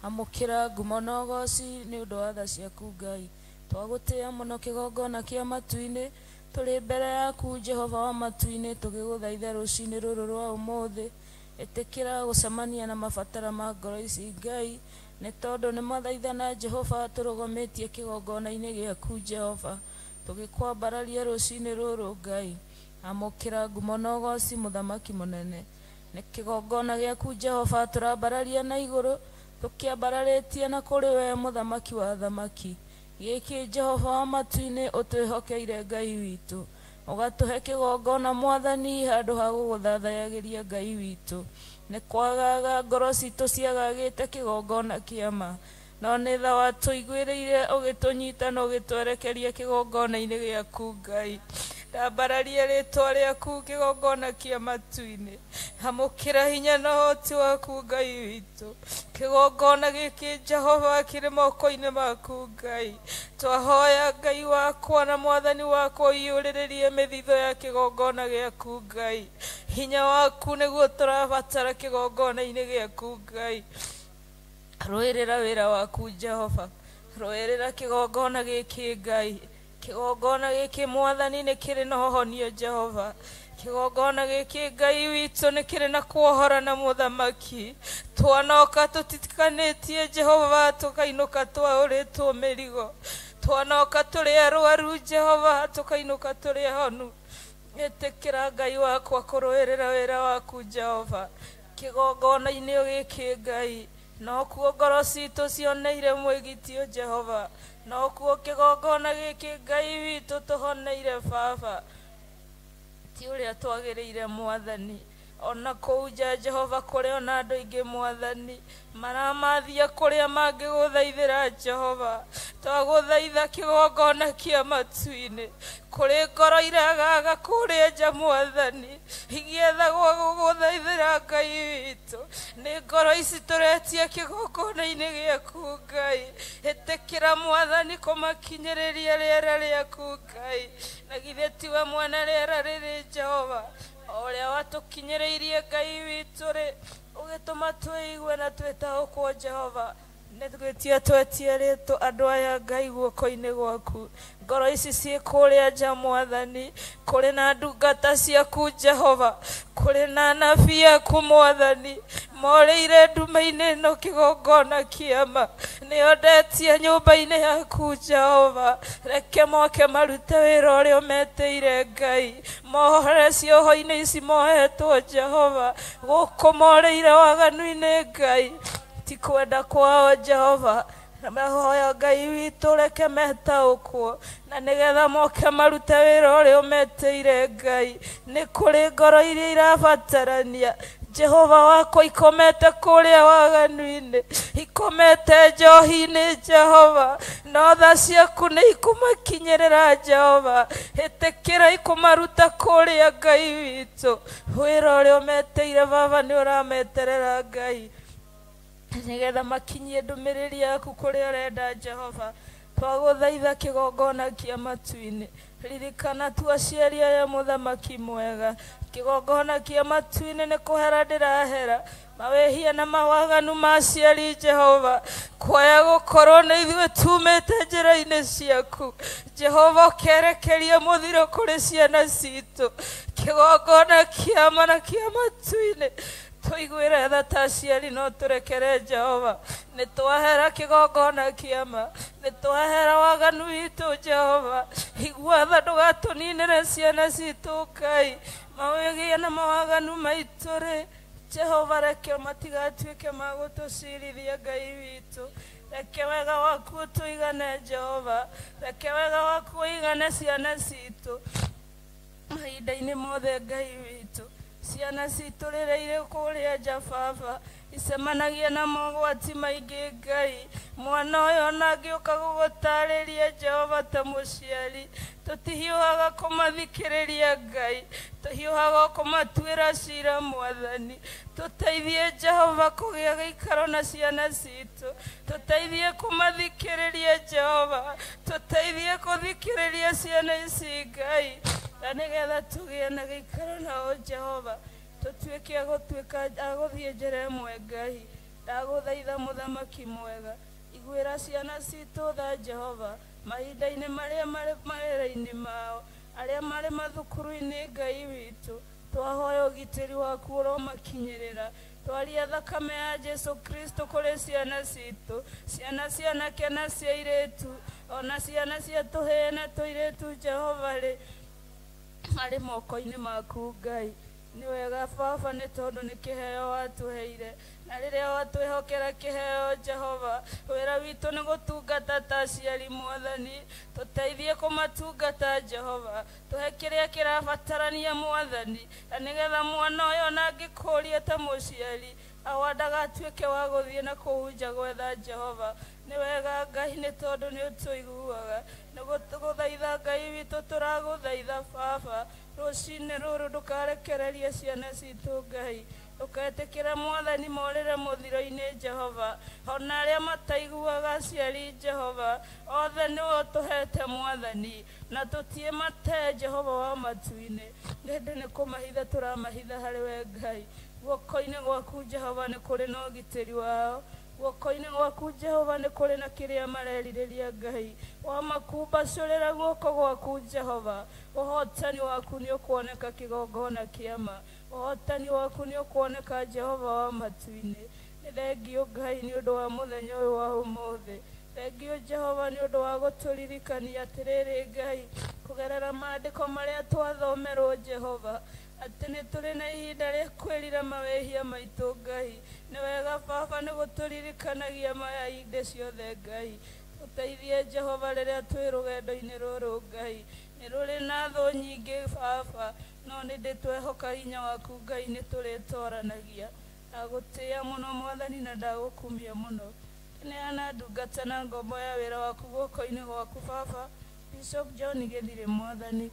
Amũkĩra ngumo na ũgoci nĩ ũndũ wa tha ciaku Ngai twagũtĩĩa mũno kĩgongona kĩa matu-inĩ tũrĩ mbere yaku Jehova wa matu-inĩ tũgĩgũthaitha rũcinĩ rũrũ rwa ũmũthĩ ĩtĩkĩra gũcemania na mabatara ma ngoro ici Ngai nĩ tondũ nĩ mathaithana Jehova tũrũgamĩtie kĩgongona-inĩ gĩaku Jehova tũgĩkwambararia rũcinĩ rũrũ Ngai amũkĩra ngumo na ũgoci mũthamaki mũnene nĩ kĩgongona gĩaku Jehova tũrambararia na igũrũ tũkĩambararĩtie na kũrĩ we mũthamaki wa thamaki gĩkĩ Jehova wa matu-inĩ ũtwĩhokeire Ngai witũ ũgatũhe kĩgongona mwathani handũ ha gũgũthathayagĩria Ngai witũ nĩ kwagaga ngoro citũ ciagagĩte kĩgongona kĩama no nĩ tha watũiguĩrĩire ũgĩtũnyita na ũgĩtwerekeria kĩgongona-inĩ gĩaku Ngai ndambararia rĩtwa rĩaku kĩgongona kĩa matu-inĩ amũkĩra hinya na ũhoti waku Ngai witũ kĩgongona gĩkĩ Jehova kĩrĩ moko-inĩ maku Ngai twahoya Ngai wakwa na mwathani wakwa ũiyũrĩrĩrie mĩthitho ya kĩgongona gĩaku Ngai hinya waku nĩguo tũrabatara kĩgongona-inĩ gĩaku Ngai rũĩrĩra wĩra waku Jehova rũĩrĩra kĩgongona gĩkĩ Ngai kĩgongona gĩkĩ mwathani nĩ kĩrĩ na ũhonio Jehova kĩgongona gĩkĩ Ngai witũ nĩ kĩrĩ na kuohora na mũthamaki twanoka tũtitikanĩtie Jehova tũkainũka twaũrĩtwo mĩrigo twanoka tũrĩ arwaru Jehova tũkainũka tũrĩ ahonu ĩtĩkĩra Ngai wakwa kũrũĩrĩra wĩra waku Jehova kĩgongona-inĩ gĩkĩ Ngai no kuo ngoro citũ cioneire mwĩgitio Jehova no kuo kĩgongona gĩkĩ Ngai witũ tũhoneire baba ti ũrĩa twagĩrĩire mwathani ona kũu nja Jehova kũrĩ ona andũ aingĩ mwathani maramathia kũrĩa mangĩgũthaithĩra Jehova twagũthaitha kĩgongona kĩa matu-inĩ kũrĩ ngoro iragaga kũrĩa nja mwathani igĩethagwo gũgũthaithĩra Ngai witũ nĩ ngoro ici tũretia kĩgongona-inĩ gĩaku Ngai ĩtĩkĩra mwathani kũmakinyĩrĩria rĩera rĩaku Ngai na githĩ tiwe mwene rĩera rĩrĩ Jehova o ũrĩa watũkinyĩrĩirie Ngai witũ rĩ ũgĩtũma twĩigue na twĩtaũkwo Jehova nĩ gwĩtia twetie rĩtũ andũ aya Ngai guoko-inĩ gwaku ngoro ici ciĩ kũrĩa nja mwathani kũrĩ na ndungata ciaku Jehova kũrĩ na anabii aku mwathani morĩire nduma-inĩ ĩno kĩgongona kĩama nĩo ndetia nyũmba-inĩ yaku Jehova reke moke marute wĩra ũrĩa ũmetĩire Ngai mohore cioho-inĩ ici mohetwo Jehova gũkũ morĩire waganu-inĩ Ngai ti kwenda kwao Jehova mahoya Ngai witũ reke metaũkwo na nĩgetha moke marute wĩra ũrĩa ũmetĩire Ngai nĩ kũrĩ ngoro iria irabatarania Jehova wakwa ikomete kũrĩa waganu-inĩ ikomete njohi-inĩ Jehova no tha ciaku nĩ ikũmakinyĩrĩra Jehova ĩtĩkĩra ikũmaruta kũrĩa Ngai witũ wĩra ũrĩa ũmetĩire baba nĩ ũrameterera Ngai nĩgetha makinyie ndũmĩrĩri yaku kũrĩa ũrenda Jehova twagũthaitha kĩgongona kĩa matu-inĩ ririkana tu aciari aya mũthamaki mwega kĩgongona kĩa matu-inĩ nĩ kũhera ndĩrahera mawĩhia na mawaganu ma aciari Jehova kwaya gũkorwo nĩ ithuĩ tumĩte njĩra-inĩ ciaku Jehova ũkerekeria mũthiro kũrĩ ciana citũ kĩgongona kĩama na kĩa matu-inĩ Tũiguĩre tha ta aciari no tũrekere Jehova. Nĩ twahera kĩgongona kĩama, nĩ twahera waganu witũ Jehova. Igua tha ndũgatũninĩre ciana citũ Ngai. Mawĩgie na mawaganu maitũ rĩ, Jehova reke matigatuĩke ma gũtũcirithia Ngai witũ. Reke wega waku ũtũigane Jehova, reke wega waku ũigane ciana citũ mahinda-inĩ mothe Ngai witũ. Ciana citũ rĩrĩa irĩ kũrĩa nja baba icemanagia na mogwati maingĩ Ngai. Mwana ũyũ ona angĩũka gũgũtarĩria Jehova ta mũciari, tũtihiũhaga kũmathikĩrĩria Ngai, tũhiũhaga kũmatuĩra cira Mwathani. Tũteithie Jehova kũgĩa gĩikaro na ciana citũ, tũteithie kũmathikĩrĩria Jehova, tũteithie kũthikĩrĩria ciana ici Ngai, na nĩgetha tũgĩe na gĩikaro nao Jehova, tũtuĩke a gũtuĩka a gũthiĩ njĩra ĩmwe Ngai. Ndagũthaitha mũthamaki mwega, iguĩra ciana citũ tha Jehova mahinda-inĩ marĩa marĩ mawĩra-inĩ mao, arĩa marĩ mathukuru-inĩ Ngai witũ. Twahoya ũgitĩri waku ũromakinyĩrĩra. Twaria thakame ya Jesu Kristo kũrĩ ciana citũ, ciana cia anake na cia airĩtu, ona ciana cia tũhĩĩ na tũirĩtu Jehova rĩ, marĩ moko-inĩ maku Ngai. Nĩ wega baba nĩ tondũ nĩ kĩheo watũheire, na rĩrĩa watwĩhokera kĩheo Jehova, wĩra witũ nĩ gũtungata ta aciari Mwathani. Tũteithie kũmatungata Jehova, tũhe kĩrĩa kĩrabatarania Mwathani, na nĩgetha mwana ũyũ ona angĩkũria ta mũciari awa ndagatuĩke wa gũthiĩ na kũu nja gwetha Jehova. Nĩ wega Ngai nĩ tondũ nĩ ũtũiguaga. Nĩ gũthaitha Ngai witũ tũragũthaitha baba, rũcinĩ rũrũ ndũkarekererie ciana citũ Ngai. Ndũketĩkĩre Mwathani morĩre mũthiro-inĩ Jehova, ona arĩa mataiguaga aciari Jehova, othe nĩwe ũtũhete Mwathani, na tũtiĩ mate Jehova wa matu-inĩ. Ĩndĩ nĩ kũmahitha tũramahitha harĩ we Ngai. Guoko-inĩ gwaku Jehova nĩ kũrĩ na ũgitĩri wao, guoko-inĩ gwaku Jehova nĩ kũrĩ na kĩrĩa marerirĩria Ngai. Wamakumbacũrĩra guoko gwaku Jehova, ũhotani waku nĩ ũkuoneka kĩgongona kĩama, ũhotani waku nĩ ũkuoneka Jehova wa matu-inĩ. Nĩ thengio Ngai nĩ ũndũ wa mũthenya ũyũ wa ũmũthĩ. Thengio Jehova nĩ ũndũ wa gũtũririkania atĩrĩrĩ Ngai, kũgerera maandĩko marĩa twathomerwo Jehova, atĩ nĩ tũrĩ na ihinda rĩa kwĩrira mawĩhia maitũ Ngai. Nĩ wega baba nĩ gũtũririkanagia maya hĩndĩ ciothe Ngai. Tũteithie Jehova rĩrĩa twĩ rũgendo-inĩ rũrũ Ngai. Nĩ rũrĩ na thũ nyingĩ baba, no nĩ ndĩtwehoka hinya waku Ngai nĩ tũrĩtoranagia. Ndagũtĩĩa mũno Mwathani na ndagũkumia mũno. Neana ndungata na ngombo ya wĩra waku guoko-inĩ gwaku baba, Bishop John Gĩthirĩ Mwathani.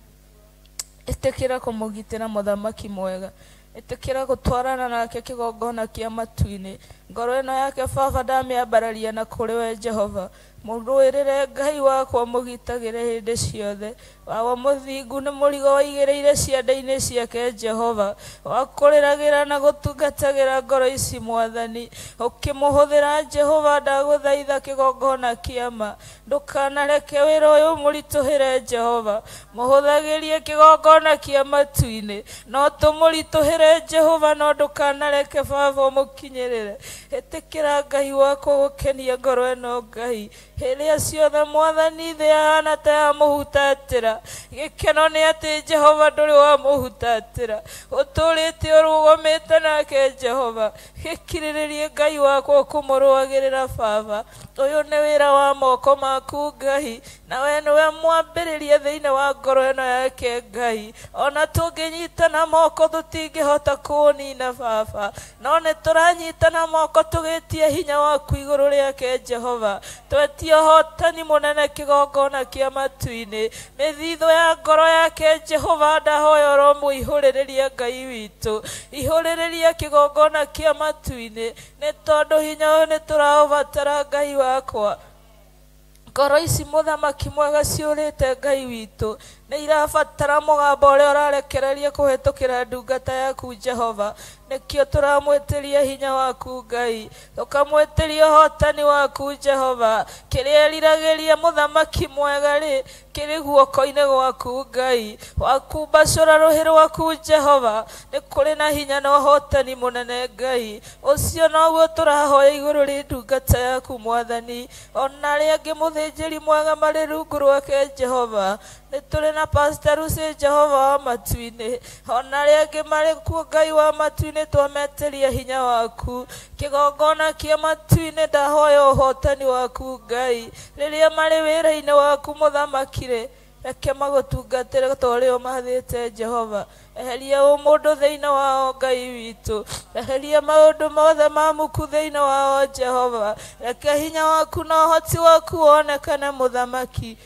Ĩtĩkĩra kũmũgitĩra mũthamaki mwega, ĩtĩkĩra gũtwarana nake kĩgongona kĩa matu-inĩ. Ngoro ĩno yake baba ndamĩambararia na kũrĩ we Jehova. Mũrũĩrĩre Ngai wakwa mũgitagĩre hĩndĩ ciothe. Wawa mũthingu nĩ mũrigo waigĩrĩire ciande-inĩ ciake Jehova, wakũrĩragĩra na gũtungatagĩra ngoro ici Mwathani. Ũkĩmũhũthĩra Jehova ndagũthaitha kĩgongona kĩama, ndũkanareke wĩra ũyũ mũritũhĩre Jehova. Mũhũthagĩrie kĩgongona kĩa matu-inĩ, no tũmũritũhĩre Jehova, no ndũkanareke baba ũmũkinyĩrĩre. Ĩtĩkĩra Ngai wakwa gũkenia ngoro ĩno Ngai. Hĩrĩa ciothe Mwathani thĩ yahana ta yamũhutatĩra, gĩkeno nĩ atĩ Jehova ndũrĩ wamũhutatĩra, ũtũrĩte ũrũgamĩte nake Jehova. Gĩkirĩrĩrie Ngai wakwa ũkũmũrũagĩrĩra baba. Ũyũ nĩ wĩra wa moko maku Ngai, na we nĩwe mwambĩrĩria thĩinĩ wa ngoro ĩno yake Ngai. Ona tũngĩnyitana moko tũtingĩhota kũũnina baba, no nĩ tũranyitana moko tũgĩtie hinya waku igũrũ rĩake Jehova. Twetie ũhotani mũnene kĩgongona kĩa matu-inĩ. Mĩthithũ ya ngoro yake Jehova ndahoya ũromũihũrĩrĩria Ngai witũ. Ihũrĩrĩria kĩgongona kĩa matu-inĩ, nĩ tondũ hinya ũyũ nĩ tũraũbatara Ngai wakwa. Ngoro ici mũthamaki mwega ciũrĩte Ngai witũ, Nĩ irabatara mũgambo ũrĩa ũrarekereria kũhĩtũkĩra ndungata yaku Jehova. Nĩkĩo tũramwĩtĩria hinya waku Ngai, tũkamwĩtĩria ũhotani waku Jehova. Kĩrĩa eriragĩria mũthamaki mwega rĩ, kĩrĩ guoko-inĩ gwaku Ngai. Wakumbacũra rũhĩ rwaku Jehova, nĩ kũrĩ na hinya na ũhotani mũnene Ngai. Ũcio noguo tũrahoya igũrũ rĩ ndungata yaku Mwathani, ona arĩa angĩ mũthĩnjĩri mwega marĩ rungu rwake Jehova. Nĩ tũrĩ na Pastor Lucy Jehova wa matu-inĩ, ona arĩa angĩ marĩ kuo Ngai wa matu-inĩ, twametĩria hinya waku. Kĩgongona kĩa matu-inĩ ndahoya ũhotani waku Ngai, rĩrĩa marĩ wĩra-inĩ waku mũthamaki rĩ, reke magũtungatĩre ta ũrĩa ũmathĩte Jehova. Eheria ũmũndũ thĩinĩ wao Ngai witũ, eheria maũndũ mothe ma muku thĩinĩ wao Jehova. Reke hinya waku na ũhoti waku wonekane mũthamaki,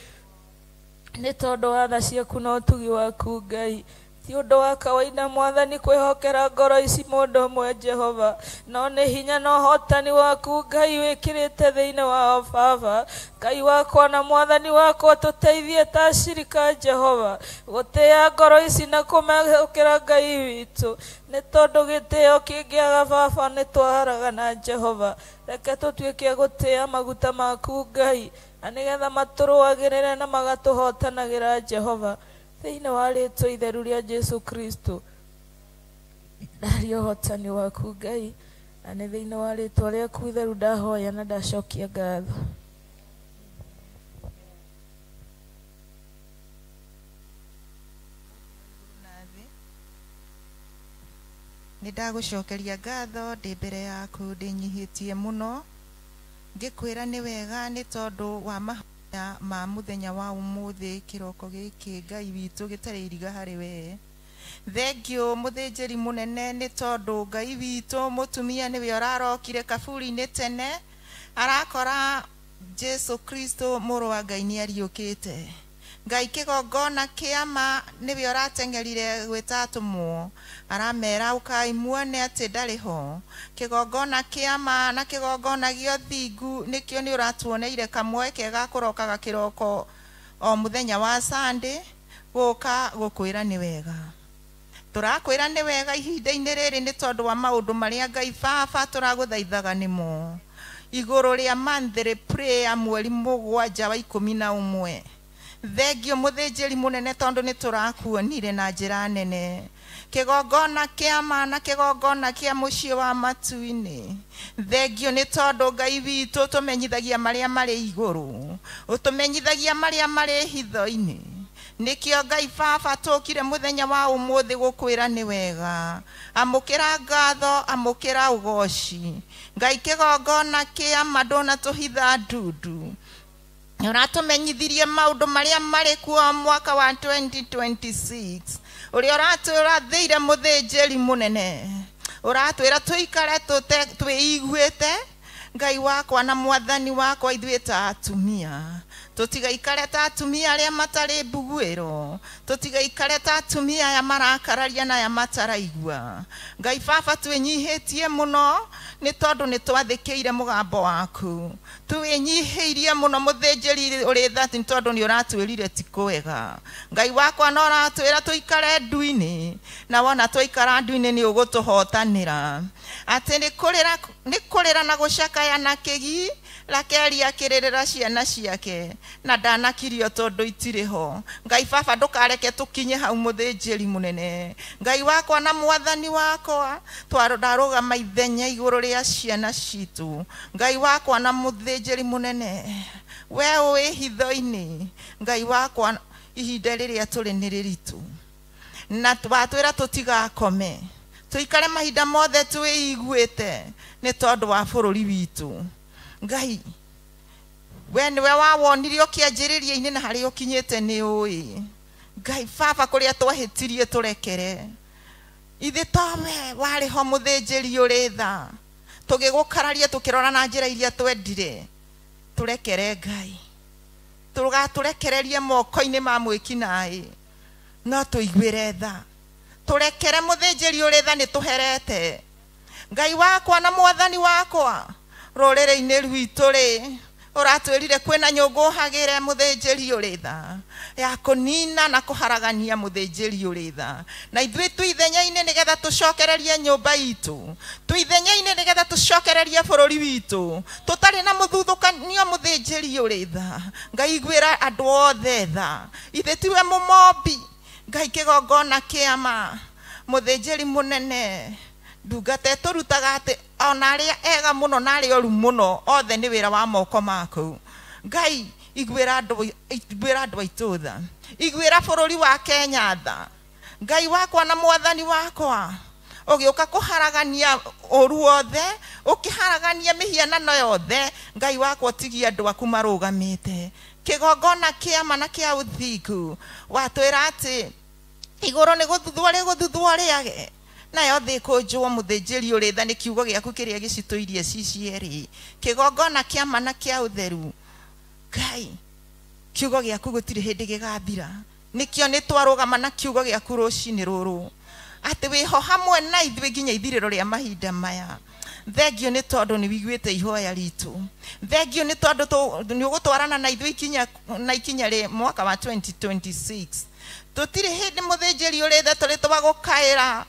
nĩ tondũ wa tha ciaku na ũtugi waku Ngai. Ti ũndũ wa kawaida Mwathani kwĩhokera ngoro ici mũndũ ũmwe Jehova, no nĩ hinya na ũhotani waku Ngai wĩkĩrĩte thĩinĩ wao Baba. Ngai wakwa na Mwathani wakwa, tũteithie ta acirika Jehova gũtĩĩa ngoro ici na kũmehokera Ngai witũ, nĩ tondũ gĩtĩo kĩngĩaga Baba nĩ twaharagana Jehova. Reke tũtuĩke a gũtĩĩa maguta maku Ngai, na nĩgetha matũrũagĩrĩre na magatũhotanagĩra Jehova. Thĩinĩ wa rĩtwa itheru rĩa Jesu Kristo ndaria ũhotani waku Ngai, na nĩ thĩinĩ wa rĩtwa rĩaku itheru ndahoya na ndacokia ngatho. Nĩ ndagũcokeria ngatho ndĩ mbere yaku ndĩnyihĩtie mũno, ngĩkwĩra nĩ wega nĩ tondũ wa mahoya ma mũthenya wa ũmũthĩ kĩroko gĩkĩ Ngai witũ gĩtarĩ iriga harĩ we. Thengiũ mũthĩnjĩri mũnene nĩ tondũ Ngai witũ mũtumia nĩwe ũrarokire kaburi-inĩ tene, arakora Jesu Kristo mũrũ wa Ngai nĩ ariũkĩte. Ngai kĩgongona kĩama nĩwe ũrateng'erire gwĩta atũmwo, aramera ũkai muone atĩ ndarĩ ho. Kĩgongona kĩama na kĩgongona gĩa ũthingu nĩkĩo nĩ ũratuoneire kamweke ga kũrokaga kĩroko o mũthenya wa Sunday gũka gũkwĩra nĩ wega. Tũrakwĩra nĩ wega ihinda-inĩ rĩrĩ nĩ tondũ wa maũndũ marĩa Ngai Baba tũragũthaithaga nĩmo igũrũ rĩa monthly prayer mweri 7 wa 11. Thengio mũthĩnjĩri mũnene tondũ nĩ tũrakuonire na njĩra nene. Kĩgongona kĩama na kĩgongona kĩa mũciĩ wa matu-inĩ. Thengio nĩ tondũ Ngai witũ ũtũmenyithagia marĩa marĩ igũrũ, ũtũmenyithagia marĩa marĩ hitho-inĩ. Nĩkĩo Ngai Baba tũkire mũthenya wa ũmũthĩ gũkwĩra nĩ wega. Amũkĩra ngatho, amũkĩra ũgoci. Ngai kĩgongona kĩama ndũnatũhitha ndundu. Ũratũmenyithirie maũndũ marĩa marĩ kuo mwaka wa 2026 ũrĩa ũratũrathĩire mũthĩnjĩri mũnene, ũratwĩra tũikare twĩiguĩte. Ngai wakwa na Mwathani wakwa, ithuĩ ta atumia tũtigaikare ta atumia arĩa matarĩ mbuguĩro, tũtigaikare ta atumia aya marakararia na aya mataraigua. Ngai Baba twĩnyihĩtie mũno nĩ tondũ nĩ twathĩkĩire mũgambo waku, twĩnyihĩirie mũno mũthĩnjĩri ũrĩ tha nĩ tondũ nĩ ũratwĩrire ti kwega. Ngai wakwa no ũratwĩra tũikare ndu-inĩ, na wona twaikara ndu-inĩ nĩ ũgũtũhotanĩra. Atĩ nĩ kũrĩra na gũcakaya na kĩgi, Rakeli akĩrĩrĩra ciana ciake na ndanakirio tondũ itirĩ ho. Ngai Baba ndũkareke tũkinye hau mũthĩnjĩri mũnene. Ngai wakwa na Mwathani wakwa, ndarũgama ithenya igũrũ rĩa ciana citũ. Ngai wakwa na mũthĩnjĩri mũnene, we ũĩ hitho-inĩ. Ngai wakwa, ihinda rĩrĩa tũrĩ nĩ rĩritũ, na watwĩra tũtigakome, tũikare mahinda mothe twĩiguĩte nĩ tondũ wa bũrũri witũ. Ngai, we nĩwe wawonire ũkĩanjĩrĩria-inĩ na harĩa ũkinyĩte nĩ ũĩ. Ngai Baba, kũrĩa twahĩtirie tũrekere. Ithe towe warĩ ho mũthĩnjĩri ũrĩ tha, tũgĩgũkararia tũkĩrora na njĩra iria twendire. Tũrekere Ngai, tũgatũrekererie moko-inĩ ma mwĩkinaĩ, no tũiguĩre tha. Tũrekere mũthĩnjĩri ũrĩ tha, nĩ tũherete. Ngai wakwa na Mwathani wakwa, rũrĩrĩ-inĩ rwitũ rĩ, Ũratwĩrire kwĩna nyũngũ hagĩre mũthĩnjĩri ũrĩ tha ya kũnina na kũharagania mũthĩnjĩri ũrĩ tha na ithuĩ twĩ ithenya-inĩ nĩgetha tũcokererie nyũmba itũ, twĩ ithenya-inĩ nĩgetha tũcokererie bũrũri witũ tũtarĩ na mũthuthũkanio mũthĩnjĩri ũrĩ tha. Ngai iguĩra andũ othe tha, ithe tiwe mũmombi. Ngai kĩgongona kĩama mũthĩnjĩri mũnene ndungata ĩtũrutaga atĩ ona arĩa ega mũno na arĩa oru mũno othe nĩ wĩra wa moko maku. Ngai iguĩra andũ aitũ tha, iguĩra bũrũri wa Kenya tha. Ngai wakwa na mwathani wakwa, ũgĩũka kũharagania ũru wothe, ũkĩharagania mĩhianano yothe. Ngai wakwa ũtigie andũ aku marũgamĩte kĩgongona kĩama na kĩa ũthingu. Watwĩra atĩ igũrũ nĩ gũthuthwo rĩgũthuthwo rĩage nayo thĩ ĩkũnjwo mũthĩnjĩri ũrĩ tha nĩ kiugo gĩaku kĩrĩa gĩcitũirie cicierĩ. Kĩgongona kĩama na kĩa ũtheru. Ngai kiugo gĩaku gũtirĩ hĩndĩ gĩgathira, nĩkĩo nĩ twarũgama na kiugo gĩaku rũcinĩ rũrũ atĩ wĩho hamwe na ithuĩ nginya ithirĩro rĩa mahinda maya. Thengio nĩ tondũ nĩ wiguĩte ihoya ritũ, thengio nĩ tondũ nĩ ũgũtwarana na ithuĩ ikinya na ikinya rĩ mwaka wa 2026. Tũtirĩ hĩndĩ mũthĩnjĩri ũrĩ tha tũrĩ twagũkaĩra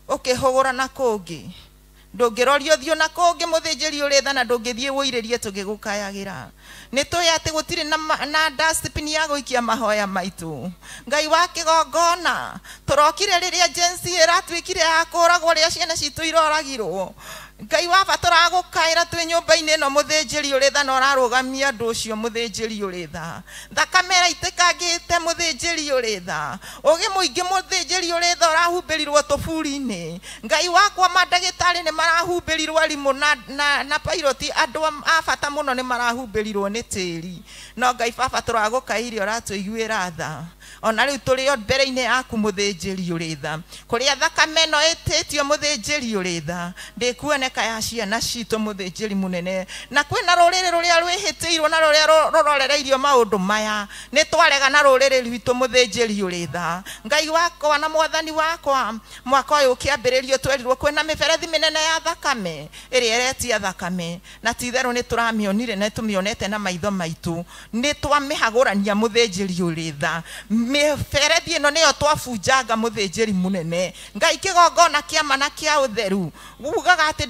ũkĩhũgũra na kũngĩ, ndũngĩroria ũthiũ na kũngĩ mũthĩnjĩri ũrĩ tha na ndũngĩthiĩ wũirĩrie tũgĩgũkayagĩra. Nĩ tũĩ atĩ gũtirĩ na dustbin ya gũikia mahoya maitũ. Ngai wa kĩgongona, tũrokire rĩrĩa Gen Z ĩratuĩkire ya kũragwo, rĩrĩa ciana citũ iroragirwo. Ngai wa bata tũragũkaĩra twĩ nyũmba-inĩ ĩno mũthĩnjĩri ũrĩ tha na ũrarũgamia andũ ũcio mũthĩnjĩri ũrĩ tha. Thakame ĩraitĩkangĩte mũthĩnjĩri ũrĩ tha, ũgĩ mũingĩ mũthĩnjĩri ũrĩ tha ũrahumbĩrirwo tũburi-inĩ. Ngai wakwa mandagĩtarĩ nĩ marahumbĩrirwo, arimũ na pilot, andũ a bata mũno nĩ marahumbĩrirwo nĩ tĩri. No Ngai baba tũragũkaĩire ũratũiguĩra tha, ona rĩu tũrĩ o mbere-inĩ yaku mũthĩnjĩri ũrĩ tha, kũrĩa thakame ĩno ĩtĩtio mũthĩnjĩri ũrĩ tha ndĩkuoneka ya ciana citũ mũthĩnjĩri mũnene. Na kwĩna rũrĩrĩ rũrĩa rwĩhĩtĩirwo na rũrĩa rũrorereirio maũndũ maya, nĩ twarega na rũrĩrĩ rwitũ mũthĩnjĩri ũrĩ tha. Ngai wakwa na mwathani wakwa, mwaka ũyũ ũkĩambĩrĩrio twerirwo kwĩna mĩberethi mĩnene ya thakame ĩrĩa ĩretia thakame, na ti itherũ nĩ tũramĩonire na tũmĩonete na maitho maitũ, nĩ twamĩhagũrania mũthĩnjĩri ũrĩ tha. Mĩberethi ĩno nĩyo twabunjanga mũthĩnjĩri mũnene. Ngai kĩgongona kĩama na kĩa ũtheru ugaga atĩ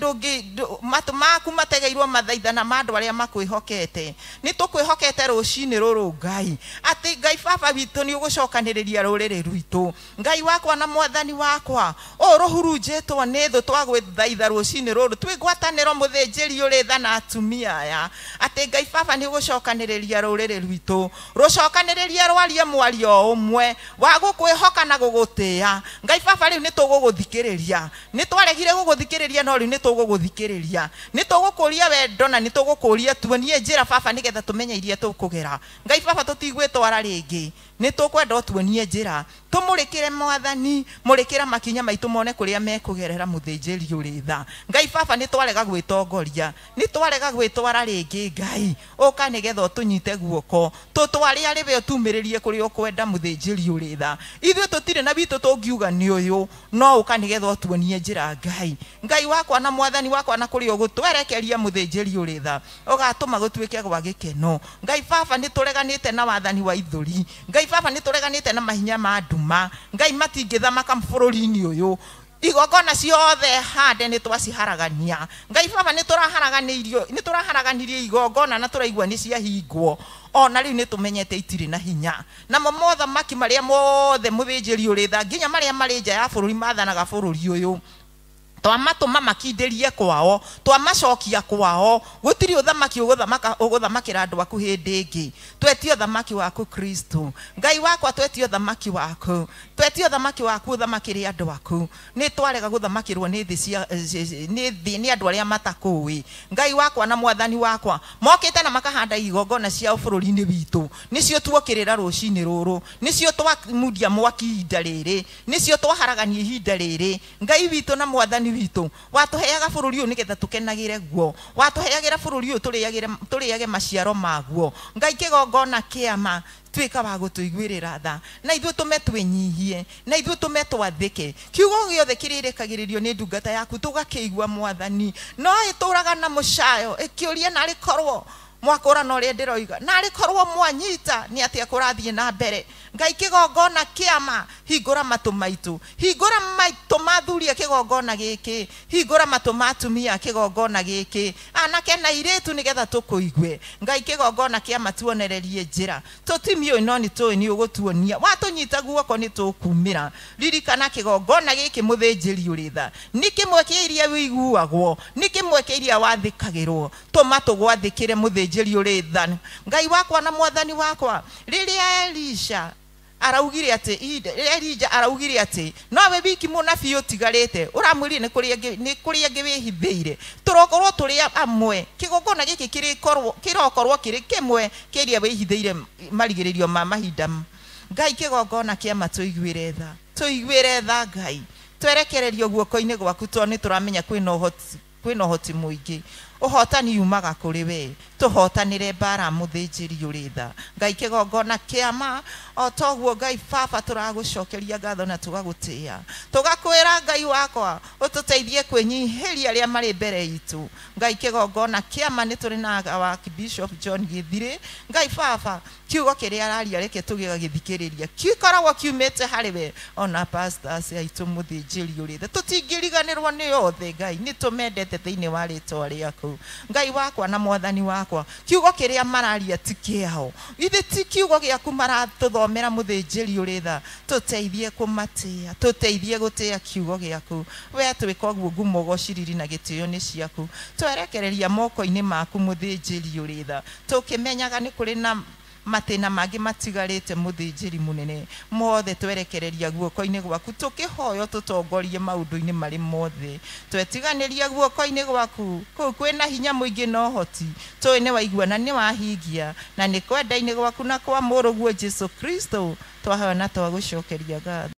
matũ maku mategeirwo mathaithana ma andũ arĩa makwĩhokete. Nĩ tũkwĩhokete rũcinĩ rũrũ Ngai atĩ Ngai baba witũ nĩ ũgũcokanĩrĩria rũrĩrĩ rwitũ. Ngai wakwa na mwathani wakwa, ũũ rũhurunjĩtwo nĩ thũ twagwĩthaitha rũcinĩ rũrũ twĩ ngwatanĩro mũthĩnjĩri ũrĩ tha na atumia aya atĩ Ngai baba nĩ ũgũcokanĩrĩria rũrĩrĩ rwitũ, rũcokanĩrĩrie rwarie mwario ũmwe wa gũkwĩhoka na gũgũtĩĩa. Ngai baba rĩu nĩ tũgũgũthikĩrĩria, nĩ twaregire gũgũthikĩrĩria no rĩu nĩ tũgũgũthikĩrĩria, nĩ tũgũkũria wendo na nĩ tũgũkũria tuonie njĩra baba nĩgetha tũmenye iria tũkũgera. Ngai baba tũtigwĩtwara rĩngĩ, nĩ tũkwenda ũtuonie njĩra, tũmũrĩkĩre mwathani, mũrĩkĩra makinya maitũ mone kũrĩa mekũgerera mũthĩnjĩri ũrĩ tha. Ngai baba nĩ twarega gwĩtongoria, nĩ twarega gwĩtwara rĩngĩ. Ngai ũka nĩgetha ũtũnyite guoko, tũtware arĩ we ũtumĩrĩrie kũrĩa ũkwenda mũthĩnjĩri ũrĩ tha. Ithuĩ tũtirĩ na witũ tũngiuga nĩ ũyũ, no ũka nĩgetha ũtuonie njĩra. Ngai Ngai wakwa na mwathani wakwa, na kũrĩa ũgũtwerekeria mũthĩnjĩri ũrĩ tha ũgatũma gũtuĩke gwa gĩkeno. Ngai baba nĩ tũreganĩte na wathani wa ithũri, Ngai baba nĩ tũreganĩte na mahinya ma nduma. Ngai matingĩthamaka bũrũri-inĩ ũyũ, igongona ciothe hande nĩ twaciharagania. Ngai baba nĩ tũraharaganirie igongona na tũraigua nĩ ciahingwo, ona rĩu nĩ tũmenyete itirĩ na hinya. Namo mothamaki marĩa mothe mũthĩnjĩri ũrĩ tha nginya marĩa marĩ nja ya bũrũri mathanaga bũrũri ũyũ, twamatũma makindĩrie kwao, twamacokia kwao. Gũtirĩ ũthamaki ũgũthamakĩra andũ aku hĩndĩ ĩngĩ. Twetie ũthamaki waku Kristo. Ngai wakwa twetie ũthamaki waku, twetie ũthamaki waku ũthamakĩre andũ aku. Nĩ twarega gũthamakĩrwo nĩ thĩ nĩ andũ arĩa matakũĩ. Ngai wakwa na mwathani wakwa mokĩte na makahanda igongona ciao bũrũri-inĩ witũ, nĩcio tuokĩrĩra rũcinĩ rũrũ, nĩcio twamundia mwaki ihinda rĩrĩ, nĩcio twaharagania ihinda rĩrĩ. Ngai witũ na mwathani witũ watũheaga bũrũri ũyũ nĩgetha tũkenagĩre guo, watũheagĩra bũrũri ũyũ tũrĩage maciaro maguo. Ngai kĩgongona kĩama tuĩka wa gũtũiguĩrĩra tha, na ithuĩ tũme twĩnyihie, na ithuĩ tũme twathĩke. Kiugo gĩothe kĩrĩrekagĩrĩrio nĩ ndungata yaku tũgakĩigua mwathani, no ĩtũraga na mũcayo ĩkĩũria narĩ korwo Mwakũrana ũrĩa ndĩroiga narĩ korwo mwanyita nĩ atĩa kũrathiĩ na mbere. Ngai kĩgongona kĩama, hingũra matũ maitũ, hingũra maitũ mathuria kĩgongona gĩkĩ, hingũra matũ ma atumia kĩgongona gĩkĩ, anake na airĩtu nĩgetha tũkũigue. Ngai kĩgongona kĩama tuonererie njĩra, tũtimiũĩ no nĩ tũĩ nĩ ũgũtuonia, watũnyita guoko nĩ tũkumĩra. Ririkana kĩgongona gĩkĩ mũthĩnjĩri ũrĩ tha, nĩ kĩmwe kĩa iria wĩiguagwo, nĩ kĩmwe kĩa iria wathĩkagĩrwo, tũma tũgwathĩkĩre mũthĩnjĩri ũrĩ tha. Ngai wakwa na mwathani wakwa, rĩrĩa Elisha araugire atĩ, Elija araugire atĩ nowe wiki mũnabii ũtigarĩte, ũramwĩrire nĩ kũrĩ angĩ wĩhithĩire, tũrokorwo tũrĩ amwe, kĩgongona gĩkĩ kĩrokorwo kĩrĩ kĩmwe kĩa iria wĩhithĩire marigĩrĩrio ma mahinda. Ngai kĩgongona kĩama tũiguĩre tha, tũiguĩre tha Ngai, twerekererio guoko-inĩ gwaku tondũ nĩ tũramenya kwĩna ũhoti mũingĩ. Ũhotani umaga kũrĩ we, tũhotanĩre mbara mũthĩnjĩri ũrĩ tha. Ngai kĩgongona kĩama, o toguo Ngai baba tũragũcokeria ngatho na tũgagũtĩĩa, tũgakwĩra Ngai wakwa ũtũteithie kwĩnyihĩria arĩa marĩ mbere itũ. Ngai kĩgongona kĩama nĩ tũrĩ na wa Bishop John Gĩthirĩ. Ngai baba kiugo kĩrĩa araria reke tũgĩgagĩthikĩrĩria gĩkoragwo kiumĩte harĩ we, ona pastors aitũ mũthĩnjĩri ũrĩ tha, tũtingĩriganĩrwo nĩ othe. Ngai nĩ tũmendete thĩinĩ wa rĩtwa rĩaku. Ngai wakwa na mwathani wakwa, kiugo kĩrĩa mararia ti kĩao, ithe ti kiugo gĩaku maratũthomera mũthĩnjĩri ũrĩ tha, tũteithie kũmatĩa, tũteithie gũtĩa kiugo gĩaku. We twĩka ũguo ngumo gociriri na gĩtĩo nĩ ciaku, twerekereria moko-inĩ maku mũthĩnjĩri ũrĩ tha, tũkĩmenyaga nĩ kũrĩ na matĩna mangĩ matigarĩte mũthĩnjĩri mũnene, mothe twerekereria guoko-inĩ gwaku, tũkĩhoyo tũtongorie maũndũ-inĩ marĩ mothe, twetiganĩria guoko-inĩ gwaku, kũu kwĩna hinya mũingĩ na ũhoti, tũĩ nĩ waigua na nĩ wahingia, na nĩ kwenda-inĩ gwaku na kwa mũrũguo Jesu Kristo twahoya na twagũcokeria ngatho.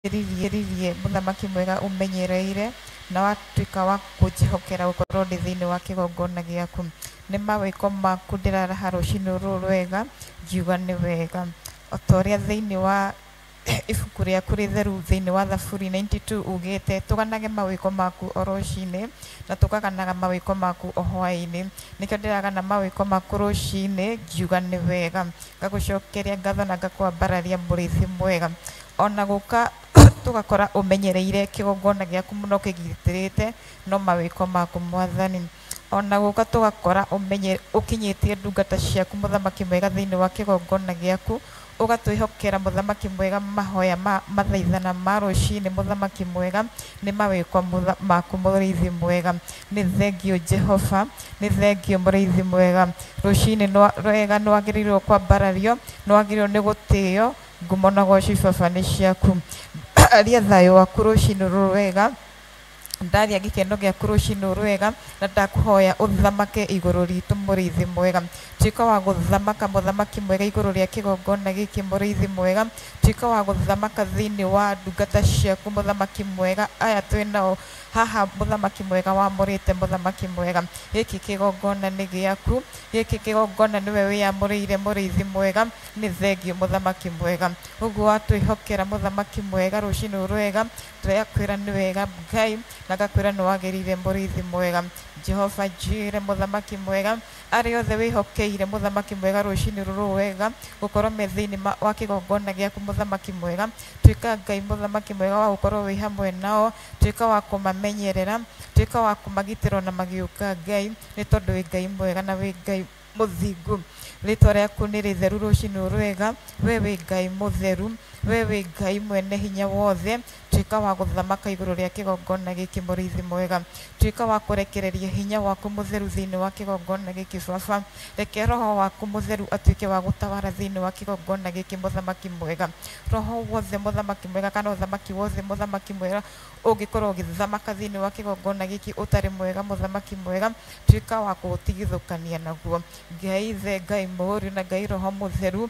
Ririe mũthamaki mwega ũmenyereire na watuĩka wa kũnjĩhokera gũkorwo ndĩ thĩinĩ wa kĩgongona gĩaku. Nĩ mawĩko maku ndĩraraha rũcinĩ rũrũ rwega ngiuga nĩ wega, o ta ũrĩa thĩinĩ wa ibuku rĩaku rĩtheru thĩinĩ wa Thaburi 92 ugĩte tũganage mawĩko maku o rũcinĩ na tũkaganaga mawĩko maku o hwaĩ-inĩ. Nĩkĩo ndĩragana mawĩko maku rũcinĩ ngiuga nĩ wega, ngagũcokeria ngatho na ngakwambararia mũrĩithi mwega. Ona gũka tũgakora ũmenyereire kĩgongona gĩaku mũno kĩgitĩrĩte no mawĩko maku mwathani. Ona gũka tũgakora ũkinyĩtie ndungata ciaku mũthamaki mwega thĩinĩ wa kĩgongona gĩaku, ũgatwĩhokera mũthamaki mwega mahoya ma mathaithana ma rũcinĩ mũthamaki mwega, nĩ mawĩko maku mũrĩithi mwega. Nĩ thengio Jehova, nĩ thengio mũrĩithi mwega. Rũcinĩ rwega nĩ wagĩrĩirwo kwambarario, nĩ wagĩrĩirwo nĩ gũtĩo, ngumo na goci baba nĩ ciaku. Aria thayũ waku rũcinĩ rũrũ wega, ndaria gĩkeno gĩaku rũcinĩ rwega, na ndakũhoya ũthamake igũrũ ritũ mũrĩithi mwega. Tuĩka wa gũthamaka mũthamaki mwega igũrũ rĩa kĩgongona gĩkĩ mũrĩithi mwega, tuĩka wa gũthamaka thĩinĩ wa ndungata ciaku mũthamaki mwega, aya twĩ nao haha mũthamaki mwega wamũrĩte mũthamaki mwega. Gĩkĩ kĩgongona nĩ gĩaku, gĩkĩ kĩgongona nĩwe wĩyamũrĩire mũrĩithi mwega, nĩ thengio mũthamaki mwega. Ũguo watwĩhokera mũthamaki mwega rũcinĩ rwega, tũrakwĩra nĩ wega Ngai, na ngakwĩra nĩ wagĩrĩire mũrĩithi mwega. Jehova njĩre mũthamaki mwega, arĩa othe wĩhokeire mũthamaki mwega rũcinĩ rũrũ wega gũkorwo me thĩinĩ wa kĩgongona gĩaku mũthamaki mwega, tuĩka Ngai mũthamaki mwega wa gũkorwo wĩ hamwe nao, tuĩka wa kũmamenyerera, tuĩka wa kũmagitĩra na magĩũka Ngai, nĩ tondũ wĩ Ngai mwega na wĩ Ngai mũthingu. Rĩtwa rĩaku nĩ rĩtheru rũcinĩ rwega, we wĩ Ngai mũtheru, we wĩ Ngai mwene hinya wothe, tuĩka wa gũthamaka igũrũ rĩa kĩgongona gĩkĩ mũrĩithi mwega, tuĩka wa kũrekereria hinya waku mũtheru thĩinĩ wa kĩgongona gĩkĩ baba, reke roho waku mũtheru atuĩke wa gũtawara thĩinĩ wa kĩgongona gĩkĩ mũthamaki mwega. Roho wothe mũthamaki mwega kana ũthamaki wothe mũthamaki mwega ũngĩkorwo ũgĩthamaka thĩinĩ wa kĩgongona gĩkĩ ũtarĩ mwega mũthamaki mwega, tuĩka wa kũũtigithũkania naguo. Ngai Ithe, Ngai Mũriũ na Ngai Roho Mũtheru,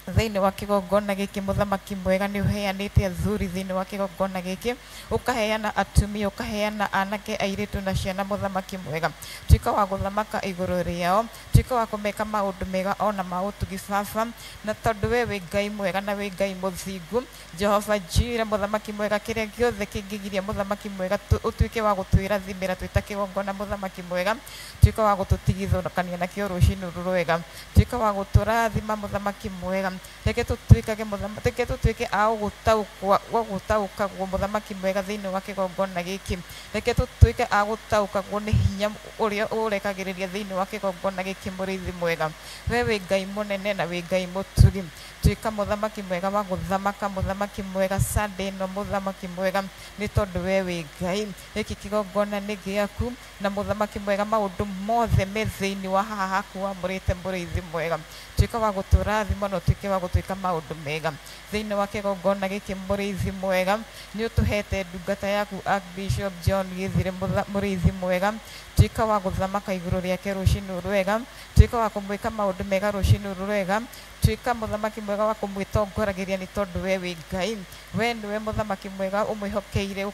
Thĩinĩ wa kĩgongona gĩkĩ mũthamaki mwega nĩ ũheanĩte athuri thĩinĩ wa kĩgongona gĩkĩ, ũkaheana atumia, ũkaheana anake, airĩtu na ciana mũthamaki mwega. Tuĩka wa gũthamaka igũrũ rĩao, tuĩka wa kũmeka maũndũ mega ona ma ũtugi baba, na tondũ we wĩ Ngai mwega na wĩ Ngai mũthingu. Jehova Jire mũthamaki mwega, kĩrĩa gĩothe kĩngĩgiria mũthamaki mwega ũtuĩke wa gũtwĩrathimĩra twĩ ta kĩgongona mũthamaki mwega, tuĩka wa gũtũtigithũkania nakĩo rũcinĩ rũrũ rwega, tuĩka wa gũtũrathima mũthamaki mwega. Reke tũtuĩkage reke tũtuĩke a gũtaũkagwo mũthamaki mwega thĩinĩ wa kĩgongona gĩkĩ. Reke tũtuĩke a gũtaũkagwo nĩ hinya ũrĩa ũrekagĩrĩria thĩinĩ wa kĩgongona gĩkĩ mũrĩithi mwega. We wĩ Ngai mũnene na wĩ Ngai mũtugi. Tuĩka mũthamaki mwega wa gũthamaka, mũthamaki mwega Sunday ĩno, mũthamaki mwega, nĩ tondũ we wĩ Ngai. Gĩkĩ kĩgongona nĩ gĩaku na mũthamaki mwega, maũndũ mothe me thĩinĩ wa haha haku wamũrĩte mũrĩithi mwega. Tuĩka wa gũtũrathima na ũtuĩke wa gũtuĩka maũndũ mega thĩinĩ wa kĩgongona gĩkĩ mũrĩithi mwega. Nĩ ũtũhete ndungata yaku Archbishop John Gĩthire mũrĩithi mwega. Tuĩka wa gũthamaka igũrũ rĩake rũcinĩ rwega, tuĩka wa kũmwĩka maũndũ mega rũcinĩ rwega, tuĩka mũthamaki mwega wa kũmwĩtongoragĩria nĩ tondũ we wĩ Ngai. We nĩwe mũthamaki mwega ũmwĩhokeire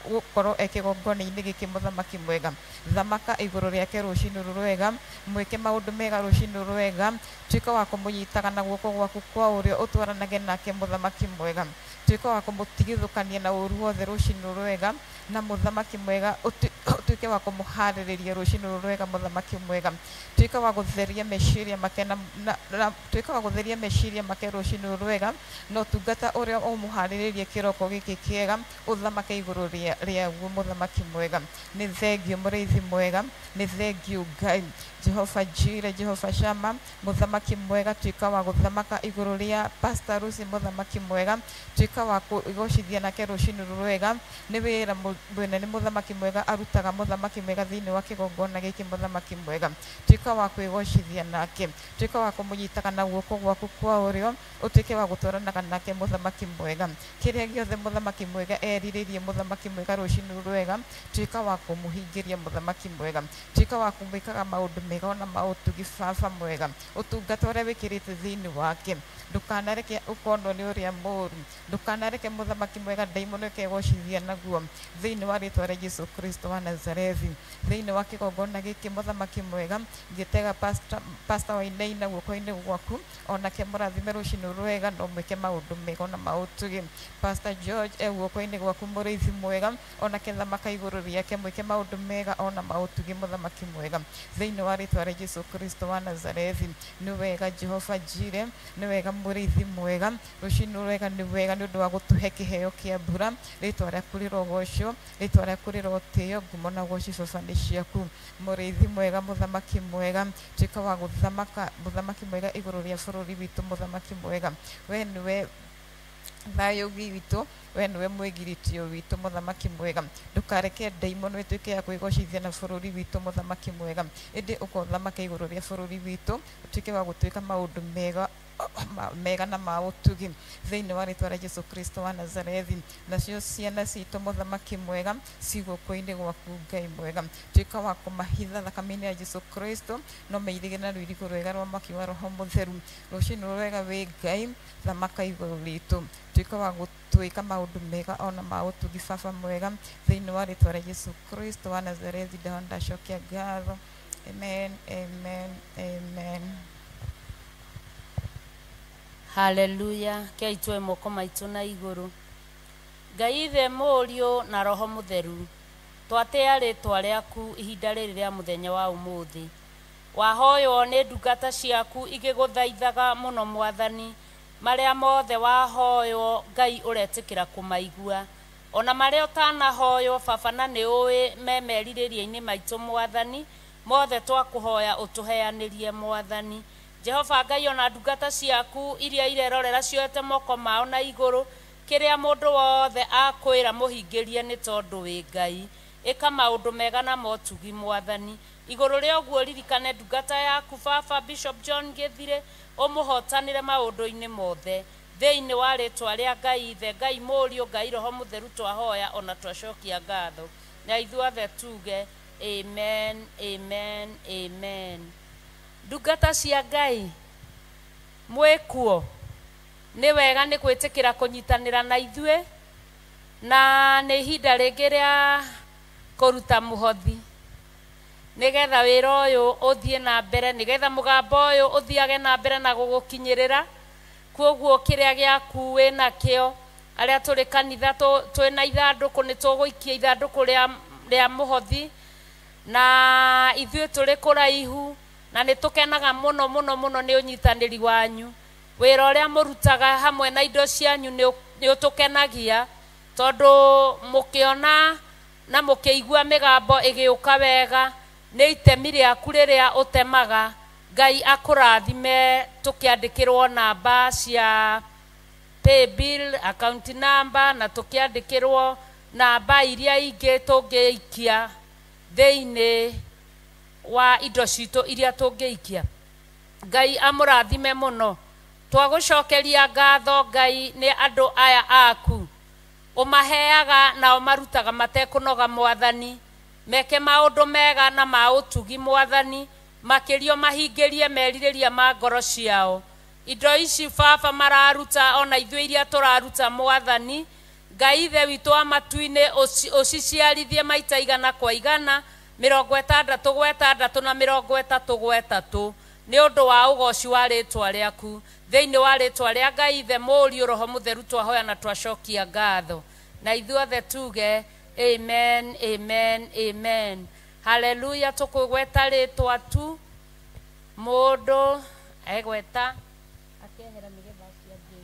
gũkorwo e kĩgongona-inĩ gĩkĩ mũthamaki mwega. Thamaka igũrũ rĩake rũcinĩ rwega, mwĩke maũndũ mega rũcinĩ rwega, tuĩka wa kũmũnyitaga na guoko gwaku kwa ũrĩo ũtwaranage nake mũthamaki mwega. Tuĩka wa kũmũtigithũkania na ũru wothe rũcinĩ rwega, na mũthamaki mwega ũtuĩke wa kũmũharĩrĩria rũcinĩ rwega mũthamaki mwega. Tuĩka wa gũtheria meciria make na tuĩka wa gũtheria meciria make rũcinĩ rwega, na ũtungata ũrĩa ũmũharĩrĩrie kĩroko gĩkĩ kĩega ũthamake igũrũ rĩaguo mũthamaki mwega. Nĩ thengio mũrĩithi mwega, nĩ thengio Ngai. Jehova Jire, Jehova Shama, mũthamaki mwega, tuĩka wa gũthamaka igũrũ rĩa Pastor Lucy mũthamaki mwega, tuĩka wa kũgocithia nake rũcinĩ rwega. Nĩ wĩra mũnene mũthamaki mwega arutaga mũthamaki mwega thĩinĩ wa kĩgongona gĩkĩ mũthamaki mwega. Tuĩka wa kwĩgocithia nake, tuĩka wa kũmũnyitaga na guoko gwaku kwa ũrĩo, ũtuĩke wa gũtwaranaga nake mũthamaki mwega. Kĩrĩa gĩothe mũthamaki mwega erirĩirie mũthamaki mwega rũcinĩ rwega, tuĩka wa kũmũhingĩria mũthamaki mwega. Tuĩka wa kũmwĩkaga maũndũ mega ona ma ũtugi baba mwega. Ũtungata ũrĩa wĩkĩrĩte thĩinĩ wake ndũkanareke ũkonwo nĩ ũrĩa mũũru, ndũkanareke mũthamaki mwega ndaimono ĩkegocithia naguo thĩinĩ wa rĩtwa rĩa Jesu Kristo wa Nazarethi. Thĩinĩ wa kĩgongona gĩkĩ mũthamaki mwega, ngĩtega pastor Wainaina guoko-inĩ gwaku, onake mũrathime rũcinĩ rwega na ũmwĩke maũndũ mega ona ma ũtugi. Pastor George e guoko-inĩ gwaku mũrĩithi mwega, onake thamaka igũrũ rĩake, mwĩke maũndũ mega ona ma ũtugi mũthamaki mwega thĩinĩ wa rĩtwa rĩa Jesu Kristo wa Nazarethi. Nĩ wega Jehova Jire, nĩ wega mũrĩithi mwega, rũcinĩ rwega nĩ wega nĩ ũndũ wa gũtũhe kĩheo kĩa mbura. Rĩtwa rĩaku rĩrogocwo, rĩtwa rĩaku rĩrotĩo, ngumo na ũgoci baba nĩ ciaku. Mũrĩithi mwega, mũthamaki mwega, tuĩka wa gũthamaka mũthamaki mwega igũrũ rĩa bũrũri witũ mũthamaki mwega. We nĩwe thayũ witũ, we nĩwe mwĩgiritio witũ mũthamaki mwega. Ndũkareke ndaimono ĩtuĩke ya kwĩgocithia na bũrũri witũ mũthamaki mwega, ĩndĩ ũkothamaka igũrũ rĩa bũrũri witũ, ũtuĩke wa gũtuĩka maũndũ mega mega na ma ũtugi thĩinĩ wa rĩtwa rĩa Jesu Kristo wa Nazarethi. Nacio ciana citũ mũthamaki mwega ci guoko-inĩ gwaku Ngai mwega, tuĩka wa kũmahitha thakame-inĩ ya Jesu Kristo, no meirigĩre na rũirigo rwega rwa mwaki wa Roho Mũtheru. Rũcinĩ rwega wĩ Ngai, thamaka igũrũ ritũ, tuĩka wa gũtuĩka maũndũ mega ona ma ũtugi baba mwega thĩinĩ wa rĩtwa rĩa Jesu Kristo wa Nazarethi. Ndacokia ngatho. Amen, amen, amen. Haleluya. Kei tuoe moko maitũ na igũrũ. Ngai ithe mũriũ na Roho Mũtheru, twatĩa rĩtwa rĩaku ihinda rĩrĩ rĩa mũthenya wa ũmũthĩ. Wahoywo nĩ ndungata ciaku igĩgũthaithaga mũno mwathani, marĩa mothe wahoywo Ngai ũretĩkĩra kũmaigua, ona marĩa ũtanahoywo baba na nĩ ũĩ me merirĩria-inĩ maitũ mwathani, mothe twakũhoya ũtũheanĩrie mwathani. Jehova Ngai, ona ndungata ciaku iria irerorera cioete moko mao na igũrũ, kĩrĩa mũndũ wothe akwĩra mũhingĩrie nĩ tondũ wĩ Ngai. Ĩka maũndũ mega na motugi mwathani. Igũrũ rĩa ũguo ririkane ndungata yaku baba Bishop John Gĩthire, ũmũhotanĩre maũndũ-inĩ mothe thĩinĩ wa rĩtwa rĩa Ngai ithe, Ngai mũriũ, Ngai Roho Mũtheru twahoya ona twacokia ngatho. Na ithuothe tuge amen, amen, amen. Ndungata cia Ngai mwĩkuo? Nĩ wega nĩ gwĩtĩkĩra kũnyitanĩra na ithuĩ, na nĩ ihinda rĩngĩ rĩa kũruta mũhothi nĩgetha wĩra ũyũ ũthiĩ na mbere, nĩgetha mũgambo ũyũ ũthiage na mbere na gũgũkinyĩrĩra. Kwoguo kĩrĩa gĩaku wĩnakĩo, arĩa tũrĩ kanitha twĩna ithandũkũ, nĩ tũgũikia ithandũkũ rĩa mũhothi, na ithuĩ tũrĩ kũraihu, na nĩ tũkenaga mũno mũno mũno nĩ ũnyitanĩri wanyu. Wĩra ũrĩa mũrutaga hamwe na indo cianyu nĩ ũtũkenagia, tondũ mũkĩona na mũkĩigua mĩgambo ĩgĩũka wega, nĩ itemi rĩaku rĩrĩa ũtemaga. Ngai akũrathime. Tũkĩandĩkĩrwo namba cia paybill, account number, na tũkĩandĩkĩrwo namba iria ingĩ tũngĩikia thĩinĩ wa indo citũ iria tũngĩikia. Ngai amũrathime mũno. Twagũcokeria ngatho Ngai nĩ andũ aya aku, ũmaheaga na ũmarutaga matekũnoga Mwathani, meke maũndũ mega na ma ũtugi Mwathani, makĩria mahingĩrie merirĩria ma ngoro ciao. Indo ici baba mararuta, ona ithuĩ iria tũraruta Mwathani, Ngai ithe witũ wa matu-inĩ, ũciciarithie maita igana kwa igana, 60 gwa 6 na 30 gwa 3, nĩ ũndũ wa ũgoci wa rĩtwa rĩaku. Thĩinĩ wa rĩtwa rĩa Ngai ithe, Mũriũ, Roho Mũtheru, twahoya na twacokia ngatho, na ithuothe tuge amen, amen, amen. Haleluya. Tũkũgweta rĩtwa tu, mũndũ egweta akehera nĩgetha acio angĩ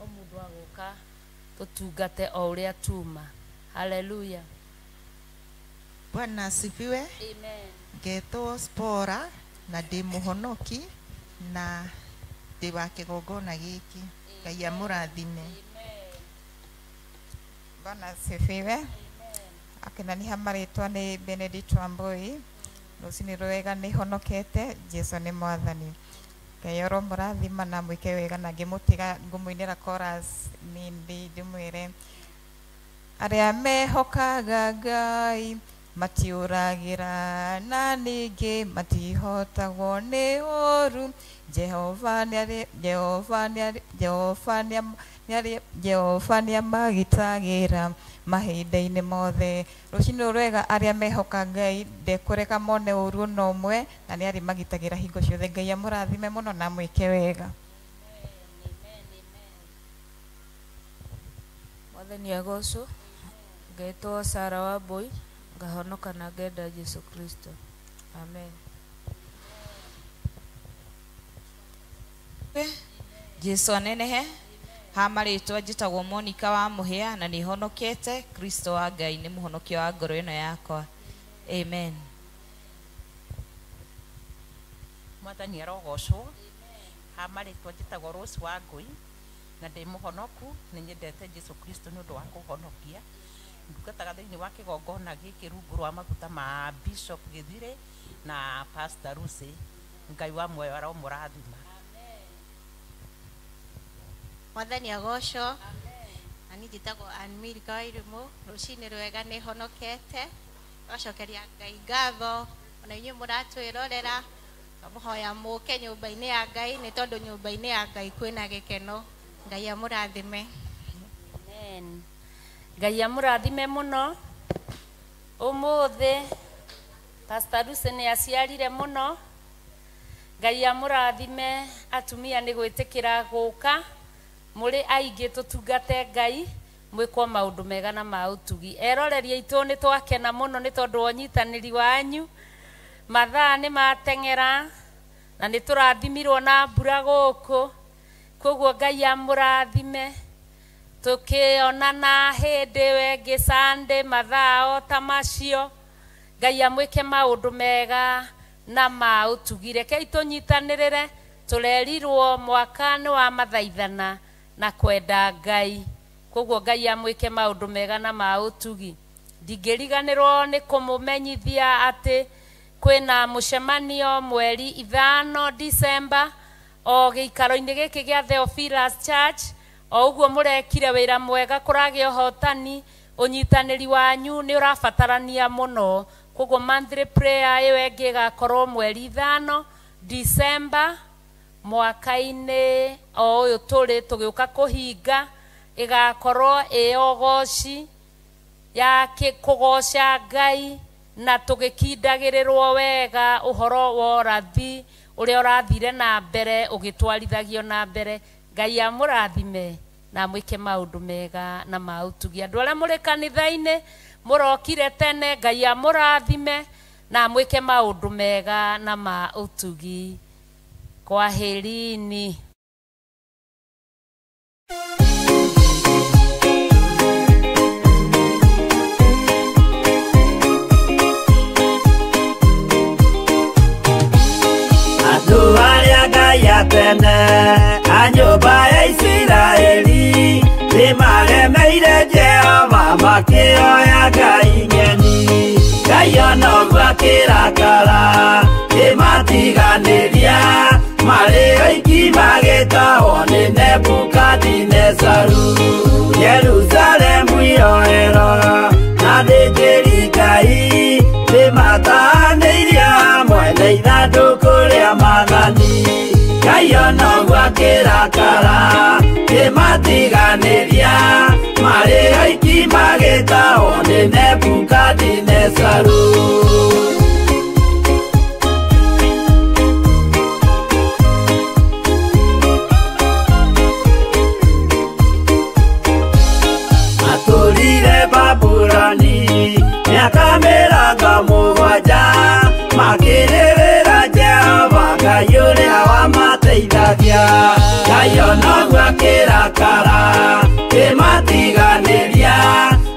o mũndũ agũka tũtungate o ũrĩa tuma. Haleluya. Bwana asifiwe. Amen. Ngetwo Spora na ndĩ mũhonoki na ndĩ wa kĩgongona gĩkĩ. Ngai amũrathime. Bwana asifiwe. Akenania marĩtwa nĩ Benedict Wambui. Rũcinĩ rwega, nĩ honokete, Jesu nĩ Mwathani. Ngai aromũrathima na mwĩke wega, na ngĩmũtiga ngũmũinĩra chorus nĩ ndĩmwĩre arĩa mehokaga Ngai matiũragĩra, na ningĩ matihotagwo nĩ ũru. Jehova nĩarĩ, Jehova nĩarĩ, Jehova nĩarĩ, Jehova nĩamagitagĩra mahinda-inĩ mothe. Rũcinĩ rwega, arĩa mehoka Ngai ndekũreka mone ũru ona ũmwe, na nĩarĩ magitagĩra hingo ciothe. Ngai amũrathime mũno na mwĩke wega. Mwathani agocwo. Ngetwo Sara Wambui, ngahonoka na ngenda Jesu Kristo. Amen. Jesu anenehe. Ha marĩtwa njĩtagwo Monica wa Mũhĩa, na nĩ honokete. Kristo wa Ngai nĩ mũhonokia wa ngoro ĩno yakwa. Amen. Mwathani arogocwo. Ha marĩtwa njĩtagwo Rose wa Ngũi, na ndĩ mũhonoku. Nĩ nyendete Jesu Kristo nĩ ũndũ wa kũhonokia. Ndungataga thĩinĩ wa kĩgongona gĩkĩ rungu rwa maguta ma Bishop Gĩthire na Pastor Lucy. Ngai wa muoyo aromũrathima. Mwathani agocwo. Na niĩ njĩtagwo Ann Milka Wairimu. Rũcinĩ rwega, nĩ honokete. Twacokeria Ngai ngatho, ona inyuĩ mũratwĩrorera, twamũhoya mũke nyũmba-inĩ ya Ngai, nĩ tondũ nyũmba-inĩ ya Ngai kwĩna gĩkeno. Ngai amũrathime. Amen. Ngai amũrathime mũno. Ũmũthĩ Pastor Lucy nĩ aciarire mũno. Ngai amũrathime atumia nĩ gwĩtĩkĩra gũka mũrĩ aingĩ tũtungate Ngai, mwĩkwo maũndũ mega na ma ũtugi. Eroreri aitũ, nĩ twakena mũno nĩ tondũ wa ũnyitanĩri wanyu. Mathaa nĩ mateng'era na nĩ tũrathimirwo na mbura gũkũ, koguo Ngai amũrathime. Tũkĩonana hĩndĩ ĩyo ĩngĩ Sunday mathaa o ta macio. Ngai amwĩke maũndũ mega na ma ũtugi. Rekei tũnyitanĩrĩre, tũrerirwo mwaka nĩ wa mathaithana na kwenda Ngai, koguo Ngai amwĩke maũndũ mega na ma ũtugi. Ndingĩriganĩrwo nĩ kũmũmenyithia atĩ kwĩna mũcemanio mweri 5 December o gĩikaro-inĩ gĩkĩ gĩa Theophilus Church. O ũguo mũrekire wĩra mwega, kũragĩa ũhotani, ũnyitanĩri wanyu nĩ ũrabatarania mũno. Koguo monthly prayer ĩyo ĩngĩ ĩgakorwo mweri 5 December Mwaka-inĩ o ũyũ tũrĩ tũgĩũka kũhinga ĩgakorwo ĩ ũgoci ya kũgoca Ngai na tũgĩkindagĩrĩrwo wega ũhoro wa ũrathi ũrĩa ũrathire na mbere ũgĩtwarithagio na mbere. Ngai amũrathime na mwĩke maũndũ mega na ma ũtugi. Andũ arĩa mũrĩ kanitha-inĩ mũrokire tene, Ngai amũrathime na mwĩke maũndũ mega na ma ũtugi. Kwaherini. Andũ arĩa Ngai a tene a nyũmba ya Isiraeli nĩmaremeire Jehova makĩoya ngai ng'eni. Ngai ona ũguo akĩrakara kĩmatiganĩria marĩ oiki magĩtahwo nĩ Nebukadinezaru. Jerusalemu iroero na athĩnjĩri Ngai nĩmatahanĩirie hamwe na ithandũkũ rĩa maathani. Ngai ona ũguo akĩrakara kĩmatiganĩria marĩ oiki magĩtahwo nĩ Nebukadinezaru. Matũrire Babuloni mĩaka mĩrongo mũgwanja makĩrĩrĩra Jehova Ngai ũrĩa wamateithagia. Ngai ona ũguo akĩrakara kĩmatiganĩria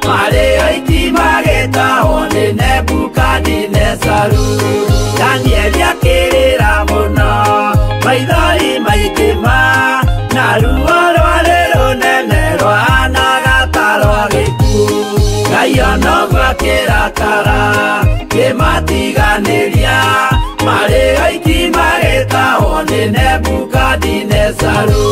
marĩ oiki magĩtahwo nĩ Nebukadinezaru. Danieli akĩrĩra mũno maithori maingĩ ma na ruo rwarĩ rũnene rwahanaga ta rwa gĩkuũ. Ngai ona ũguo akĩrakara kĩmatiganĩria marĩ oiki magĩtahwo nĩ Nebukadinezaru.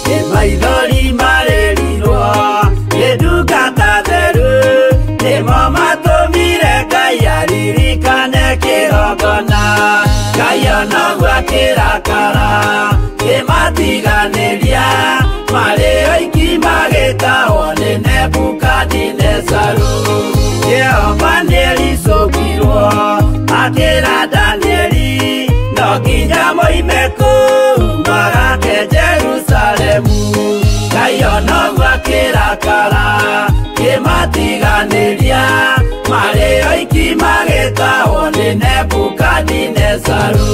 Nĩ maithori marĩrirwo nĩ ndungata theru nĩmo matũmire Ngai aririkane kĩgongona. Ngai ona ũguo akĩrakara kĩmatiganĩria marĩ oiki magĩtahwo nĩ Nebukadinezaru. Jehova nĩericũkirwo akĩra Danieli no nginya moime kũu magake Jerusalemu. Ngai ona ũguo akĩrakara kĩmatiganĩria marĩ oiki magĩtahwo nĩ Nebukadinezaru.